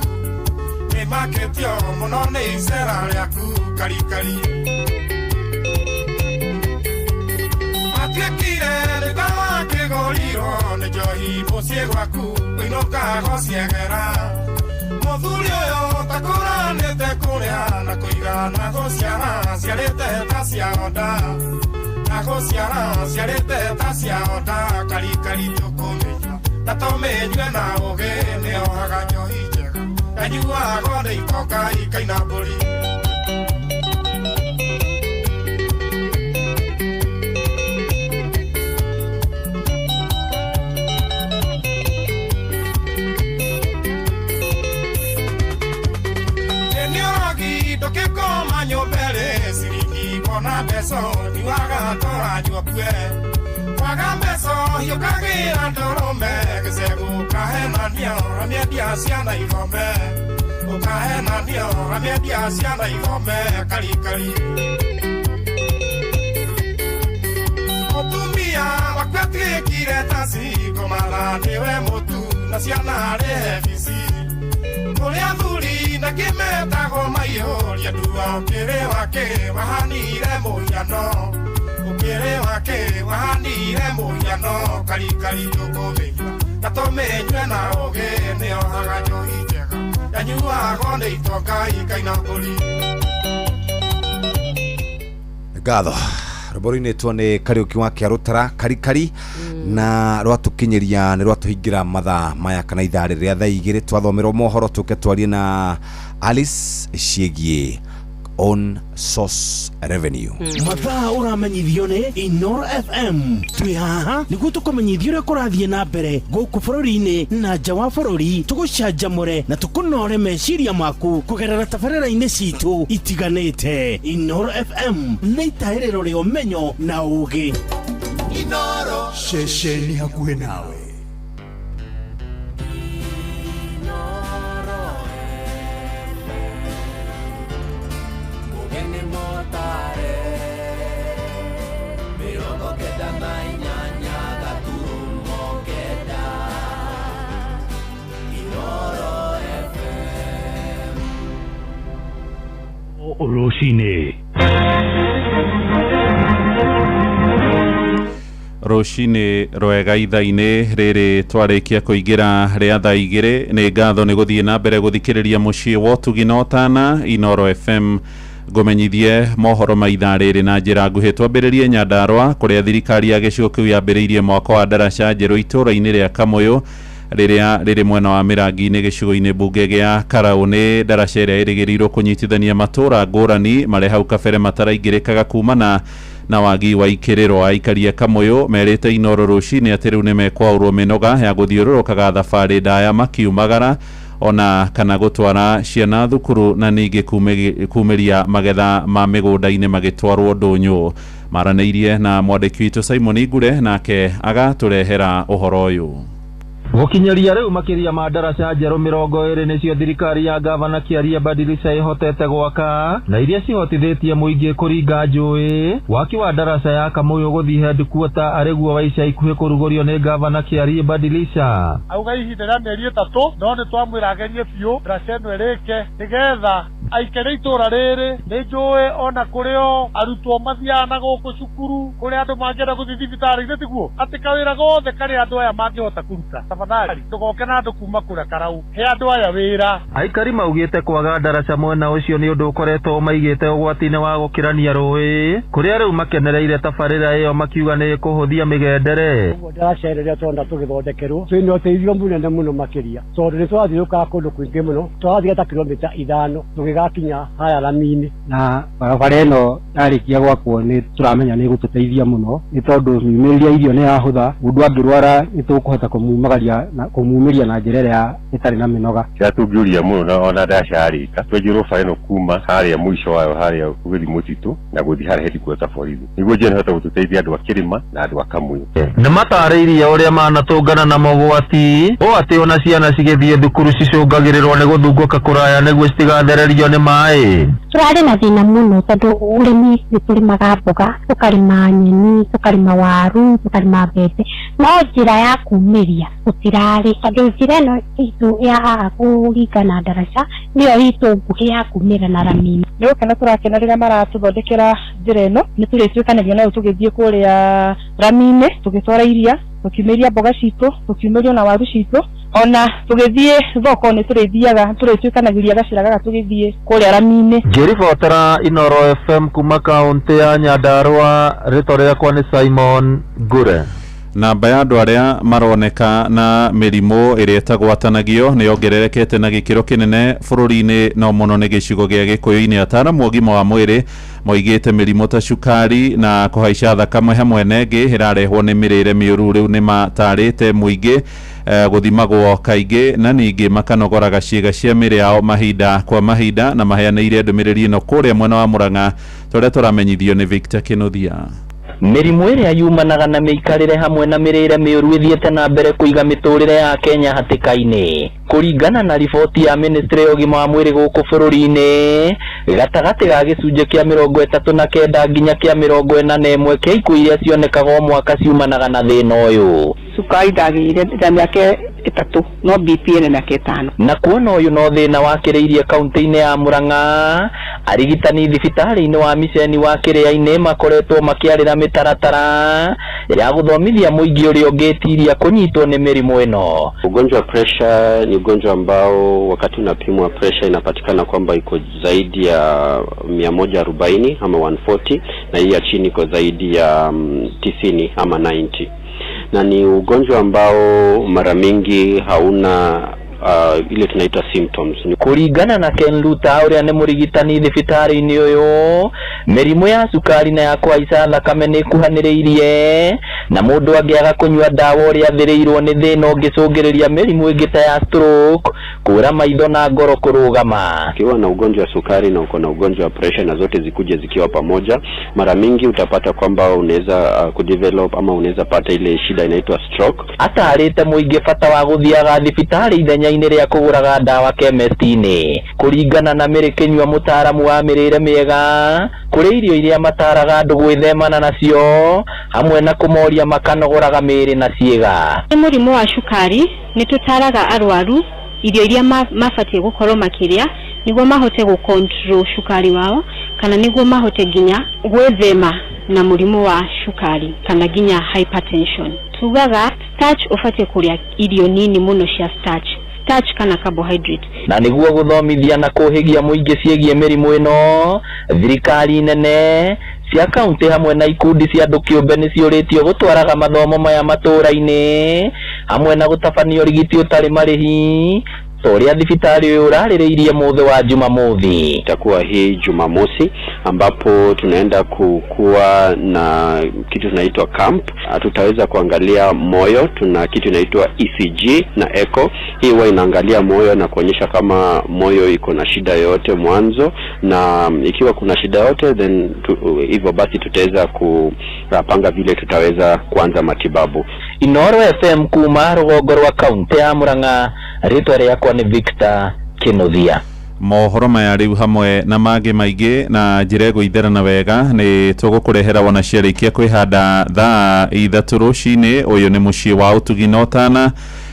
nĩ makĩtio mũno nĩ icera rĩaku karikari. Matuĩkire nĩ ta wakĩgũrirwo nĩ njohi mũciĩ gwaku ũinũka gũciegera. Mũthuri ũyũ takũranĩte kũrĩa na kũiga na gũciara ciarĩte ta cia onda, na gũciara ciarĩte ta cia onda karikari tũkũmĩnyua na tũmĩnyue na ũgĩ nĩohaga njohi njega kanyuagwo nĩ itonga ikaina mbũri. Ndũkĩkoma nyũmba-rĩ ciringi wona mbeca nyuaga tũranyua kue, kwaga mbeca hiũkagĩra ndũrũme gĩcegũ ũkahenania ũramĩendia ciana ithome, ũkahenania ũramĩendia ciana ithome karikari. Mũtumia waku atuĩkire ta cingũmatha nĩwe mũtu na ciana arĩhe bici. Kũrĩ athuri Na kĩmetagwo maihũria ndua ũkĩrĩ wake wahanire mũhiano ũkĩrĩ wake wahanire mũhiano karikari tũkũmĩnyua na tũmĩnyue na ũgĩ nĩohaga njohi njega yanyuagwo nĩ itonga ikaina mbũri. Ngatho rũmbo-inĩ nĩ Kariũki wa Kĩarũtara karikari na rwatũkinyĩria nĩ rwatũhingĩra mathaa maya kana ithaa rĩrĩa thaa 2 twathomerwo mohoro tũke twarie na Alice ciĩgiĩ on source revenue. Mathaa ũramenyithio nĩ Inoro FM. Twĩ haha nĩguo tũkũmenyithia ũrĩa kũrathiĩ na mbere gũkũ bũrũri-inĩ na nja wa bũrũri, tũgũcanjamũre na tũkũnore meciria maku kũgerera tabarĩra-inĩ citũ itiganĩte. Inoro FM nĩ itahĩrĩro rĩa ũmenyo na ũũgĩ. Inoro ceceni hakuhĩ nawe. Rũcinĩ rũcinĩ rwega ithaa-inĩ rĩrĩ twarĩkia kũingĩra rĩa thaa 2 nĩ ngatho nĩ gũthiĩ na mbere gũthikĩrĩria mũciĩ wa ũtugi na ũtana Inoro FM. Ngũmenyithie mohoro ma ithaa rĩrĩ na njĩra nguhĩ. Twambĩrĩrie Nyandarũa kũrĩa thirikari ya gĩcigo kĩu yambĩrĩirie mwako wa ndaraca njerũ itũũra-inĩ rĩa Kamũyũ rĩrĩa rĩrĩ mwena wa Mĩrangi-inĩ gĩcigo-inĩ mbunge gĩa Karaũ. Nĩ ndaraca ĩrĩa ĩrĩgĩrĩirwo kũnyitithania matũũra ngũrani marĩa hau kabere mataraingĩrĩkaga kumana na wagi wa ikĩrĩro. Aikari a Kamũyũ merĩte Inoro rũcinĩ atĩ rĩu nĩmekwaũrwo mĩnoga ya gũthiũrũrũkaga thabarĩ ndaya makiumagara ona kana gũtwara ciana thukuru na ningĩ kumĩria magetha ma mĩgũnda-inĩ magĩtwarwo ndũnyũ. Maranĩirie na mwandĩki witũ Simon Ngure nake agatũrehera ũhoro ũyũ. Gũkinyĩria rĩu makĩria ma ndaraca njerũ 20 nĩcio thirikari ya gavana Kĩaria Badilisha ĩhotete gwaka na iria cihotithĩtie mũingĩ kũringa njũĩ. Waki wa ndaraca ya Kamũyũ gũthiĩ headquarter arĩ guo wa ica ikuhĩ kũrugũrio nĩ gavana Kĩaria Badilisha. Auga ihinda rĩa mĩeri 3 no nĩ twamwĩra agerie biũ ndaraca ĩno ĩrĩke nĩgetha aikare itũũra rĩrĩ. Nĩ njũĩ ona kũrĩ o arutwo mathiaga na gũkũ cukuru kũrĩa andũ mangĩenda gũthiĩ thibitarĩ-inĩ, tiguo atĩ kawĩra gothe karĩa andũ aya mangĩhota kũruta tafadhali ndũgoke na andũ kuma kũrĩa Karau, he andũ aya wĩra. Aikari maugĩte kwaga ndaraca mwena ũcio nĩ ũndũ ũkoretwo maigĩte ũgwati-inĩ wa gũkĩrania rũĩ kũrĩa rĩu makenereire tabarĩra ĩyo makiuga nĩ ĩkũhũthia mĩgendere. Ũguo ndaraca ĩrĩa tũrona tũgĩthondekerwo twĩna ũteithio mũnene mũno makĩria tondũ nĩ tũrathiũrũrũkaga kũndũ kũingĩ mũno, tũrathiĩ ta kilomita 5 tũgĩgakinya haya rami-inĩ. Na barabara ĩno yarĩkia gwakwo nĩ tũramenya nĩ ĩgũtũteithia mũno nĩ tondũ miumĩrĩria irio nĩ yahũtha, mũndũ angĩrwara nĩ tũkũhota kũmumĩria na njĩra ĩrĩa ĩtarĩ na mĩnoga. Kĩrĩa tũngĩũria mũno na ona ndaraca yarĩka twenjerwo bara ĩno kuma harĩa mũico wayo harĩa gũgĩthiĩ mũtitũ na gũthiĩ harĩa headquarter borithi nĩguo njĩra ĩhote gũtũteithia andũ a kĩrĩma na andũ a Kamũyũ. Nĩ matarĩirie ũrĩa manatũngana na mogwati o atĩ ona ciana cigĩthiĩ thukuru cicũngagĩrĩrwo nĩ gũthungũka kũraya nĩguo citigathererio nĩ maĩ. Tũrarĩ na thĩna mũno tondũ ũrĩmi nĩ tũrĩmaga mboga, tũkarĩma nyeni, tũkarĩma waru, tũkarĩma mbembe, no njĩra ya kumĩria gũtirarĩ tondũ njĩra ĩno itũ ya haha kũringa na ndaraca nĩyo itũ nguhĩ ya kumĩra na rami. Nĩ gũkena tũrakena rĩrĩa maratũthondekera njĩra ĩno, nĩ tũrĩtuĩkanagia nayo tũgĩthiĩ kũrĩa rami-inĩ tũgĩtwara iria, tũkiumĩria mboga citũ, tũkiumĩria ona waru citũ, ona tũgĩthiĩ thoko nĩ tũrĩthiaga tũrĩtuĩkanagĩria gacĩra gaka tũgĩthiĩ kũrĩa rami-inĩ. Ngĩribotera Inoro FM kuma kaũntĩ ya Nyandarũa, rĩtwa rĩakwa nĩ Simon Ngure. Namba ya andũ arĩa maroneka na mĩrimũ ĩrĩa ĩtagwatanagio nĩ yongererekete na gĩkĩro kĩnene bũrũri-inĩ no mũno nĩ gĩcigo gĩa Gĩkũyũ-inĩ. Ataaramu a ũgima wa mwĩrĩ moigĩte mĩrimũ ta cukari na kũhaica thakame hamwe na ĩngĩ ĩrarehwo nĩ mĩrĩre mĩũru. Rĩu nĩ matarĩte mũingĩ gũthimagwo kaingĩ na ningĩ makanogoraga ciĩga cia mĩrĩ yao mahinda kwa mahinda, na maheanĩire ndũmĩrĩri ĩno kũrĩa mwena wa Mũrang'a tũrĩa tũramenyithio nĩ Victor Kĩnuthia. Mĩrimũ ĩrĩa yumanaga na mĩikarĩre hamwe na mĩrĩre mĩũru ĩthiĩte na mbere kũiga mĩtũrĩre ya Kenya hatĩka-inĩ. Kũringana na riboti ya ministry ya ũgima wa mwĩrĩ gũkũ bũrũri-inĩ, gatagatĩ ga gĩcunjĩ kĩa 39 nginya kĩa 41 kĩa ikuũ iria cionekaga o mwaka ciumanaga na thĩna ũyũ. Cukari ndagĩire na mĩaka 3 no BP ĩna mĩaka 5. Na kuona ũyũ no thĩna wakĩrĩirie kaunti-inĩ ya Murang'a, arigitani thibitarĩ-inĩ wa miceni wa Kĩrĩa-inĩ makoretwo makĩarĩra mĩtaratara ya gũthomithia mũingĩ ũrĩa ũngĩtiria kũnyitwo nĩ mĩrimũ ĩno. Ugonjwa wa pressure ni ugonjwa ambao wakati unapimwa pressure inapatikana kwamba iko zaidi ya 140 ama 140, na hii ya chini iko zaidi ya 90 ama 90. Na ni ugonjwa ambao mara mingi hauna ile tunaita symptoms. Kuringana na Ken Luther uria ni murigitani thibitarĩ-inĩ ũyũ, mĩrimũ ya cukari na ya kũhaica thakame nĩ ĩkuhanĩrĩirie na mũndũ angĩaga kũnyua ndawa ũrĩa athĩrĩirwo nĩ thĩna ũngĩcũngĩrĩria mĩrimũ ĩngĩ ta ya stroke, kũra maitho na ngoro kũrũgama. Ukiwa na ugonjwa wa sukari na uko na ugonjwa wa pressure na zote zikuje zikiwa pamoja, mara mingi utapata kwamba unaweza kudevelop ama unaweza pata ile shida inaitwa stroke. Atarĩte mũingĩ bata wa gũthiaga thibitarĩ ithenya-inĩ rĩa kũgũraga ndawa kemesti-inĩ. Kũringana na Mary Kĩnyua, mũtaaramu wa mĩrĩre mĩega, kũrĩ irio iria mataraga andũ gwĩthemana nacio hamwe na kũmoria makanogoraga mĩĩrĩ na ciĩga. Nĩ mũrimũ wa cukari nĩ tũtaraga arwaru irio iria mabatiĩ gũkorwo makĩrĩa nĩguo mahote gũcontrol cukari wao, kana nĩguo mahote nginya gwĩthema na mũrimũ wa cukari kana nginya hypertension. Tugaga starch ũbatiĩ kũrĩa irio nini mũno cia starch kana carbohydrate. Na nĩguo gũthomithia na kũhĩgia mũingĩ ciĩgiĩ mĩrimũ ĩno, thirikari nene cia kaunti hamwe na ikundi cia andũ kĩũmbe nĩ ciũrĩtio gũtwaraga mathomo maya matũũra-inĩ hamwe na gũtabania ũrigiti ũtarĩ marĩhi ta ũrĩa thibitarĩ ũyũ ũrarĩrĩirie mũthĩ wa Jumamothi. Itakuwa hii Jumamosi ambapo tunaenda kukuwa na kitu tunaitwa camp. Tutaweza kuangalia moyo, tuna kitu inaitwa ECG na echo. Hii huwa inaangalia moyo na kuonyesha kama moyo iko na shida yoyote mwanzo, na ikiwa kuna shida yote then hivyo basi tutaweza kupanga vile tutaweza kuanza matibabu. Inoro FM kuma rũgongo rwa kaunti ya Murang'a, rĩtwa rĩakwa nĩ Victor Kĩnuthia. Mohoro maya rĩu hamwe na mangĩ maingĩ na njĩra ĩgũitherana wega nĩ tũgũkũrehera wona ciarĩkia kwĩhanda thaa 3 rũcinĩ. Ũyũ nĩ mũciĩ wa ũtugi na ũtana,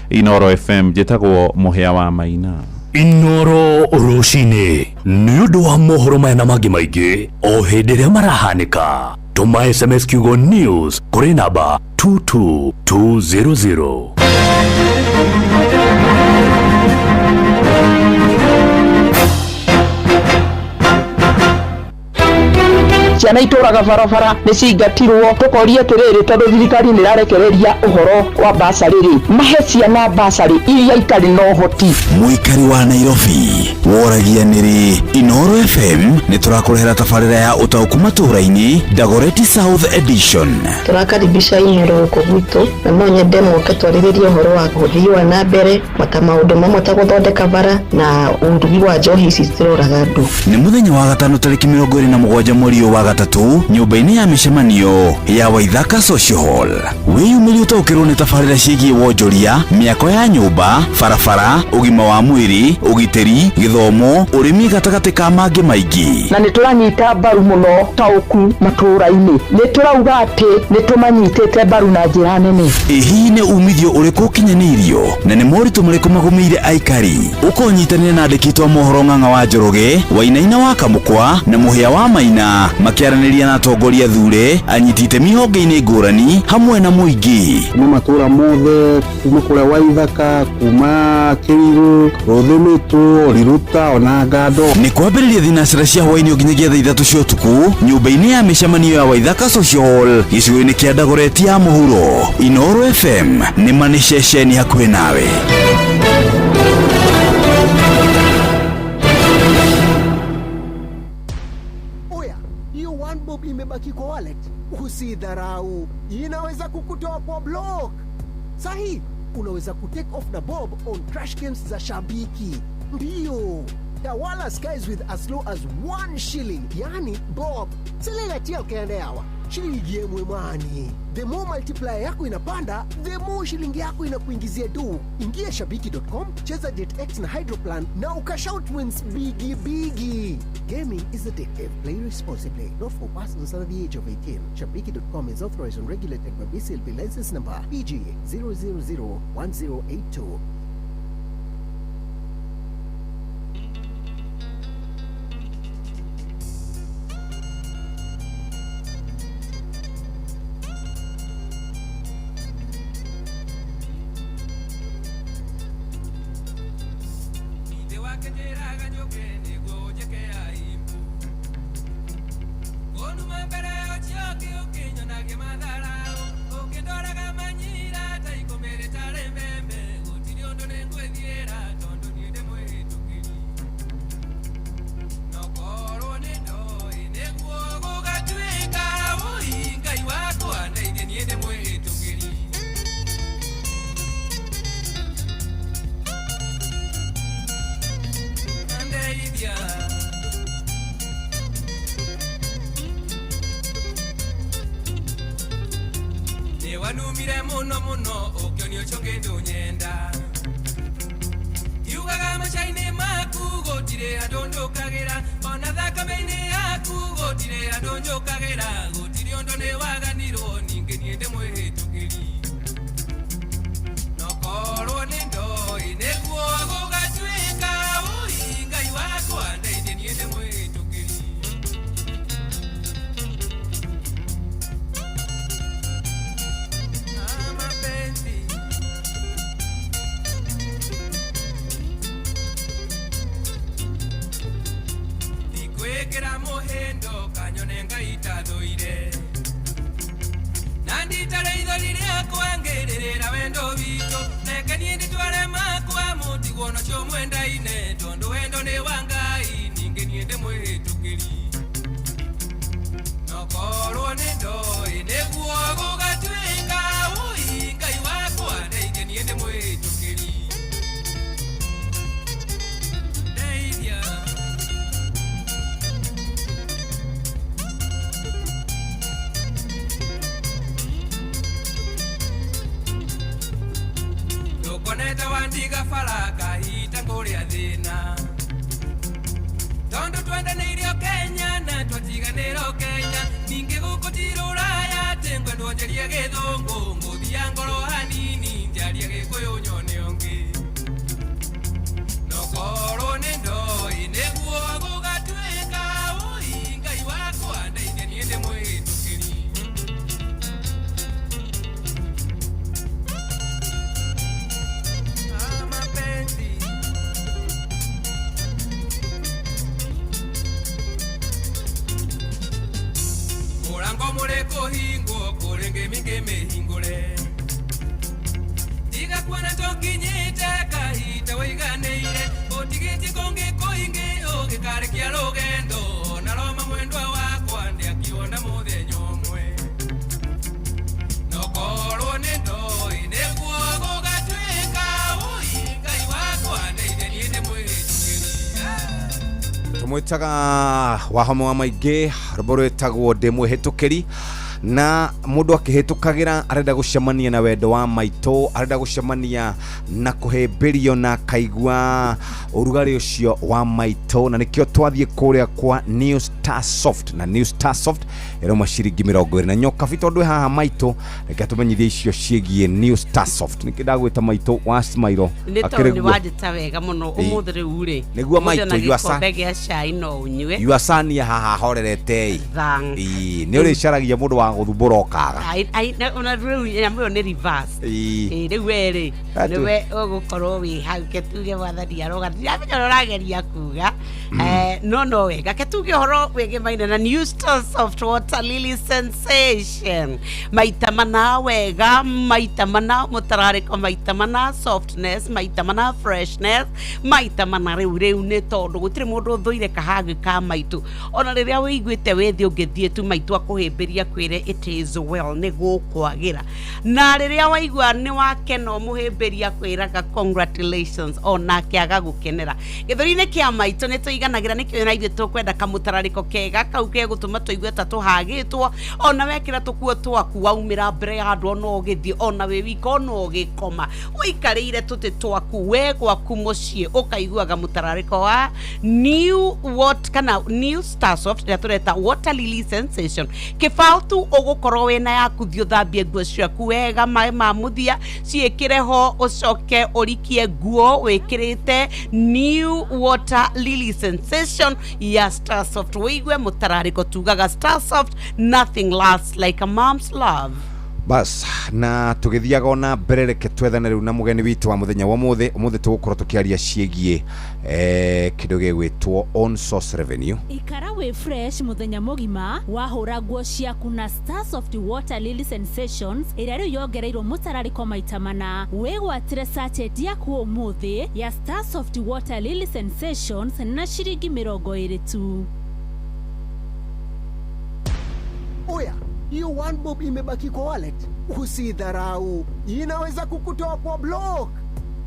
Inoro FM. Njĩtagwo Mũhĩa wa Maina. Inoro rũcinĩ nĩ ũndũ wa mohoro maya na mangĩ maingĩ o hĩndĩ ĩrĩa marahanĩka. Tũma SMS kiugo news kũrĩ namba 22200. Ciana itũraga barabara nĩ cingatirwo, tũkoria atĩrĩrĩ, tondũ thirikari nĩ ĩrarekereria ũhoro wa basarĩ rĩ, mahe ciana basarĩ iria itarĩ na ũhoti. Mũikari wa Nairobi woragia nĩrĩ Inoro FM nĩ tũrakũrehera tabarĩra ya ũtaũku matũũra-inĩ Dagoretti South Edition. Tũrakaribisha Inoro gũkũ gwitũ na no nyende moke twarĩrĩrie ũhoro wa ũthii wa na mbere mata maũndũ mamwe ta gũthondeka bara na ũrugi wa njohi ici ciroraga andũ. Nĩ mũthenya wa gatano tarĩki 27 mweri wa gatatũ nyũmba-inĩ ya mĩcemanio ya Waithaka Social Hall. Wĩyumĩrie ũtaũkĩrwo nĩ tabarĩra ciĩgiĩ wonjoria, mĩako ya nyũmba, barabara, ũgima wa mwĩrĩ, ũgitĩri, gĩthomo, ũrĩmi gatagatĩ ka mangĩ maingĩ. Na nĩ tũranyita mbaru mũno taũku matũũra-inĩ, nĩ tũrauga atĩ nĩ tũmanyitĩte mbaru na njĩra nene. Ĩ hihi nĩ umithio ũrĩkũ ũkinyanĩirio na nĩ moritũ marĩkũ magũmĩire aikari? Ũkonyitanĩra na andĩki a mohoro Ng'ang'a wa Njoroge, Wainaina wa Kamũkwa na Mũhĩa wa Maina makĩaranĩria na atongoria thure, anyiti itemi honge-inĩ ngũrani hamwe na mũingĩ. Kuma matũũra mothe, kuma kũrĩa Waithaka, kuma Kĩrirũ, Rũthĩmĩtũ, Riruta ona Ngando. Nĩ kwambĩrĩria thinacera cia hwaĩ-inĩ nginyagia thaa 3 cia ũtukũ nyũmba-inĩ ya mĩcemanio ya Waithaka Social Hall gĩcigo-inĩ kĩa Dagoretti ya mũhuro. Inoro FM nĩ ma nĩ ceceni hakuhĩ nawe. Imebaki kwa wallet, usidharau, inaweza kukutoa kwa block. Sahi, unaweza kutake off na bob on crash games za Shabiki. Ndio, tawala skies with as low as 1 shilling, yani bob. Seleletia ukaende hawa. Shilingi emwe mani. The more multiplier yako inapanda, the more shilingi yako inakuingizia do. Ingia shabiki.com, cheza JetX na Hydroplan na ukashout wins bigi bigi. Gaming is addictive. Play responsibly. Not for persons under the age of 18. Shabiki.com is authorized and regulated by BCLB license number PG 0001082. Ithe wake njĩraga njũke nĩguo ũnjĩke aibu Ũnuma mbere ũcio ũngĩ ũkĩnyonagia matharaũ Ũkĩndoraga manyira ta ikũmbĩ rĩtarĩ mbembe Gũtirĩ ũndũ nĩngwĩthiĩra tondũ niĩ ndĩ mwĩhĩtũkĩri No korwo nĩ ndoĩ nĩguo gũgatuĩka Wũi Ngai wakwa ndeithie niĩ ndĩ mwĩhĩtũkĩri Ndeithia Nĩwanumire mũno mũno ũkĩonio ũcio kĩndũ nyenda Kiugaga maca-inĩ maku gũtirĩ andũ njũkagĩra Ona thakame-inĩ yaku gũtirĩ andũ njũkagĩra Gũtirĩ ũndũ nĩwaganirwo ningĩ niĩ ndĩ mwĩhĩtũkĩri No korwo nĩ ndoĩ nĩguo gũgatuĩka Wũi Ngai wakwa ndeithie niĩ ndĩ mwĩhĩtũkĩri Ah, mapenzi Ndikwĩkĩra mũhĩndo kanyone Ngai tathũire Na nditare ithori rĩakwa ngĩrĩrĩra wendo witũ Reke niĩ ndĩtware makwa mũtigwo nocio mwendaine Tondũ wendo nĩ wa Ngai ningĩ niĩ ndĩ mwĩhĩtũkĩri No korwo nĩ ndoĩ nĩguo gũgatuĩka Wũi Ngai wakwa ndeithie niĩ ndĩ mwĩhĩtũkĩri Ndeithia Ndukonete wandiga bara kahita ngũrĩa thĩna Tondũ twendanĩire o Kenya na twatiganĩra o Kenya Ningĩ gũkũ ti rũraya atĩ ngwendwo njarie gĩthũngũ Ngũthia ngoro hanini njarie gĩkũyũ nyone ũngĩ No korwo nĩ ndoĩ nĩguo gũgatuĩka Wũi Ngai wakwa ndeithie niĩ ndĩ mwĩhĩtũkĩri Ah, mapenzi Mũrango mũrĩ kũhingwo kũrĩ ngĩmi ngĩmĩhingũre Tiga kuona tũkinyĩte kahinda wĩiganĩire Ũtigĩtie kũngĩ kũingĩ ũgĩkarĩkia rũgendo Na Roma mwendwa wakwa ndĩakiona mũthenya ũmwe No korwo nĩ ndoĩ nĩguo gũgatuĩka Wũi Ngai wakwa ndeithie niĩ ndĩ mwĩhĩtũkĩri Tũmwĩtaga wahoma wa maingĩ rwĩmbo rwĩtagwo ndĩ mwĩhĩtũkĩri na mũndũ akĩhĩtũkagĩra arenda gũcemania na wendo wa maitũ arenda gũcemania na kũhĩmbĩrio na akaigua ũrugarĩ ũcio wa maitũ na nĩkĩo twathiĩ kũrĩa kwa New Star Soft na New Star Soft ĩrauma ciringi 24 na nyokabi tondũ ĩ haha maitũ reke tũmenyithie icio ciĩgiĩ New Star Soft nĩkĩ ndagwĩta maitũ wa Smairo nä tondå nä wanjä wega må no å må thä rä u rä Nĩguo maitũ, you are sa- gäkombe gä a cai no å nyue yuacania haha horerete Thang. ĩ nĩ ũrĩcaragia mũndũ wa gũthumbũra ũkaga Ai- ai- na- ona rä u nyamå ä yo nä Ĩĩ. rä u werä Atu. nä we å gå korwo wä hau ke tuge mwathani aroga ndiramenya å rä a å rageria kuga no no wega ke tuge å horo wä gä maine na New Star Soft Water Lily Sensation maita mana wega maita mana mũtararĩko maita mana softness maita mana freshness maita mana rĩu rĩu nĩ tondũ gũtirĩ mũndũ ũthũire kahagĩ ka maitũ ona rĩrĩa wĩiguĩte wĩ thĩ ũngĩthiĩ tu maitũ akũhĩmbĩria kwĩre It is well, nĩ gũkwagĩra. Na rĩrĩa waigua nĩ wakena ũmũhĩmbĩria kwĩraga congratulations, onake agagũkenera. Gĩthũri-inĩ kĩa maitũ nĩ tũiganagĩra, nĩkĩo na ithuĩ tũkwenda kamũtararĩko kega kau gegũtũma tũigue ta tũhagĩtwo. Ona wekĩra tũkuo twaku waumĩra mbere ya andũ, ona ũgĩthiĩ, ona wĩ wika, ona ũgĩkoma, ũikarĩire tũtĩ twaku we gwaku mũciĩ, ũkaiguaga mũtararĩko wa new what kana new Starsoft ĩrĩa tũreta Water Lily Sensation. Kĩbaũ tu ũgũkorwo wĩna yaku, thiĩ ũthambie nguo ciaku wega, maĩ ma mũthia ciĩkĩre ho, ũcoke ũrikie nguo wĩkĩrĩte new Water Lily Sensation ya Starsoft, wĩigue mũtararĩko. Tugaga Starsoft, nothing lasts like a mom's love. Bas, na tũgĩthiaga ona mbere, reke twethane rĩu na mũgeni witũ wa mũthenya wa ũmũthĩ. Ũmũthĩ tũgũkorwo tũkĩaria ciĩgiĩ kĩndũ gĩgwĩtwo own source revenue. Ikara wĩ fresh mũthenya mũgima wahũra nguo ciaku na Starsoft Water Lily Sensations ĩrĩa rĩu yongereirwo mũtararĩko maita mana. Wĩgwatĩre sachet yaku ũmũthĩ ya Starsoft Water Lily Sensations na ciringi 20 tu. Oya, hiyo one bob imebaki kwa wallet, usidharau, inaweza kukutoa kwa block.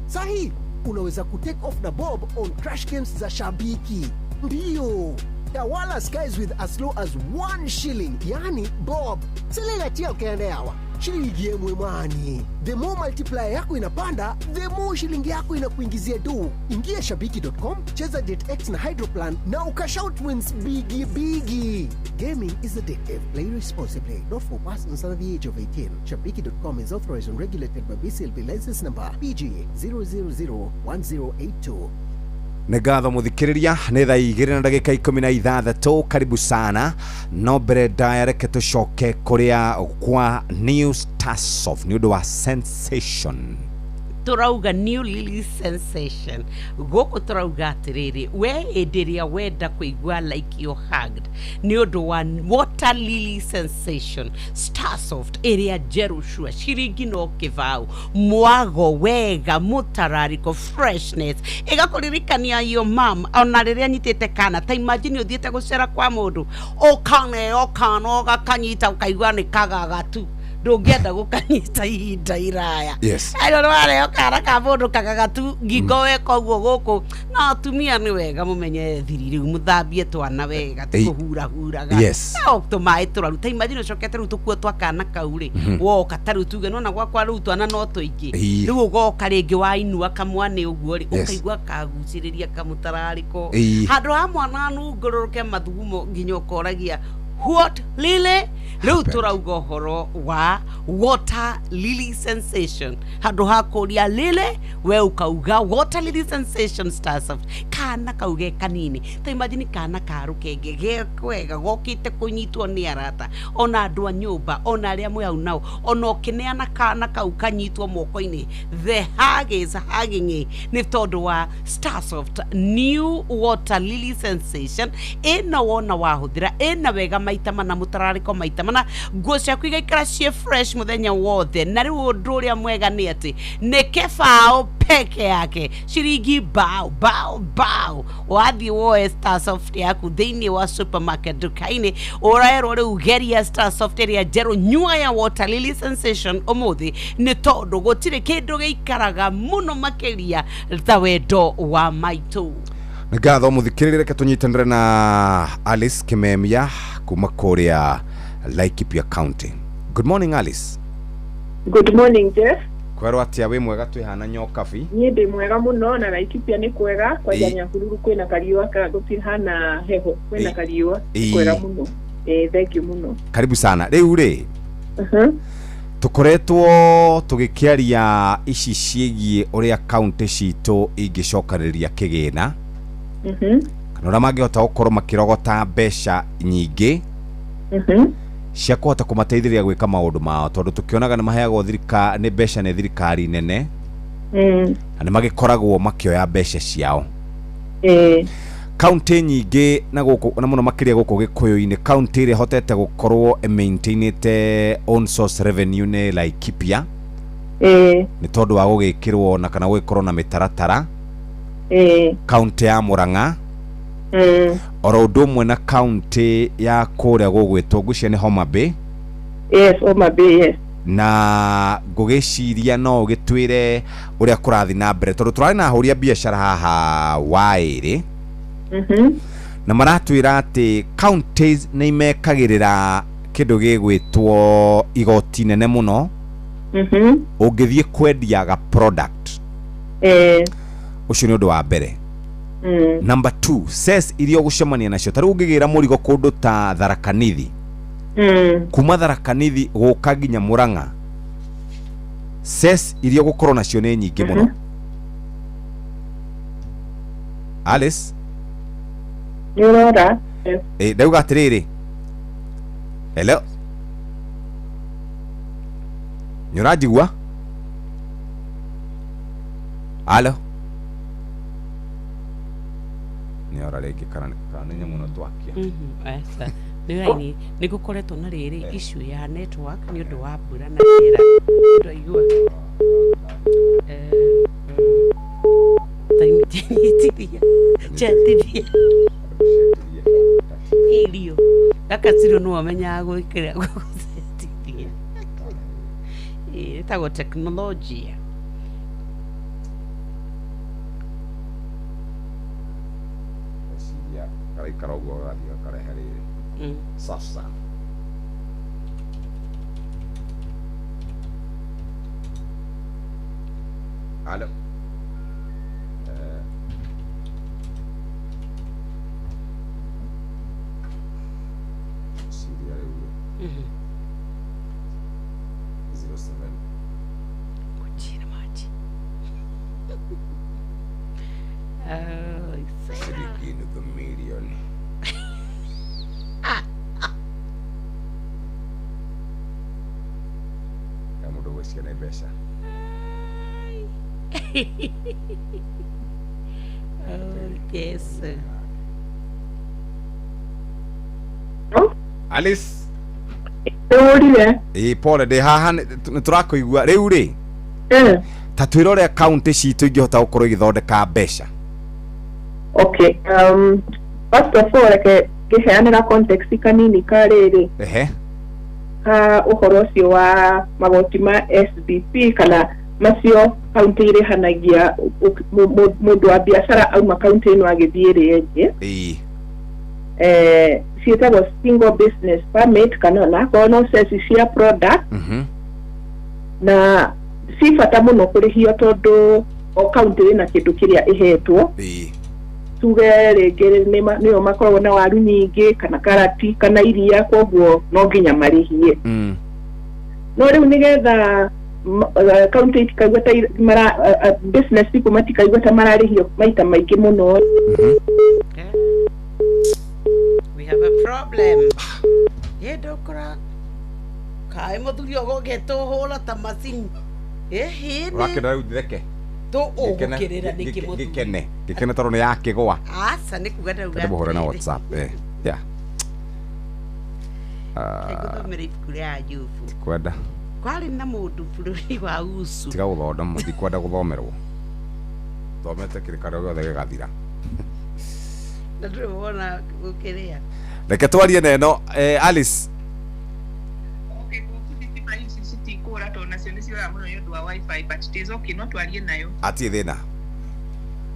Sahi, unaweza kutake off na bob on crash games za Shabiki. Ndiyo, tawala skies with as low as 1 shilling, yani bob silingatia ukaendeawa shilingi yemwe mwani. The more multiplier yako inapanda, the more shilingi yako inakuingizia do. Ingia shabiki.com, cheza JetX na Hydroplan na ukashout wins bigi bigi. Gaming is addictive. Play responsibly. Not for persons under the age of 18. Shabiki.com is authorized and regulated by BCLB license number PG 0001082. Nĩ ngatho mũthikĩrĩria, nĩ thaa 2:16. Karibu sana. No mbere ndaya, reke tũcoke kũrĩa kwa new Starsoft nĩ ũndũ wa sensation. Tũrauga new lily sensation gũkũ, tũrauga atĩrĩrĩ, we hĩndĩ ĩrĩa wenda kũigua like you hugged nĩ ũndũ wa Water Lily Sensation Starsoft ĩrĩa njerũ cua, ciringi no kĩbaũ, mwago wega, mũtararĩko, freshness, ĩgakũririkania your mom ona rĩrĩa anyitĩte kana. Ta imagine ũthiĩte gũcera kwa mũndũ, ũkaneo kana ũgakanyita, ũkaigua nĩ kagagatu, ndũngĩenda gũkanyita ihinda iraya. Ayo nĩwareo kana ka mũndũ kagagatu ngingo weka ũguo gũkũ. Na atumia nĩ wega mũmenye thiri rĩu, mũthambie twana wega, ti kũhurahuraga. No tũmaĩ tũraru. Ta imagine ũcokete rĩu tũkuo twa kana kau rĩ, woka ta rĩu tuge nona gwakwa rĩu twana no tũingĩ, rĩu ũgoka rĩngĩ wainua kamwane ũguo rĩ, ũkaigua kagucĩrĩria kamũtararĩko, handũ ha mwana anungũrũrũke mathugumo nginya ũkoragia what lily. Rĩu tũrauga ũhoro wa Water Lily Sensation. Handũ ha kũria lily, we ũkauga Water Lily Sensation Starsoft. Kana kau ge kanini, ta imagine kana ka rũkenge ge kwega gokĩte kũnyitwo nĩ arata, ona andũ a nyũmba, ona arĩa mwĩ hau nao, ona ũkĩneana kana kau kanyitwo moko-inĩ, the hug is hugging, nĩ tondũ wa Starsoft new Water Lily Sensation ĩno. Wona wahũthĩra ĩna wega maita mana, mũtararĩko maita mana, nguo ciaku igaikara ciĩ fresh mũthenya wothe. Na rĩu ũndũ ũrĩa mwega nĩ atĩ nĩ kĩbaũ peke yake, ciringi bao bao bao. Wathiĩ woe Starsoft yaku thĩinĩ wa supermarket, nduka-inĩ, ũrerwo rĩu geria Starsoft ĩrĩa njerũ nyua ya Water Lily Sensation ũmũthĩ, nĩ tondũ gũtirĩ kĩndũ gĩikaraga mũno makĩria ta wendo wa maitũ. Nĩ ngatho mũthikĩrĩria, reke tũnyitanĩre na Alice Kimemia kuma kũrĩa Laikipia County. Good morning, Alice. Good morning, Jeff. Kwerwo atĩa? Wĩ mwega? Twĩhana nyokabi. Niĩ ndĩ mwega mũno na Laikipia nĩ kwega kwanja. Nyahururu kwĩna kariũa ka gũtihana heho, kwĩna kariũa. Kwega mũno. Thank you mũno. Karibu sana. Rĩu rĩ, tũkoretwo tũgĩkĩaria ici ciĩgiĩ ũrĩa kaunti citũ ingĩcokanĩrĩria kĩgĩna kana ũrĩa mangĩhota gũkorwo makĩrogota mbeca nyingĩ cia kũhota kũmateithĩrĩria gwĩka maũndũ mao, tondũ tũkĩonaga nĩ maheagwo thirika nĩ mbeca nĩ thirikari nene na nĩ magĩkoragwo makĩoya mbeca ciao. Kaunti nyingĩ na gũkũ na mũno makĩria gũkũ gĩkũyũ-inĩ, kaunti ĩrĩa ĩhotete gũkorwo ĩmaintainĩte own source revenue nĩ Laikipia, nĩ tondũ wa gũgĩkĩrwo na kana gũgĩkorwo na mĩtaratara. Kaunti ya Murang'a oro ũndũ ũmwe na kaunti ya kũrĩa gũgwĩtwo ngwĩciria nĩ Homa Bay. Yes, Homa Bay, yes. Na ngũgĩciria no ũgĩtwĩre ũrĩa kũrathiĩ na mbere tondũ tũrarĩ na ahũri a biacara haha waĩrĩ na maratwĩra atĩ counties nĩ imekagĩrĩra kĩndũ gĩgwĩtwo igoti nene mũno ũngĩthiĩ kwendia ga product. Ũcio nĩ ũndũ wa mbere. Number 2, cess iria ũgũcemania nacio ta rĩu ũngĩgĩra mũrigo kũndũ ta Tharaka Nithi, kuma Tharaka Nithi gũka nginya Murang'a, cess iria ũgũkorwo nacio nĩ nyingĩ mũno. Alice, Nĩ ũrora? Ndauga atĩrĩrĩ, hello, nĩ ũranjigua? Alo, nĩ ora rĩngĩ kana nĩ nyamũ ĩno twakia. Aca nĩ raini nĩ gũkoretwo na rĩrĩ issue ya network nĩ ũndũ wa mbura na rĩera ndwaigua. Taimitiria chetithia irio gaka ciro nĩwe ũmenyaga gwĩkĩra gũcetithia ĩtagwo teknolojia. Ngwĩciria karaikara ũguo gagathiĩ gakarehe rĩrĩ. Sasa alo, ngwĩciria rĩu 07 Kuchira maji. Shilingi nuthu milioni. Ya mũndũ gwĩciria nĩ mbeca. Oh, yes. Alice, Nĩũrire? Ĩ pole, ndĩ haha nĩ tũrakũigua rĩu rĩ. Ta twĩre ũrĩa kaunti citũ ingĩhota gũkorwo igĩthondeka mbeca. Okay, first of all, reke ngĩheanĩra context kanini ka rĩrĩ. Ehe. Ka ũhoro ũcio wa magoti ma SBP kana macio kaunti irĩhanagia mũndũ wa biacara auma kaunti ĩno agĩthiĩ ĩrĩa ĩngĩ. Ĩĩ. Ciĩtagwo single business permit kana onakorwo no ceci cia product na ci bata mũno kũrĩhio tondũ o kaunti ĩna kĩndũ kĩrĩa ĩhetwo. Ĩĩ. Tuge rĩngĩ nĩo makoragwo na waru nyingĩ kana karati kana iria, koguo no nginya marĩhie. No rĩu nĩgetha kaunti itikaigua ta business people matikaigua ta mararĩhio maita maingĩ mũno. We have a problem. Ye ndũkora kaĩ mũthuri ũgũgĩtũhũra ta macini. Ĩhĩ nĩ Ũrakĩenda rĩu theke. tũ ũgũkĩrĩra nĩkĩ mũthuri? Gĩkene. Gĩkene tondũ nĩ yakĩgũa. Aca nĩ kuga ndauga. Ndĩmũhũre na WhatsApp. Yeah. Ngũthomera ibuku rĩa Ayubu. Kwenda. Kwarĩ na mũndũ bũrũri wa Usu. Tiga gũthondoma, ndikwenda gũthomerwo. Thomete kĩrĩkanĩro gĩothe gĩgathira. Na ndũrĩ wona gũkĩrĩa. Reke twarie na ĩno Alice. Okay, gũkũ thitima ici citikũra tondũ nacio nĩ cioyaga mũno nĩ ũndũ wa wifi, but it is okay, no twarie nayo. Atirĩ thĩna.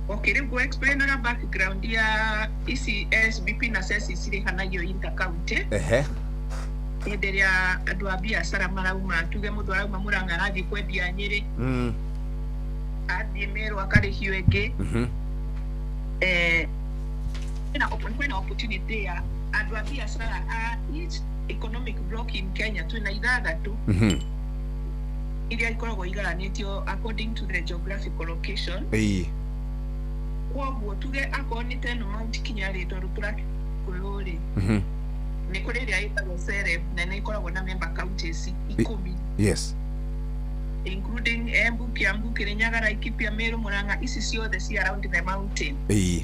Okay, rĩu ngũ-explainaga background ya ici SBP na ceci cirĩhanagio inter county. Ehe. Hĩndĩ ĩrĩa andũ a biacara marauma, tuge mũndũ arauma Murang'a arathiĩ kwendia Nyĩrĩ, athiĩ Meru akarĩhio ĩngĩ. Kwĩna opportunity ya andũ a biacara a each economic block in Kenya, twĩna ithathatũ iria ikoragwo igayanĩtio according to the geographical location. Ĩĩ. Koguo tuge akorwo nĩ ta ĩno Mount Kenya rĩ, tondũ tũrakĩũyũ rĩ, nĩ kũrĩ ĩrĩa ĩtagwo Sereb na nĩ ĩkoragwo na member counties 10. Yes. Including Embu, Kiambu, Kirinyaga, Laikipia, Meru, Murang'a, ici ciothe ci around the mountain. Ĩĩ.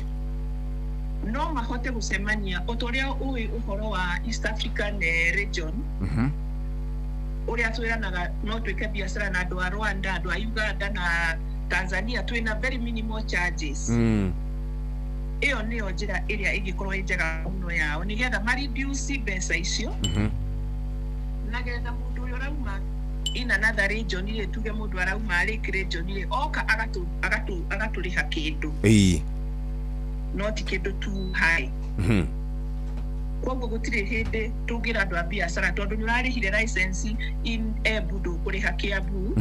No mahote gũcemania o ta ũrĩa ũĩ ũhoro wa East African region ũrĩa twĩranaga no twĩke biacara na andũ a Rwanda, andũ a Uganda na Tanzania, twĩna very minimal charges. Ĩyo nĩyo njĩra ĩrĩa ĩngĩkorwo ĩ njega mũno yao nĩgetha ma reduce mbeca icio. Nagetha mũndũ ũrĩa ũrauma in another region rĩ, tuge mũndũ arauma Lake region rĩ, oka agatũrĩha kĩndũ. No ti kĩndũ too high. Koguo gũtirĩ hĩndĩ tũngĩra andũ a biacara tondũ nĩ ũrarĩhire license in Embu ndũkũrĩha Kiambu.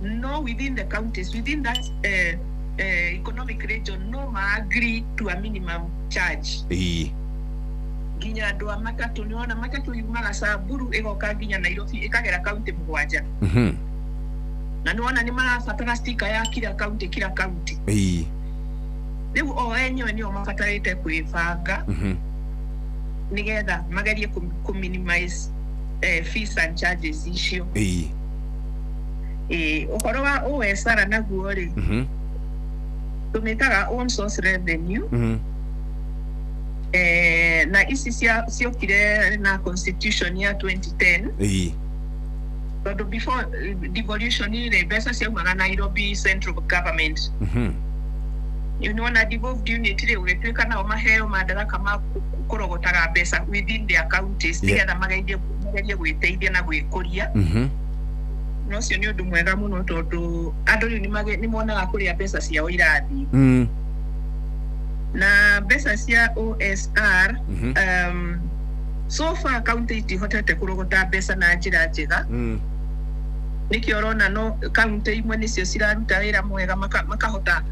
No within the counties, within that economic region, no ma agree to a minimum charge. Nginya andũ a matatũ, nĩ wona matatũ yumaga Samburu ĩgoka nginya Nairobi ĩkagera kaunti 7. Na nĩ wona nĩ marabatara sticker ya kila kaunti kila kaunti. Rĩu o enyewe nĩo mabatarĩte kwĩbanga nĩgetha magerie kũ minimize fees and charges icio. Ũhoro wa OSR naguo rĩ, tũmĩtaga own source revenue. Na ici ciokire na constitution ya 2010. Tondũ before devolution rĩ, mbeca ciaumaga Nairobi central government. Nĩwona devolved unit rĩ, ũgĩtuĩka nao maheo madaraka ma kũrogotaga mbeca within their counties, nĩgetha magerie gwĩteithia na gwĩkũria. Na ũcio nĩ ũndũ mwega mũno tondũ andũ rĩu nĩ monaga kũrĩa mbeca ciao irathiĩ. Na mbeca cia OSR, so far county itihotete kũrogota mbeca na njĩra njega. Nĩkĩo ũrona no county imwe nĩcio ciraruta wĩra mwega, makahota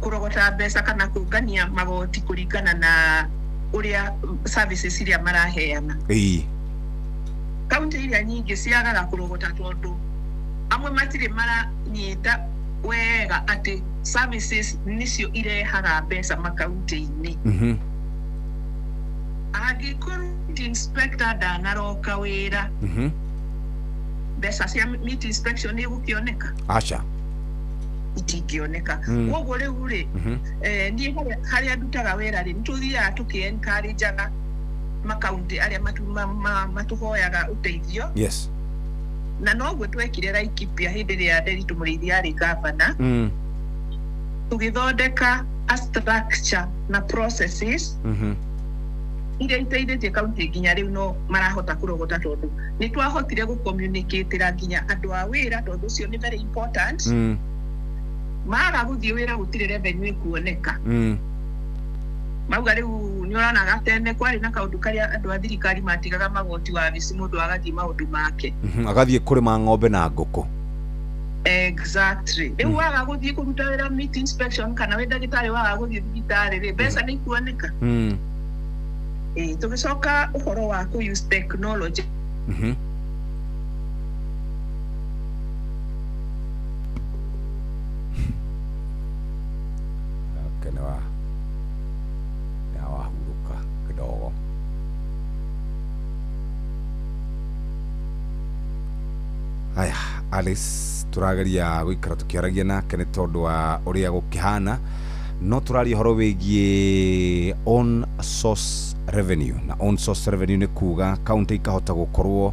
kũrogota mbeca kana kũngania magoti kũringana na ũrĩa services iria maraheana. County iria nyingĩ ciagaga kũrogota tondũ amwe matirĩ maranyita wega atĩ services nĩcio irehaga mbeca makaunti-inĩ. Angĩkorwo inspector ndanaroka wĩra, mbeca cia meat inspection nĩ igũkĩoneka? Aca. Itingĩoneka. Koguo rĩu rĩ, niĩ harĩa ndutaga wĩra rĩ, nĩtũthiaga tũkĩ-encourageaga makaunti arĩa matũhoyaga ũteithio. Na noguo twekire Laikipia hĩndĩ ĩrĩa Nderitu Mũrĩithi arĩ gavana. Tũgĩthondeka a structure na processes iria iteithĩtie kaunti nginya rĩu no marahota kũrogota tondũ nĩ twahotire gũ-communicatĩra nginya andũ a wĩra, tondũ ũcio nĩ very important. Maga gũthiĩ wĩra gũtirĩ revenue ĩkuoneka. Mauga rĩu nĩ ũronaga tene kwarĩ na kaũndũ karĩa andũ a thirikari matigaga magoti wabici mũndũ agathiĩ maũndũ make. Agathiĩ kũrĩma ng'ombe na ngũkũ. Exactly. Rĩu waga gũthiĩ kũruta wĩra meat inspection kana wĩ ndagĩtarĩ waga gũthiĩ thibitarĩ rĩ, mbeca nĩ ikuoneka? Tũgĩcoka ũhoro wa kũ use technology. Okay, nĩ wahurũka kidogo. Haya, Alice tũrageria gũikara tũkĩaragia nake nĩ tondũ wa ũrĩa gũkĩhana, no tũraria ũhoro wĩgiĩ on source revenue. Na on source revenue nĩ kuga county ikahota gũkorwo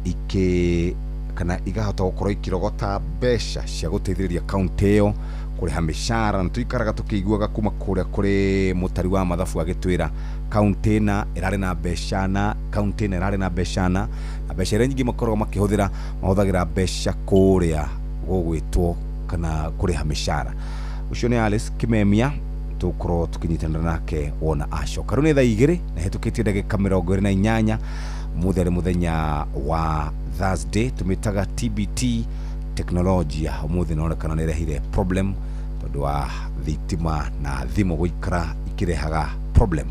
ikĩ kana ikahota gũkorwo ikĩrogota mbeca cia gũteithĩrĩria county ĩyo kũrĩha mĩcara. Na tũikaraga tũkĩiguaga kuma kũrĩa kũrĩ mũtari wa mathabu agĩtwĩra county ĩna ĩrarĩ na mbeca na county ĩna ĩrarĩ na mbeca na mbeca iria nyingĩ makoragwo makĩhũthĩra, mahũthagĩra mbeca kũrĩa gũgwĩtwo kana kũrĩha mĩcara. Ũcio nĩ Alice Kimemia, tũgũkorwo tũkĩnyitanĩra nake wona acoka. Rĩu nĩ thaa 2 na hĩtũkĩtie ndagĩka 28. Ũmũthĩ arĩ mũthenya wa Thursday, tũmĩtaga TBT teknolojia. Ũmũthĩ nĩonekana nĩ ĩrehire problem tondũ wa thitima na thimũ gũikara ikĩrehaga problem.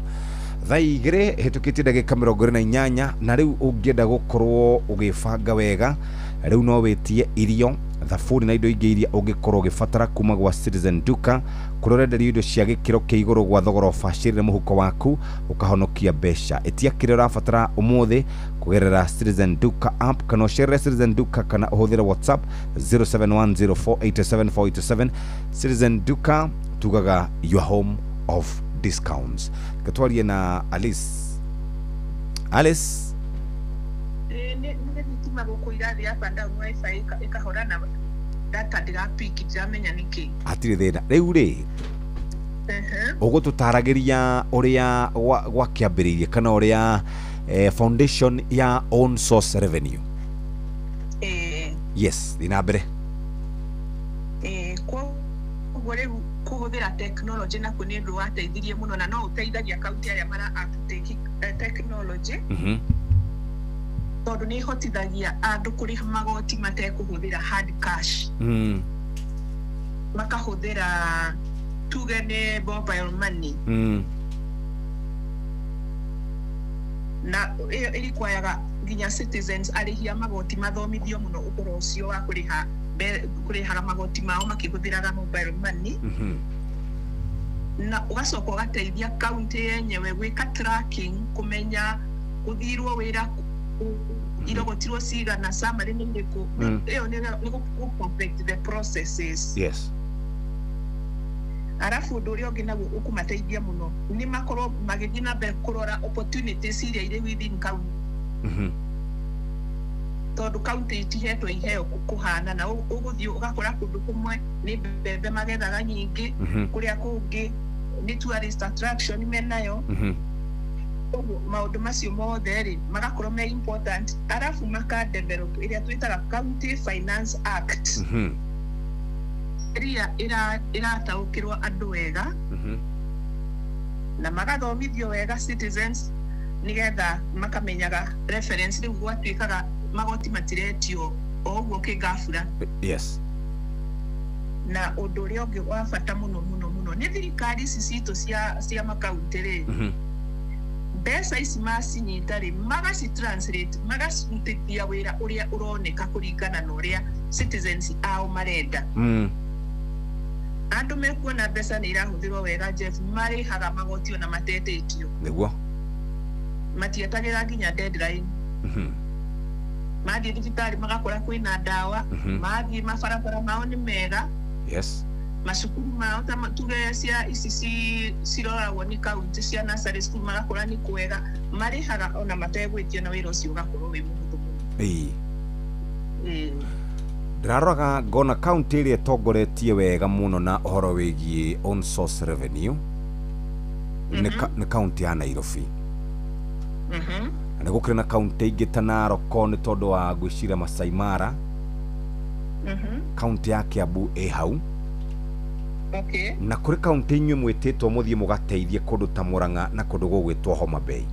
Thaa 2 hĩtũkĩtie ndagĩka 28. Na rĩu ũngĩenda gũkorwo ũgĩbanga wega, rĩu no wĩtie irio, thabuni na indo ingĩ iria ũngĩkorwo ũgĩbatara kuma gwa Citizen Duka, kũrĩa ũrenderio indo cia gĩkĩro kĩa igũrũ gwa thogora ũbacĩrĩre mũhuko waku ũkahonokia mbeca. Ĩtia kĩrĩa ũrabatara ũmũthĩ kũgerera Citizen Duka app, kana ũcerere Citizen Duka, kana ũhũthĩre WhatsApp 0710487487. Citizen Duka tugaga your home of discounts. Reke twarie na Alice. Alice, Nĩ thitima gũkũ irathiĩ up and down, wifi ĩkahora na data ndĩrapiki, ndiramenya nĩkĩ. Hatirĩ thĩna. Rĩu rĩ, ũgũtũtaragĩria ũrĩa gwakĩambĩrĩirie kana ũrĩa Foundation ya own source revenue. Yes, thiĩ na mbere. Koguo rĩu kũhũthĩra technology nakuo nĩ ũndũ wateithirie mũno, na no ũteithagia kaunti arĩa mara uptake technology, tondũ nĩ ĩhotithagia andũ kũrĩha magoti matekũhũthĩra hard cash, makahũthĩra tuge nĩ mobile money, na ĩyo ĩrikwayaga nginya citizens, arĩhi a magoti, mathomithio mũno ũhoro ũcio wa kũrĩha kũrĩhaga magoti mao makĩhũthĩraga mobile money, na ũgacoka ũgateithia kaunti yenyewe gwĩka tracking, kũmenya gũthirwo wĩra kũ, irogotirwo cigana, summary nĩ ĩrĩkũ. Ĩyo nĩ gũ perfect the processes. Arabu ũndũ ũrĩa ũngĩ naguo ũkũmateithia mũno nĩ makorwo magĩthiĩ na mbere kũrora opportunities iria irĩ within county, tondũ kaunti itihetwo iheo kũhana na ũgũthiĩ ũgakora kũndũ kũmwe nĩ mbembe magethaga nyingĩ, kũrĩa kũngĩ nĩ tourist attraction menayo. Ũguo maũndũ macio mothe rĩ magakorwo me important, arabu maka develop ĩrĩa twĩtaga County Finance Act, ĩrĩa ĩrataũkĩrwo andũ wega, na magathomithio wega citizens, nĩgetha makamenyaga reference. Rĩu gwatuĩkaga magoti matiretio o ũguo kĩngabura. Na ũndũ ũrĩa ũngĩ wa bata mũno mũno mũno nĩ thirikari ici citũ cia makaunti rĩ, mbeca ici macinyita rĩ, magaci translate, magacirutithia wĩra ũrĩa ũroneka kũringana na ũrĩa citizens ao marenda. Andũ mekuona mbeca nĩ irahũthĩrwo wega, Jeff, marĩhaga magoti ona matetĩtio. Matietagĩra nginya deadline. Mathiĩ thibitarĩ magakora kwĩna ndawa, mathiĩ mabarabara mao nĩ mega, macukuru mao ta tuge cia ici ciroragwo nĩ kaunti cia nursery school magakora nĩ kwega, marĩhaga ona mategwĩtio, na wĩra ũcio ũgakorwo wĩ mũhũthũ mũno. Ndĩraroraga ngona kaunti ĩrĩa ĩtongoretie wega mũno na ũhoro wĩgiĩ own source revenue nĩ kaunti ya Nairobi. Na nĩ gũkĩrĩ na kaunti ingĩ ta Narok, nĩ tondũ wa ngwĩciria Masai Mara. Kaunti ya Kiambu ĩ hau. Na kũrĩ kaunti inyuĩ mwĩtĩtwo mũthiĩ mũgateithie kũndũ ta Murang'a na kũndũ gũgwĩtwo Homa Bay.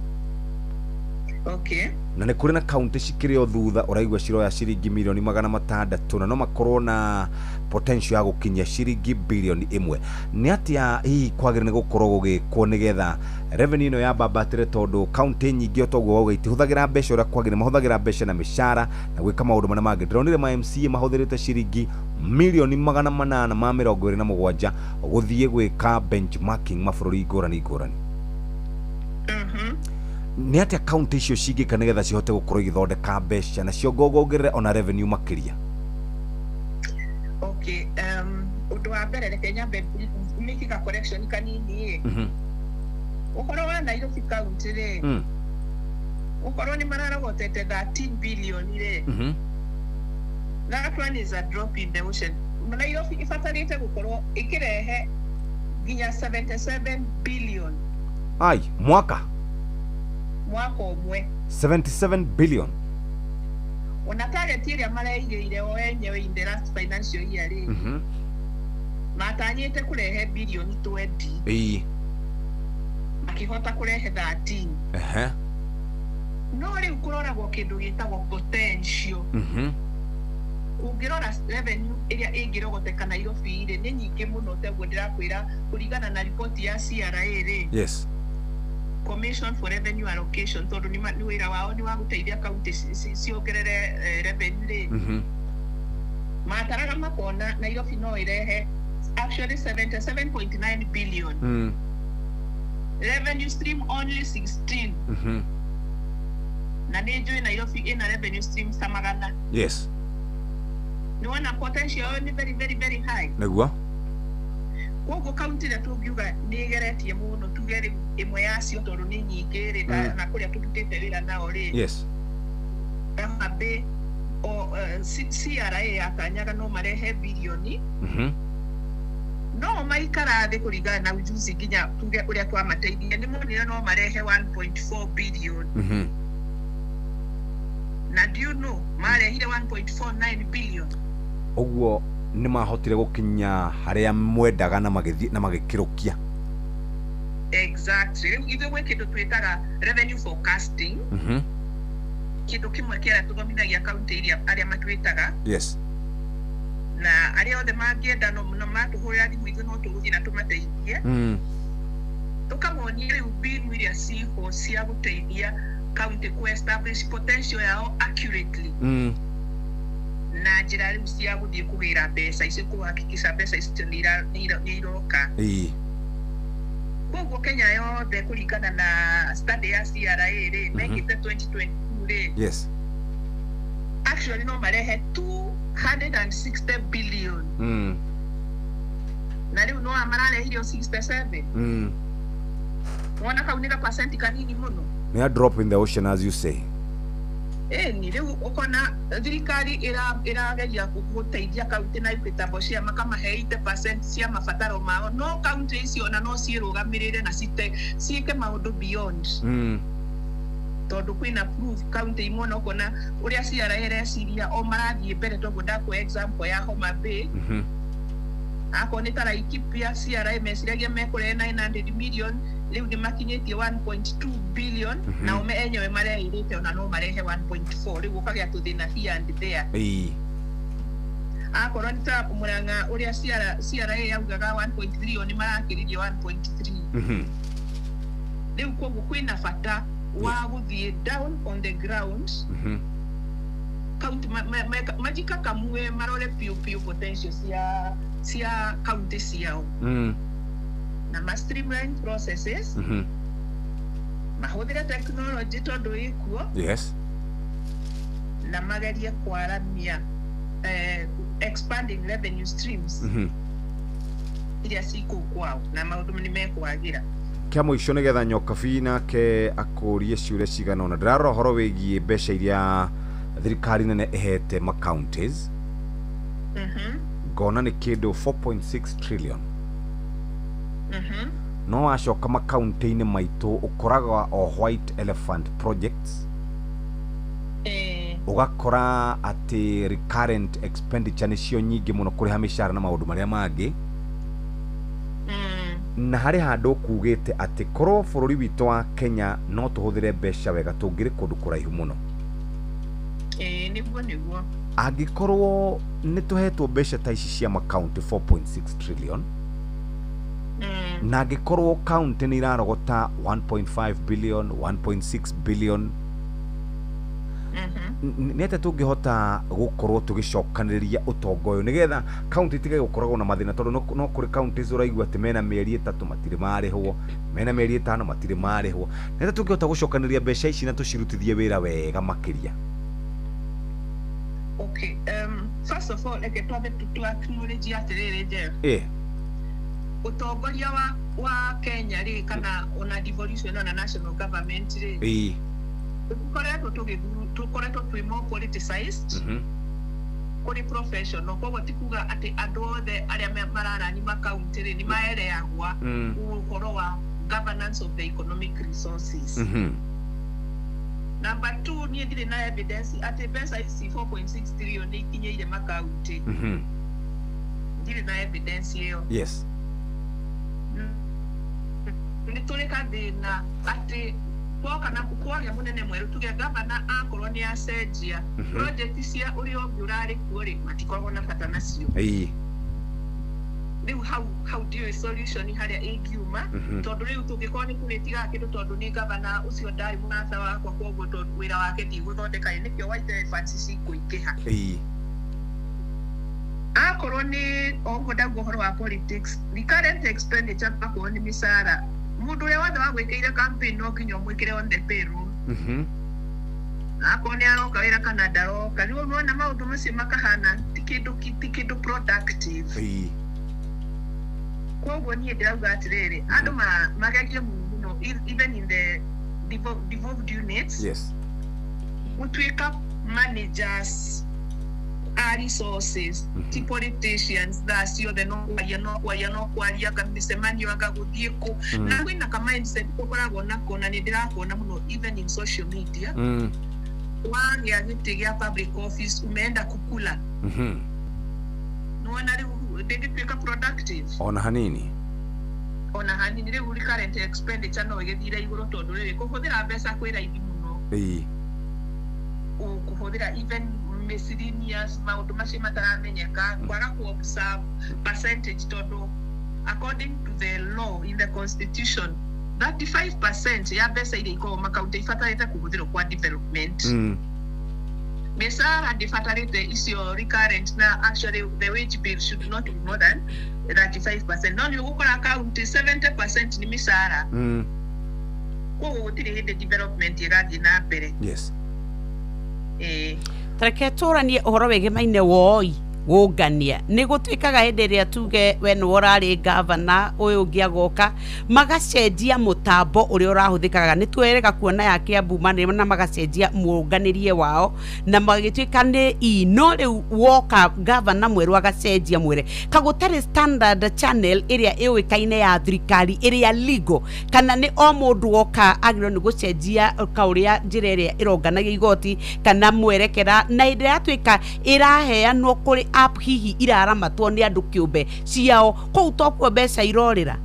Na nĩ kũrĩ na kaunti cikĩrĩ o thutha, ũraigua ciroya ciringi milioni 600, na no makorwo na potential ya gũkinyia ciringi bilioni 1. Nĩ atĩa hihi kwagĩrĩire nĩ gũkorwo gũgĩkwo nĩgetha revenue ĩno yambambatĩre? Tondũ kaunti nyingĩ, o toguo wauga, itihũthagĩra mbeca ũrĩa kwagĩrĩire, mahũthagĩra mbeca na mĩcara na gwĩka maũndũ marĩa mangĩ. Ndĩronire ma MCA mahũthĩrĩte ciringi milioni 827 gũthiĩ gwĩka benchmarking mabũrũri ngũrani ngũrani. Nĩ atĩa kaunti icio cingĩka nĩgetha cihote gũkorwo igĩthondeka mbeca na ciongongongerere ona revenue makĩria? Okay, ũndũ wa mbere, reke nyambe make ka correction kanini ĩ. Ũhoro wa Nairobi County rĩ, ũkorwo nĩ mararogotete 13 billion rĩ, that one is a drop in the ocean. Nairobi ĩbatarĩte gũkorwo ĩkĩrehe nginya 77 billion. Ai, mwaka? Mwaka ũmwe. 77 billion? Ona target ĩrĩa mareigĩire o enyewe in the last financial year rĩ, matanyĩte kũrehe bilioni 20, makĩhota kũrehe 13. No rĩu kũroragwo kĩndũ gĩtagwo potential. Ũngĩrora revenue ĩrĩa ĩngĩrogoteka Nairobi rĩ, nĩ nyingĩ mũno. Teguo ndĩrakwĩra, kũringana na riboti ya CRA rĩ, Commission for Revenue Allocation, tondũ nĩ wĩra wao nĩ wa gũteithia kaunti ciongerere revenue rĩ, mataraga makona Nairobi no ĩrehe actually 77.9 billion, revenue stream only 16. Na nĩ njũĩ Nairobi ĩna revenue streams ta magana. Nĩ wona potential yao nĩ very very very high. Koguo kaunti ĩrĩa tũngiuga nĩ ĩgeretie mũno, tuge rĩu ĩmwe yacio, tondũ nĩ nyingĩ rĩ, na kũrĩa tũrutĩte wĩra nao rĩ, Homa Bay, o CRA yatanyaga no marehe bilioni, no maikara thĩ kũringana na ujuzi nginya tuge ũrĩa twamateithia, nĩ monire no marehe 1.4 billion. Do you know marehire 1.49 billion? Ũguo nĩ mahotire gũkinya harĩa mwendaga na magĩthiĩ na magĩkĩrũkia. Exactly. Rĩu ithuĩ gwĩ kĩndũ twĩtaga revenue forecasting, kĩndũ kĩmwe kĩarĩa tũthomithagia kaunti iria arĩa matwĩtaga, na arĩa othe mangĩenda no matũhũrĩra thimũ, ithuĩ no tũgũthiĩ na tũmateithie, tũkamonia rĩu mbinu iria ciho cia gũteithia kaunti ku establish potential yao accurately, na njĩra rĩu cia gũthiĩ kũgĩra mbeca icio, kũhakikisha mbeca icio nĩ iroka. Koguo Kenya yothe, kũringana na study ya CRA rĩ, mekĩte 2022 rĩ, actually no marehe 260 billion, na rĩu no mararehire o 67. Wona kau nĩ ga percent kanini mũno. Nĩ a drop in the ocean, as you say. Ĩni, rĩu ũkona thirikari ĩrageria gũteithia kaunti na equitable share, makamahe 80% cia mabataro mao, no kaunti icio ona no ciĩrũgamĩrĩre na cite ciĩke maũndũ beyond, tondũ kwĩna proof kaunti imwe na ũkona ũrĩa CRA ĩreciria o marathiĩ mbere. Toguo ndakũhe example ya Homa Bay. Akorwo nĩ ta Laikipia, CRA meciragia mekũrehe 900 million, rĩu nĩ makinyĩtie 1.2 billion. Nao enyewe mareirĩte ona no marehe 1.4. Rĩu ũkagĩa tũthĩna here and there. Akorwo nĩ ta Murang'a, ũrĩa CRA yaugaga 1.3, o nĩ marakĩririe 1.3. Rĩu koguo kwĩna bata wa gũthiĩ down on the ground, kaunti majikakamue, marore piũ piũ potential cia kaunti ciao, na ma streamline processes, mahũthĩre technology tondũ ĩkuo, na magerie kwaramia, expanding revenue streams iria cikũu kwao, na maũndũ nĩ mekwagĩra. Kĩa mũico, nĩgetha Nyokabi nake akũrie ciũria cigana ũna, ndĩrarora ũhoro wĩgiĩ mbeca iria thirikari nene ĩhete ma counties, ngona nĩ kĩndũ 4.6 trillion, no wacoka makaunti-inĩ maitũ ũkoraga o white elephant projects, ũgakora atĩ recurrent expenditure nĩcio nyingĩ mũno, kũrĩha mĩcara na maũndũ marĩa mangĩ. Na harĩ handũ kugĩte atĩ korwo bũrũri witũ wa Kenya no tũhũthĩre mbeca wega, tũngĩrĩ kũndũ kũraihu mũno. Ĩĩ, nĩguo. Angĩkorwo nĩ tũhetwo mbeca ta ici cia makaunti 4.6 trillion, na angĩkorwo kaunti nĩ irarogota 1.5 billion, 1.6 billion, nĩ atĩa tũngĩhota gũkorwo tũgĩcokanĩrĩria ũtonga ũyũ nĩgetha kaunti itige gũkoragwo na mathĩna? Tondũ no kũrĩ counties ũraigua atĩ mena mĩeri 3 matirĩ marĩhwo, mena mĩeri 5 matirĩ marĩhwo. Nĩ atĩa tũngĩhota gũcokanĩrĩria mbeca ici na tũcirutithie wĩra wega makĩria? Okay, first of all, reke twambe tu acknowledge atĩrĩrĩ, Jeff, ũtongoria wa Kenya rĩ, kana ona devolution, ona national government rĩ, tũkoretwo tũgĩthuru, tũkoretwo twĩ more politicized kũrĩ professional. Koguo ti kuga atĩ andũ othe arĩa mararani makaunti rĩ nĩ maereagwa ũhoro wa governance of the economic resources. Number two, niĩ ndirĩ na evidence atĩ mbeca ici 4.6 trillion nĩ ikinyĩire makaunti. Ndirĩ na evidence ĩyo. Nĩ tũrĩ gathĩna atĩ twoka na kwagĩa mũnene mwerũ, tuge gavana akorwo nĩ acenjia, project cia ũrĩa ũngĩ ũrarĩ kuo rĩ, matikoragwo na bata nacio. Rĩu hau ndiũĩ solution harĩa ĩngiuma, tondũ rĩu tũngĩkorwo nĩ tũrĩtigaga kĩndũ tondũ nĩ gavana ũcio ndarĩ mũrata wakwa, koguo tondũ wĩra wake ndigũthondeka ĩ, nĩkĩo white elephants cikũingĩha. Akorwo nĩ o ũguo ndauga ũhoro wa politics, recurrent expenditure, akorwo nĩ mĩcara, mũndũ ũrĩa wothe wagwĩkĩire campaign no nginya ũmwĩkĩre on the payroll, akorwo nĩ aroka wĩra kana ndaroka. Rĩu wona maũndũ macio makahana ti kĩndũ productive. Koguo niĩ ndĩrauga atĩrĩrĩ, andũ magerie mũno, even in the devolved units, gũtuĩka managers a resources, ti politicians thaa ciothe no kwaria, no kwaria, no kwaria, anga mĩcemanio, anga gũthiĩ kũ. Na kwĩna ka mindset tũkoragwo nako, na nĩ ndĩrakuona mũno even in social media. Wagĩa gĩtĩ gĩa public office, umeenda kukula. Nĩwona rĩu ndĩngĩtuĩka productive. Ona hanini. Ona hanini. Rĩu recurrent expenditure no ĩgĩthire igũrũ, tondũ rĩrĩ kũhũthĩra mbeca kwĩ raithi mũno. Kũhũthĩra even miscellaneous maũndũ macio mataramenyeka, kwaga ku observe percentage, tondũ according to the law in the constitution, 35% ya mbeca iria ikoragwo makaunti ibatarĩte kũhũthĩrwo kwa development. Mĩcara ndĩbatarĩte icio recurrent, na actually the wage bill should not be more than 35%, no nĩ ũgũkora kaunti 70% nĩ mĩcara. Koguo gũtirĩ hĩndĩ development ĩrathiĩ na mbere. Ĩĩ. Tareke tũranie ũhoro wĩgĩmaine woi gũngania. Nĩ gũtuĩkaga hĩndĩ ĩrĩa tuge we nĩwe ũrarĩ gavana, ũyũ ũngĩ agoka magacenjia mũtambo ũrĩa ũrahũthĩkaga. Nĩ twerega kuona ya Kiambu na magacenjia mũnganĩrie wao na magĩtuĩka nĩ i no rĩu woka gavana mwerũ agacenjia mwere kagũtarĩ standard channel ĩrĩa ĩũĩkaine ya thirikari ĩrĩa legal, kana nĩ o mũndũ woka agĩrĩirwo nĩ gũcenjia kaũrĩa njĩra ĩrĩa ĩronganagia igoti kana mwerekera, na hĩndĩ ĩrĩa yatuĩka ĩraheanwo kũrĩ app hihi iraramatwo nĩ andũ kĩũmbe ciao, kũu tokuo mbeca irorĩra?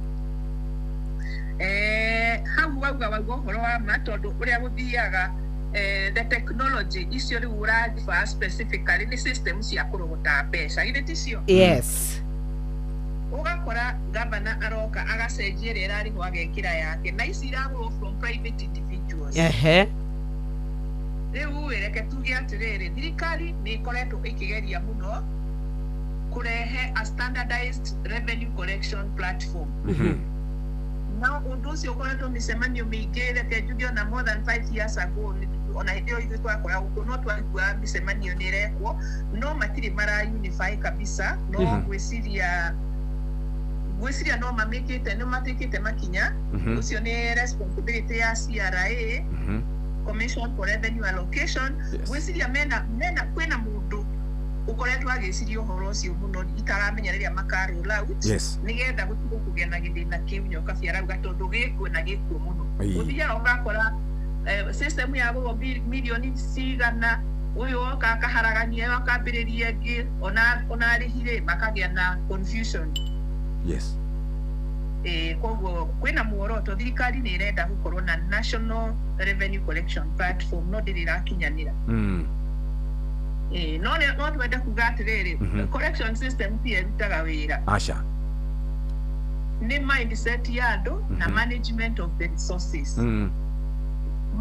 Hau wauga ũhoro wa ma, tondũ ũrĩa gũthiaga, the technology icio rĩu ũrarefer specifically nĩ system cia kũrogota mbeca, githĩ ticio? Yes. Ũgakora gavana aroka agacenjia ĩrĩa ĩrarĩhwo agekĩra yake, na ici iragũrwo from private individuals. Rĩu ĩ, reke tuge atĩrĩrĩ, thirikari nĩ ĩkoretwo ĩkĩgeria mũno kũrehe a standardized revenue collection platform, no ũndũ ũcio ũkoretwo mĩcemanio mĩingĩ, reke njuge ona more than 5 years ago. Ona hĩndĩ ĩyo ithuĩ twakoragwo kuo, no twaiguaga mĩcemanio nĩ ĩrekwo, no matirĩ mara unify kabisa. No ngwĩciria no mamĩkĩte, nĩ matuĩkĩte makinya. Ũcio nĩ responsibility ya CRA, Commission for Revenue Allocation. Ngwĩciria mena kwĩna mũndũ ũkoretwo agĩciria ũhoro ũcio mũno, itaramenya rĩrĩa maka roll out, nĩgetha gũtige kũgĩa na gĩthĩna kĩu Nyokabi arauga, tondũ gĩkuo na gĩkuo mũno. Ũthiaga ũgakora system yagũrwo mirioni cigana, ũyũ oka akaharagania ĩyo, akambĩrĩria ĩngĩ, ona arĩhi-rĩ makagĩa na confusion. Koguo kwĩna muoroto, thirikari nĩ ĩrenda gũkorwo na national revenue collection platform, no ndĩrĩ ĩrakinyanĩra. No no twende kuga atĩrĩrĩ, collection system ti ĩrutaga wĩra. Aca. Nĩ mindset ya andũ na management of the resources.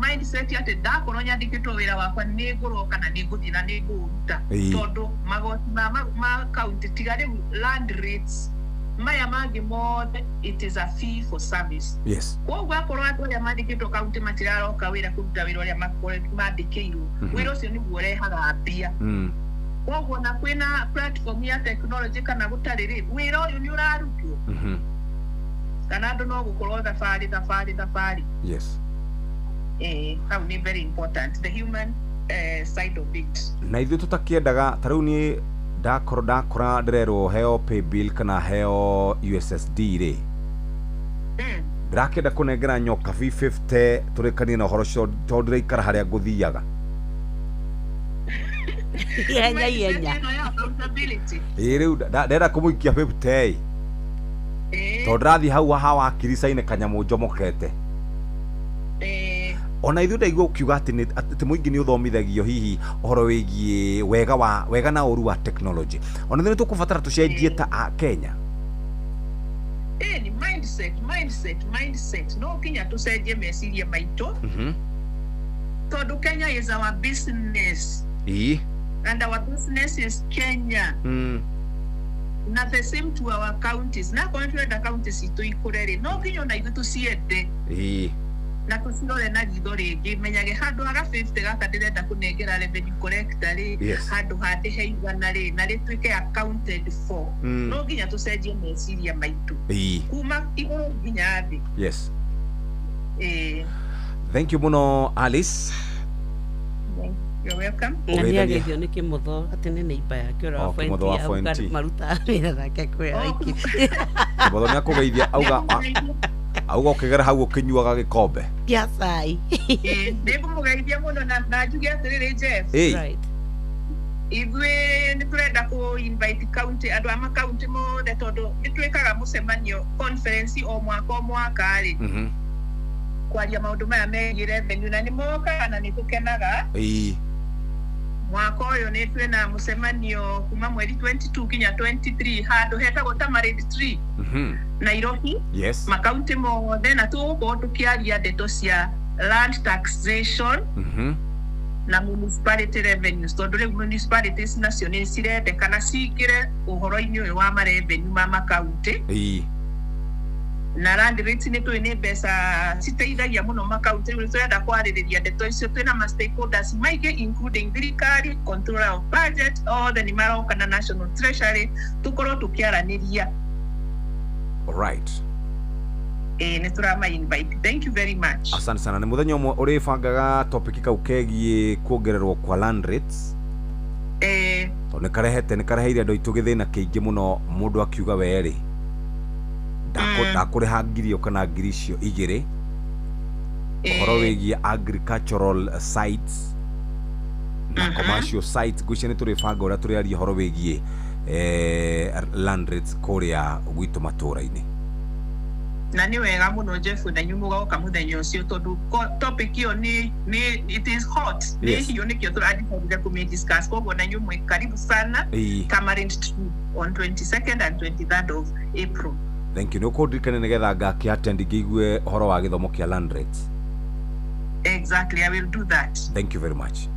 Mindset atĩ ndakorwo nyandĩkĩtwo wĩra wakwa, nĩ ngũroka na nĩ ngũthiĩ na nĩ ngũũruta. Tondũ magoti ma county, tiga rĩu land rates, maya mangĩ mothe it is a fee for service. Koguo akorwo andũ arĩa mandĩkĩtwo kaunti matiraroka wĩra kũruta wĩra ũrĩa mandĩkĩirwo, wĩra ũcio nĩguo ũrehaga mbia. Koguo na kwĩna platform ya technology kana gũtarĩ rĩ, wĩra ũyũ nĩ ũrarutwo, kana andũ no gũkorwo thabarĩ thabarĩ thabarĩ. Hau nĩ very important, the human side of it. Na ithuĩ tũtakĩendaga, ta rĩu niĩ ndakorwo ndakora ndĩrerwo heo pay bill kana heo USSD rĩ, ndĩrakĩenda kũnengera Nyokabi 50 tũrĩkanie na ũhoro ũcio, tondũ ndĩraikara harĩa ngũthiaga. Ihenya ihenya. Mindset ĩno ya accountability. Ĩ rĩu ndĩrenda kũmũikia 50 ĩ, tondũ ndĩrathiĩ hau hawa kiricainĩ kanyamũ njomokete. Ona ithuĩ ndaigua ũkiuga atĩ atĩ mũingĩ nĩ ũthomithagio hihi ũhoro wĩgiĩ wega wa wega na ũru wa technology, ona ithuĩ nĩ tũkũbatara tũcenjie ta a Kenya. Ni mindset, mindset, mindset. No nginya tũcenjie meciria maitũ, tondũ Kenya is our business and our business is Kenya, na the same to our counties. Na akorwo tũrenda counties citũ ikũre rĩ, no nginya ona ithuĩ tũciende na tũcirore na ritho rĩngĩ, menyage handũ haga 50 gaka ndĩrenda kũnengera revenue collector rĩ, handũ handĩhe 100 rĩ, na rĩtuĩke accounted for. No nginya tũcenjie meciria maitũ kuma igũrũ nginya thĩ. Thank you mũno, Alice. You're welcome. Na nĩ Ũgeithanie. Ageithio nĩ Kĩmotho atĩ nĩ neighbor yake ũrĩa Oh, wa Kĩmotho wa Fuenti, Fuenti. marutaga wĩra nake kwĩ aingĩ. Kĩmotho nĩ akũgeithia, auga Auga ũkĩgera hau ũkĩnyuaga gĩkombe. Gĩa cai. Nĩ ngũmũgeithia mũno na njuge atĩrĩrĩ, Jeff. Ĩĩ. Right. Ithuĩ nĩ tũrenda kũ invite county, andũ a makaunti mothe, tondũ nĩ twĩkaga mũcemanio, conference, o mwaka o mwaka rĩ, kwaria maũndũ maya megiĩ revenue, na nĩ mokaga na nĩ tũkenaga. Mwaka ũyũ nĩ twĩna mũcemanio kuma mweri 22 nginya 23 handũ hetagwo Tamarind Tree, Nairobi. Makaunti mothe, na tũgũkorwo tũkĩaria ndeto cia land taxation na municipality revenues, tondũ rĩu municipalities nacio nĩ cirendekana cingĩre ũhoro-inĩ ũyũ wa marevenue ma makaunti. Na land rates nĩ tũĩ nĩ mbeca citeithagia mũno makaunti. Rĩu nĩ tũrenda kwarĩrĩria ndeto icio. Twĩna ma stakeholders maingĩ, including thirikari, controller of budget, othe nĩ maroka, na National Treasury, tũkorwo tũkĩaranĩria. Alright. Ĩĩ, nĩ tũrama invite. Thank you very much. Asante sana. Nĩ mũthenya ũmwe ũrĩbangaga topic kau kegiĩ kuongererwo kwa land rates, tondũ nĩ karehete, nĩ kareheire andũ aitũ gĩthĩna kĩingĩ mũno. Mũndũ akiuga werĩ ndakũrĩha 1000 kana 2000. Ũhoro wĩgiĩ agricultural sites na commercial sites, ngwĩciria nĩ tũrĩbanga ũrĩa tũrĩaria ũhoro wĩgiĩ land rates kũrĩa gwitũ matũũra-inĩ. Na nĩ wega mũno, Jeff, na inyuĩ mũgoka mũthenya ũcio, tondũ topic ĩyo nĩ it is hot, nĩ hiũ, nĩkĩo tũradecide kũmĩ discuss. Koguo na inyuĩ mwĩ karibu sana. Tamarind Tree on 22nd and 23rd of April. Thank you. Nĩ ũkũndirikania nĩgetha ngakĩ attend ngĩigue ũhoro wa gĩthomo kĩa land rates. Exactly, I will do that. Thank you very much.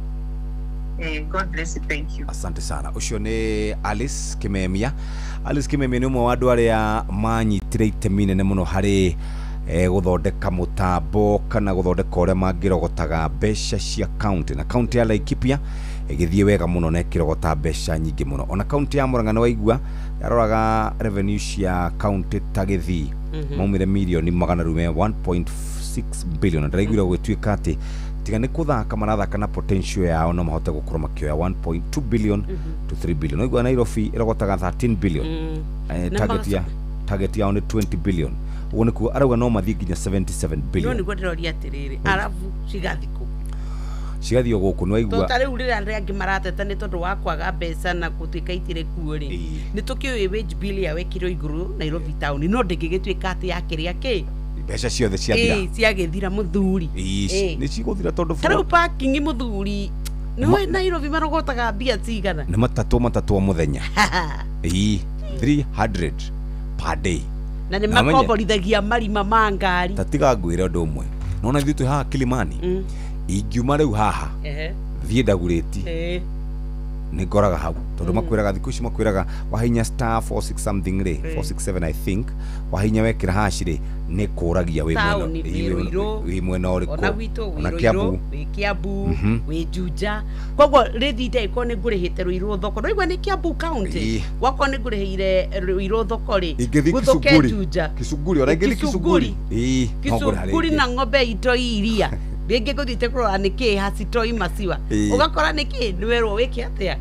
God bless you. Thank you. Asante sana. Ũcio nĩ Alice Kimemia. Alice Kimemia nĩ ũmwe wa andũ arĩa manyitire itemi nene mũno harĩ gũthondeka mũtambo kana gũthondeka ũrĩa mangĩrogotaga mbeca cia county, na county ya Laikipia ĩgĩthiĩ wega mũno na ĩkĩrogota mbeca nyingĩ mũno. Ona county ya Murang'a nĩ waigua yaroraga revenue cia county ta Gĩthii, maumire mirioni magana rume 1.6 billion, na ndĩraiguire gũgĩtuĩka atĩ tiga nĩ kũthaka marathaka na potential yao, no mahote gũkorwo makĩoya 1.2 billion to 3 billion. Waigua Nairobi ĩrogotaga 13 billion. Na Target yao nĩ 20 billion, ũguo nĩkuo arauga no mathiĩ nginya 77 No billion. Nĩguo ndĩroria atĩrĩrĩ, arabu cigathikũ? Cigathiĩ o gũkũ nĩ waigua. Ta rĩu rĩrĩa arĩa angĩ marateta nĩ tondũ wa kwaga mbeca na gũtuĩka itirĩ kuo rĩ, nĩ tũkĩũĩ wage bill yao ĩkĩrwo igũrũ Nairobi town, no ndĩngĩgĩtuĩka atĩ yakĩrĩa kĩ. Mbeca ciothe ciathira. Ĩĩ, ciagĩthira, mũthuri. Nĩ cigũthira tondũ Ta rĩu parking, mũthuri, nĩwe Nairobi marogotaga mbia cigana? Nĩ matatũ matatũ o mũthenya. Ĩĩ, 300 per day. Na nĩ Na ũmenye- makomborithagia marima ma ngari. Ta tiga ngwĩre ũndũ ũmwe, nona ithuĩ twĩ haha Kilimani, ingiuma rĩu haha thiĩ Ndagurĩti, nĩ ngoraga hau, tondũ makwĩraga thikũ ici, makwĩraga wahinya star 46 something rĩ, 467 I think, wahinya wekĩra hash rĩ, nĩ kũragia wĩ mwena Taũni, ĩĩ, wĩ Ruiru, wĩ mwena ona ũrĩkũ, gwitũ ona wĩ Kiambu. Ruiru, wĩ Kiambu, wĩ Juja. Koguo rĩthi ndagĩkorwo nĩ ngũrĩhĩte Ruiru thoko, ndũigua nĩ Kiambu county, gwakorwo nĩ ngũrĩhĩire Ruiru thoko rĩ, Ingĩthiĩ gũthũke Kisunguri. Juja. Kisunguri, ona ingĩthiĩ Kisunguri. Kisunguri. Ĩĩ, no ngũrĩha Kisunguri rĩngĩ. na ng'ombe itoi iria rĩngĩ ngũthiĩte kũrora nĩkĩ hacitoi maciwa, ũgakora nĩkĩ nĩwerwo wĩke atĩa.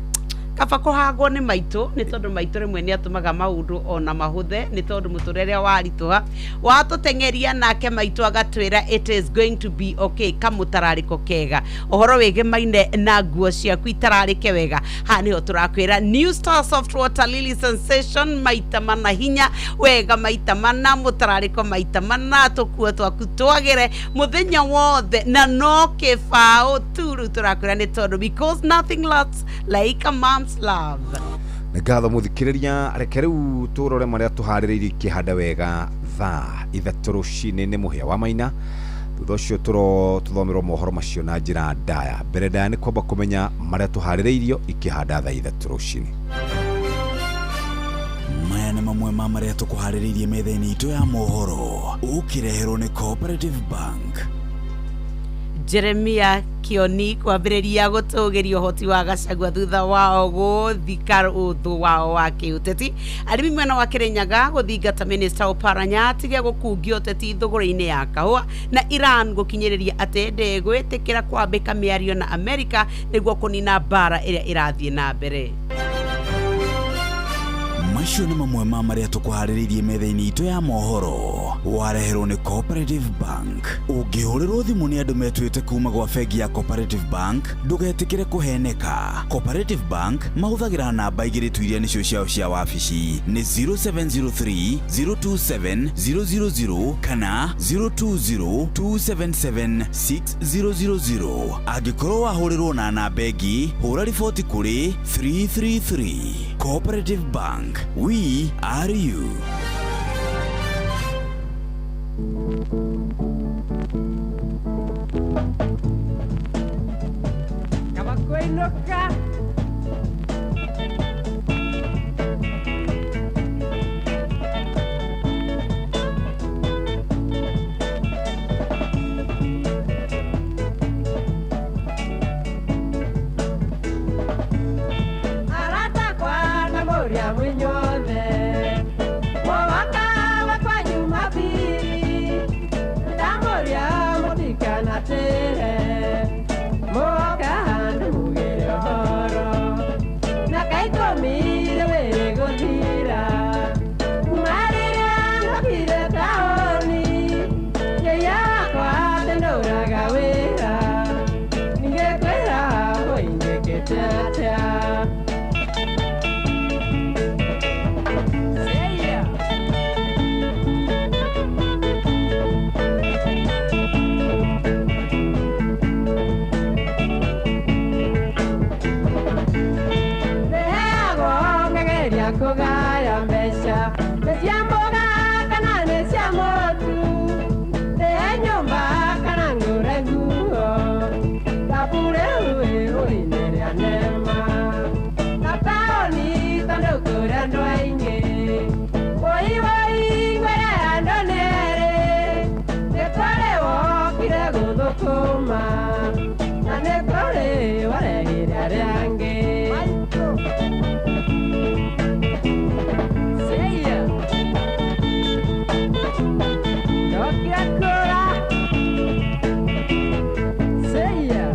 Kaba kũhangwo nĩ maitũ, nĩ tondũ maitũ rĩmwe nĩ atũmaga maũndũ ona mahũthe, nĩ tondũ mũtũrĩre waritũha watũteng'eria nake maitũ agatwĩra it is going to be okay. Kamũtararĩko kega, ũhoro wĩgemaine na nguo ciaku itararĩke wega, haha nĩho tũrakwĩra New Star Soft Water Lily Sensation, maita mana hinya wega, maita mana mũtararĩko, maita mana tũkuo twaku twagĩre mũthenya wothe, na no kĩbaũ tu. Rĩu tũrakwĩra nĩ tondũ because nothing lasts like a mom's love. Nĩ ngatho, mũthikĩrĩria. Reke rĩu tũrore marĩa tũharĩrĩirie ikĩhanda wega thaa 3 rũcinĩ. Nĩ mũhĩa wa maina, thutha ũcio tũro tũthomerwo mohoro macio na njĩra ndaya. Mbere ndaya nĩ kwamba kũmenya marĩa tũharĩrĩirio ikĩhanda thaa 3 rũcinĩ. Maya nĩ mamwe ma marĩa tũkũharĩrĩirie metha-inĩ itũ ya mohoro, ũkĩreherwo nĩ Cooperative Bank. Jeremia Kioni kwambĩrĩria gũtũgĩria ũhoti wa Gachagua thutha wao gũthika ũthũ wao wa kĩũteti. Arĩmi mwena wa Kĩrĩnyaga gũthingata minista Oparanya atige gũkungio ũteti thũgũrĩ-inĩ ya kahũa, na Iran gũkinyĩrĩria atĩ ndĩgwĩtĩkĩra kwambĩka mĩario na Amerika nĩguo kũnina mbara ĩrĩa ĩrathiĩ na mbere. Maya Macio nĩ mamwe ma marĩa tũkũharĩrĩirie metha-inĩ itũ ya mohoro. Wareherwo nĩ Cooperative Bank. Ũngĩhũrĩrwo thimũ nĩ andũ metuĩte kuma gwa bengi ya Cooperative Bank, ndũgetĩkĩre kũheneka. Cooperative Bank mahũthagĩra namba igĩrĩ tu iria nĩcio ciao cia wabici, nĩ 0703 027 000 kana 020 277 6000. Angĩkorwo wahũrĩrwo na namba ĩngĩ, hũra riboti kũrĩ 333. Cooperative Bank, we are you. Kabakoinuka. Aratakwa na mũrĩa mwĩnyothe mũwaka wakwa Jumapili ndamũrĩa mũtikanatĩre mũoka handũ mugĩre ũhoro na kaikũmire wĩrĩ gũthira kuma rĩrĩa ndokire taũni yĩya wakwa tendũraga wĩra ningĩkwĩra ũingĩkĩte atĩa. Nĩheagwo ngageria kũgaya mbeca nĩ cia mboga kana nĩ cia mũtu nĩhe nyũmba kana ngũre nguo thabu rĩu ĩhũinĩ rĩa nema na taũni tondũ kũrĩ andũ aingĩ woi woi ngwĩre andũ nĩ erĩ nĩ kũrĩ wokire gũthũkũma na nĩ kũrĩ waregire arĩa angĩ. Seia. Ndokira kũra. Seia.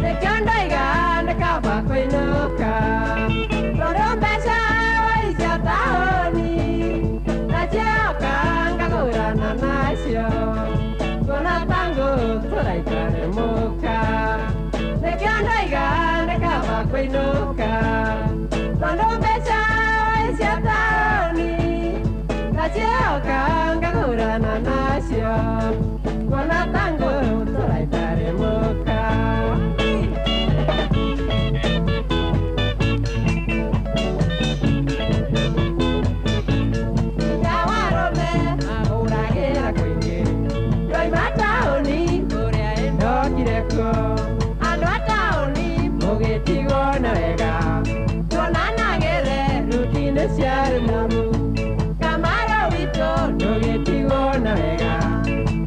Nĩkĩo ndoiga nĩ kaba kũinũka tondũ mbeca waicia taũni na cioka ngagũrana nacio kuona ta ngũtũra itarĩ mũka. Nĩkĩo ndoiga nĩ kaba kũinũka tondũ mbeca waicia taũni na cioka ngagũrana nacio kuona ta ngũtũra itarĩ mũka. Nyawarũme ahũragĩra kũingĩ ndoima taũni kũrĩa ndokire kuo andũ a taũni mũgĩtigwo na wega tuonanagĩre ruti-inĩ cia rũmuru Kamaro witũ ndũgĩtigwo na wega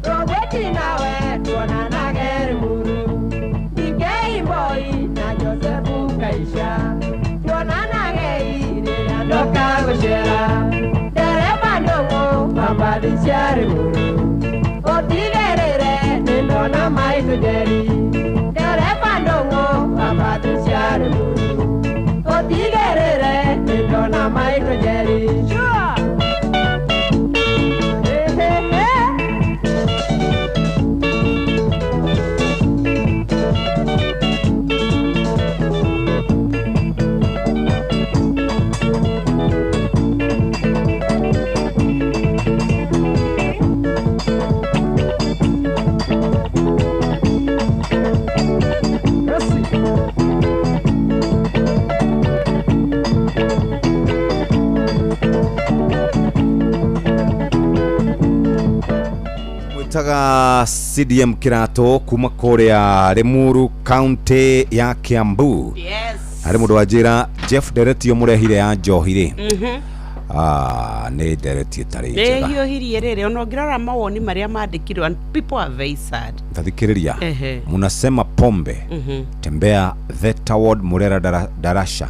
Rũgwĩti nawe tuonanage Rũmuru DK Mboi na Josefu Kaisha tuonanage rĩrĩa ndoka gũcera ndereba ndũng'ũ pambathi cia Rũmuru ũtigĩrĩre nĩ ndona maitũ Njeri ndereba ndũng'ũ pambathi cia Rũmuru ũtigĩrĩre nĩ ndona maitũ Njeri. Sure. Hey, hey, hey. Mwĩtaga CDM Kĩratũ kuma kũrĩa Limuru county ya Kiambu. Yes. Harĩ mũndũ wanjĩra Jeff Nderetio mũrehire ya njohi rĩ. Nĩ ndereti ĩtarĩ Nĩ njega. hiũhirie rĩrĩ ona ũngĩrora mawoni marĩa mandĩkirwo and people are very sad. Tathikĩrĩria. Ehe. Munasema pombe. Tembea Theta Ward Murera Darasha.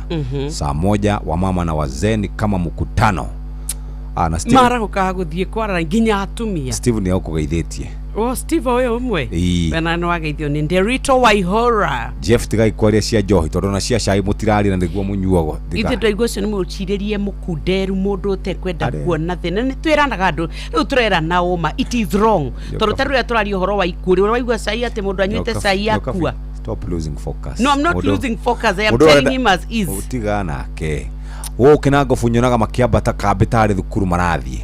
Saa 1 wamama na wazee ni kama mkutano. Na Steve, Marahũkaga gũthiĩ kwarara nginya atumia. Steve nĩ akũgeithĩtie. O Steve ũyũ ũmwe. Ĩĩ. Wena nĩ wageithio nĩ Nderito Waihora. Jeff, tigai kwaria cia njohi tondũ ona cia cai mũtiraria na nĩguo mũnyuagwo. Tiga. Ithe ndaigua ũcio nĩ mũcirĩrie mũkunderu mũndũ ũtekwenda kuona thĩna. Nĩ twĩranaga andũ rĩu, tũrerana ũma, it is wrong, tondũ ta rĩrĩa tũraria ũhoro wa ikuũ rĩ, ũraigua cai atĩ mũndũ anyuĩte cai akua. Stop losing focus. No, I'm not losing focus. I am Mũndũ telling arenda- him as is. Ũtiga nake gũkĩ na ngobu nyonaga makĩambata kambĩ tarĩ thukuru marathiĩ.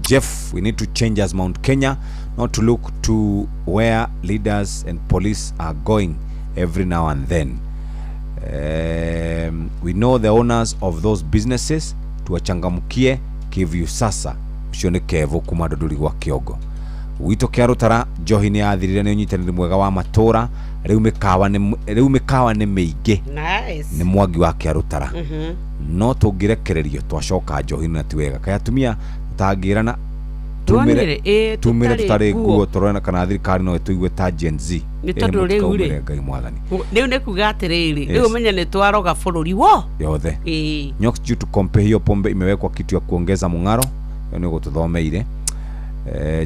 Jeff, we need to change as Mount Kenya, not to look to where leaders and police are going every now and then. We know the owners of those businesses, tuwachangamkie kivyu sasa. Ũcio nĩ Kevo kuma Ndũndũri gwa Kĩongo gwitũ kĩa Rũtara. Njohi nĩ yathirire nĩ ũnyitanĩri mwega wa matũra. Rĩu mĩkawa nĩ mĩingĩ. Nice. Nĩ Mwangi wa kĩa Rũtara. No tũngĩrekererio twacoka njohi na ti wega. Kaĩ atumia tũtangĩrana Tuonire, ĩ, tumire tũtarĩ tũtarĩ nguo. nguo tũrone kana thirikari no ĩtũigue ta Gen Z? Nĩ tondũ rĩu rĩ- Mũtikaumĩre Ngai mwathani. Rĩu nĩ kuga atĩrĩrĩ, rĩu Yes. ũmenye nĩ twaroga bũrũri wo. Yothe. Ĩĩ. Nyox due to kompe hiyo pombe imewekwa kitu ya kuongeza mung'aro. Ĩyo nĩ gũtũthomeire.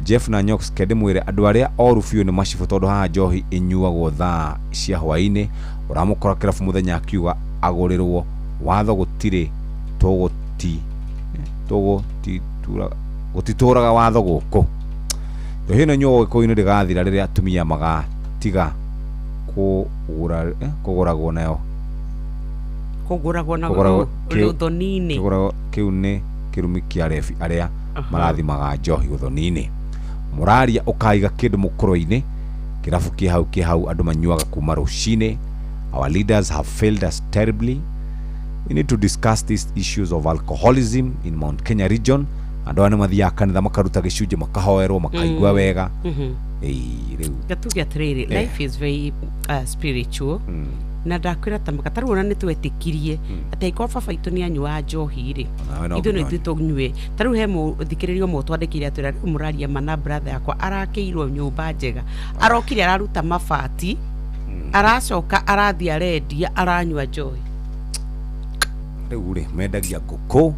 Jeff na Nyox, kende mwĩre andũ arĩa oru biũ nĩ macibũ tondũ haha njohi ĩnyuagwo thaa cia hwaĩ-inĩ. Ũramũkora kĩrabu mũthenya akiuga agũrĩrwo watho gũtirĩ tũgũti tũgũtitura gũtitũraga watho gũkũ. Njohi ĩno ĩnyuagwo gĩkũyũ-inĩ ndĩgathira rĩrĩa atumia magatiga kũgũra kũgũragwo nayo. Kũgũragwo na Kũgũragwo ũthoni-inĩ. Kĩgũragwo kĩu nĩ kĩrumi kĩa rebi arĩa marathimaga njohi ũthoni-inĩ. Mũraria ũkaiga kĩndũ mũkũrũ-inĩ kĩrabu kĩ hau kĩ hau, andũ manyuaga kuma rũcinĩ. Our leaders have failed us terribly. We need to discuss these issues of alcoholism in Mount Kenya region. Andũ aya nĩ mathiaga kanitha makaruta gĩcunjĩ makahoerwo makaigua wega. Ĩĩ, rĩu Gatuge atĩrĩrĩ, life is very spiritual, na ndakwĩra ta maka tarĩu ona nĩ twetĩkirie atĩ angĩkorwo baba itũ nĩ anyuaga njohi rĩ, Onawe no ithuĩ no nginya ithuĩ tũnyue. Ta rĩu he mũthikĩrĩria ũmwe twandĩkĩire atwĩra rĩu mũraria mana, brother yakwa arakĩirwo nyũmba njega, arokire araruta mabati, aracoka arathiĩ arendia, aranyua njohi. Rĩu rĩ mendagia ngũkũ,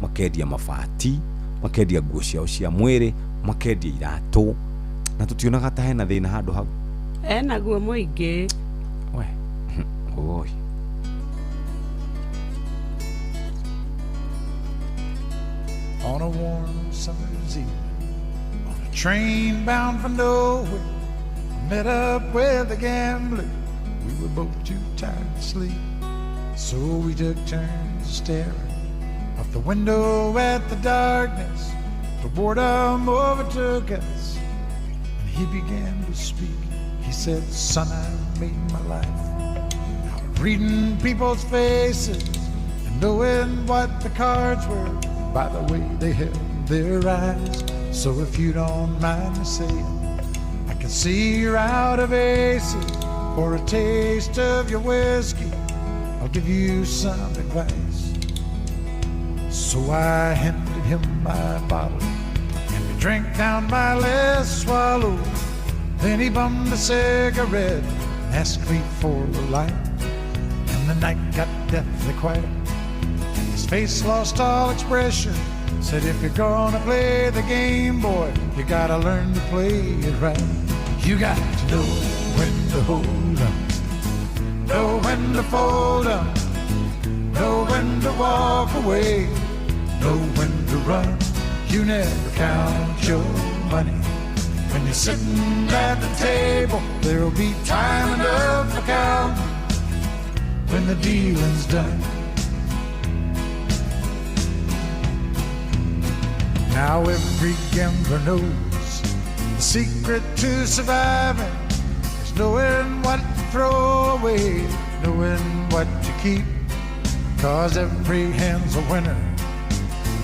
makendia mabati, makendia nguo ciao cia mwĩrĩ, makendia iratũ, na tũtionaga ta hena thĩna handũ hau. Enaguo mũingĩ. Oi. On a warm summer's evening, on a train bound for nowhere, I met up with a gambler. We were both too tired to sleep, so we took turns staring out the window at the darkness. The boredom overtook us, and he began to speak. He said, "Son, I've made my life out of reading people's faces and knowing what the cards were by the way they held their eyes. So if you don't mind me saying, I can see you're out of aces. For a taste of your whiskey, I'll give you some advice." So I handed him my bottle, and he drank down my last swallow. Then he bummed a cigarette and asked me for a light. And the night got deathly quiet, and his face lost all expression. Said, "If you're gonna play the game, boy, you gotta learn to play it right. You got to know when to hold up, know when to fold up, know when to walk away, know when to run. You never count your money when you're sitting at the table. There'll be time enough for counting when the dealing's done." Now every gambler knows the secret to surviving is knowing what to throw away, knowing what to keep. 'Cause every hand's a winner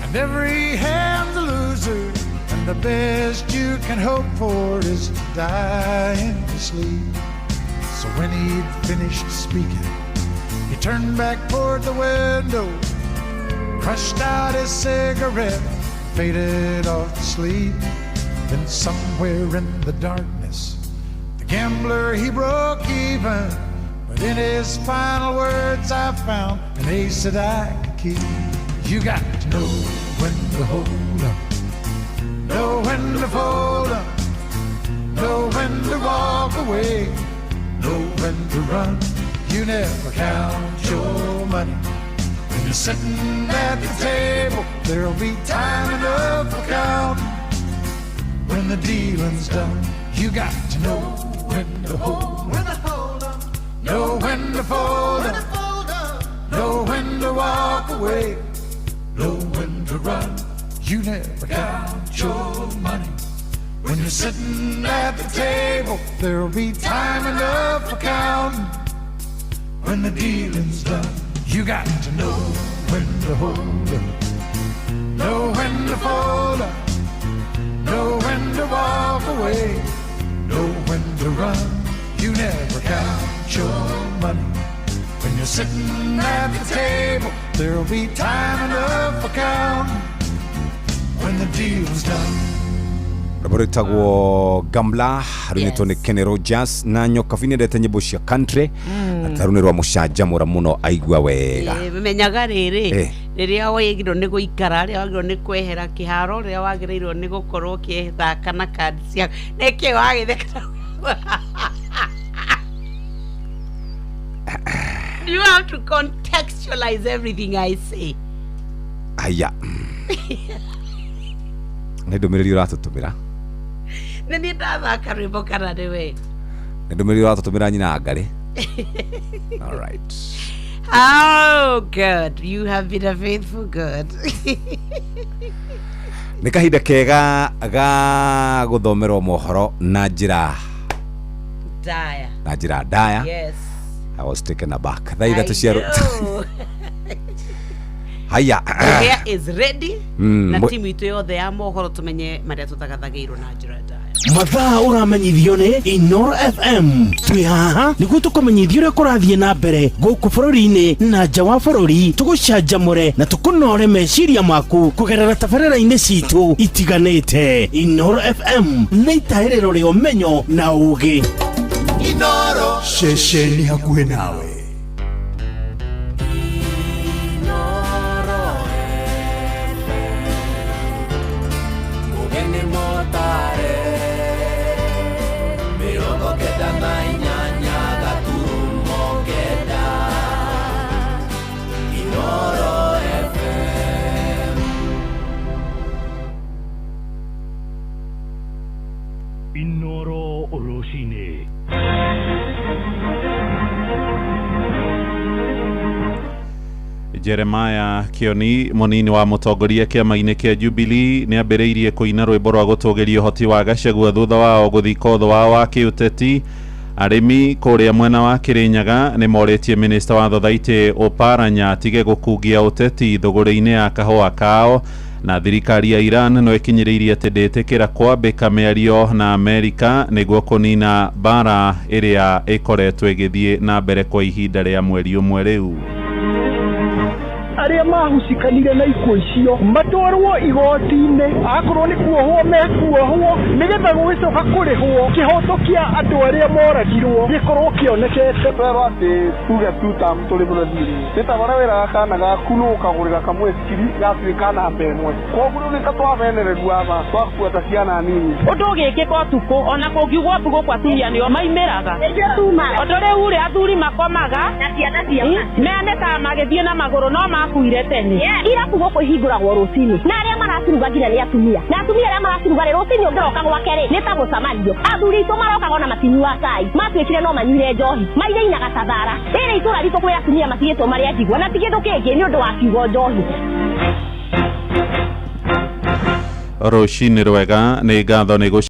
and every hand's a loser, and the best you can hope for is to die in your sleep. So when he'd finished speaking, he turned back toward the window, crushed out his cigarette, faded off to sleep. Then somewhere in the darkness, the gambler, he broke even. But in his final words, I found an ace that I could keep. You got to know when to hold up, know when to fold up, Know when to walk away, know when to run. You never count your money. When you're sitting at the table, there'll be time enough for counting. When the dealing's done, you got to know when to hold up, know when to fold up, know when to walk away, know when to run. You never count your money. When you're sitting at the table, there'll be time enough for counting. When the dealing's done, you got to know when to hold up, know when to fold up, know when to walk away, know when to run. You never count your money. When you're sitting at the table, there'll be time enough for counting. When the deal's done. Rwĩmbo rwĩtagwo Gambler rwinĩtwo nĩ Kenny Rogers na Nyokabi nĩendete nyĩmbo cia country na ta rũu nĩ rwa mũcanjamũra mũno aigua wega. Menyaga rĩrĩ rĩrĩa wagĩrĩirwo nĩ gũikara, rĩrĩa wagĩrĩirwo nĩ kwehera kĩharo, rĩrĩa wagĩrĩirwo nĩ gũkorwo ũkĩthaka na kandi ciaku. Nĩkĩ wagĩtheka? You have to contextualize everything I say. Aya. Nĩ ndũmĩrĩri ũratũtũmĩra. Nĩ niĩ ndathaka rwĩmbo kana nĩ we? Nĩ ndũmĩrĩri ũratũtũmĩra nyina Ngarĩ. All right. Oh, good. You have been a faithful God. Nĩ kahinda kega ga gũthomerwo mohoro na njĩra ndaya. Na njĩra ndaya. Yes. I was taken aback. Thaa ithatũ cia Haya. Here is ready. Na timu itũ yothe ya mohoro tumenye marĩa tũtagathagĩirwo na njĩra ndaya. Mathaa ũramenyithio nĩ Inoro FM. Twĩ haha nĩguo tũkũmenyithie ũrĩa kũrathiĩ na mbere gũkũ bũrũri-inĩ na nja wa bũrũri, tũgũcanjamũre na tũkũnore meciria maku kũgerera tabarĩra-inĩ citũ itiganĩte. Inoro FM nĩ itahĩrĩro rĩa ũmenyo na ũũgĩ. Inoro ceceni hakuhĩ nawe. Inoro rũcinĩ. Jeremiah Kioni munini wa mutongoria kĩama-inĩ kĩa Jubilee nĩ ambĩrĩirie kũina rwĩmbo rwa gũtũgĩria ũhoti wa Gachagua thutha wao gũthika ũthũ wao wa kĩũteti. Arĩmi kũrĩa mwena wa Kĩrĩnyaga nĩ morĩtie minista wa thothaitĩ Oparanya atige gũkungia ũteti thũgũrĩ-inĩ ya kahũa kao. Na thirikari ya Iran no ĩkinyĩrĩirie atĩ ndĩtĩkĩra kwambĩka mĩario na Amerika nĩguo kũnina mbara ĩrĩa ĩkoretwo ĩgĩthiĩ na mbere kwa ihinda rĩa mweri ũmwe rĩu. Arĩa mahucikanire na ikuũ icio matwarwo igoti-inĩ, akorwo nĩ kuohwo mekuohwo nĩgetha gũgĩcoka kũrĩhwo kĩhoto kĩa andũ arĩa moragirwo gĩkorwo kĩonekete. Twerwo atĩ tuge tuta tũrĩ mũthiri nĩ ta ũrĩa wĩraga kana gaku nũ ũkagũrĩra kamwe cikiri gatuĩka namba ĩmwe, koguo rĩu nĩ ta twamenererua aba twakuata ciana nini. Ũndũ ũgĩkĩka ũtukũ ona kũngiugwo ũtukũ kwa atumia nĩo maimĩraga, tondũ rĩu rĩ athuri makomaga meanĩkaga magĩthiĩ na magũrũ no makuire tene. Irabu gũkũ ihingũragwo rũcinĩ na arĩa maraciruga nginya nĩ atumia, na atumia arĩa maraciruga rĩ rũcinĩ ũngĩroka gwake rĩ nĩ ta gũcamanio. Athuri aitũ marokaga ona matinyuaga cai, matuĩkire no manyuire njohi, mainainaga ta thara. Rĩrĩ itũra ritũ kwĩ atumia matigĩtwo marĩ a njigua na ti kĩndũ kĩngĩ nĩ ũndũ wa kiugo njohi. Rũcinĩ rwega, nĩ ngatho nĩ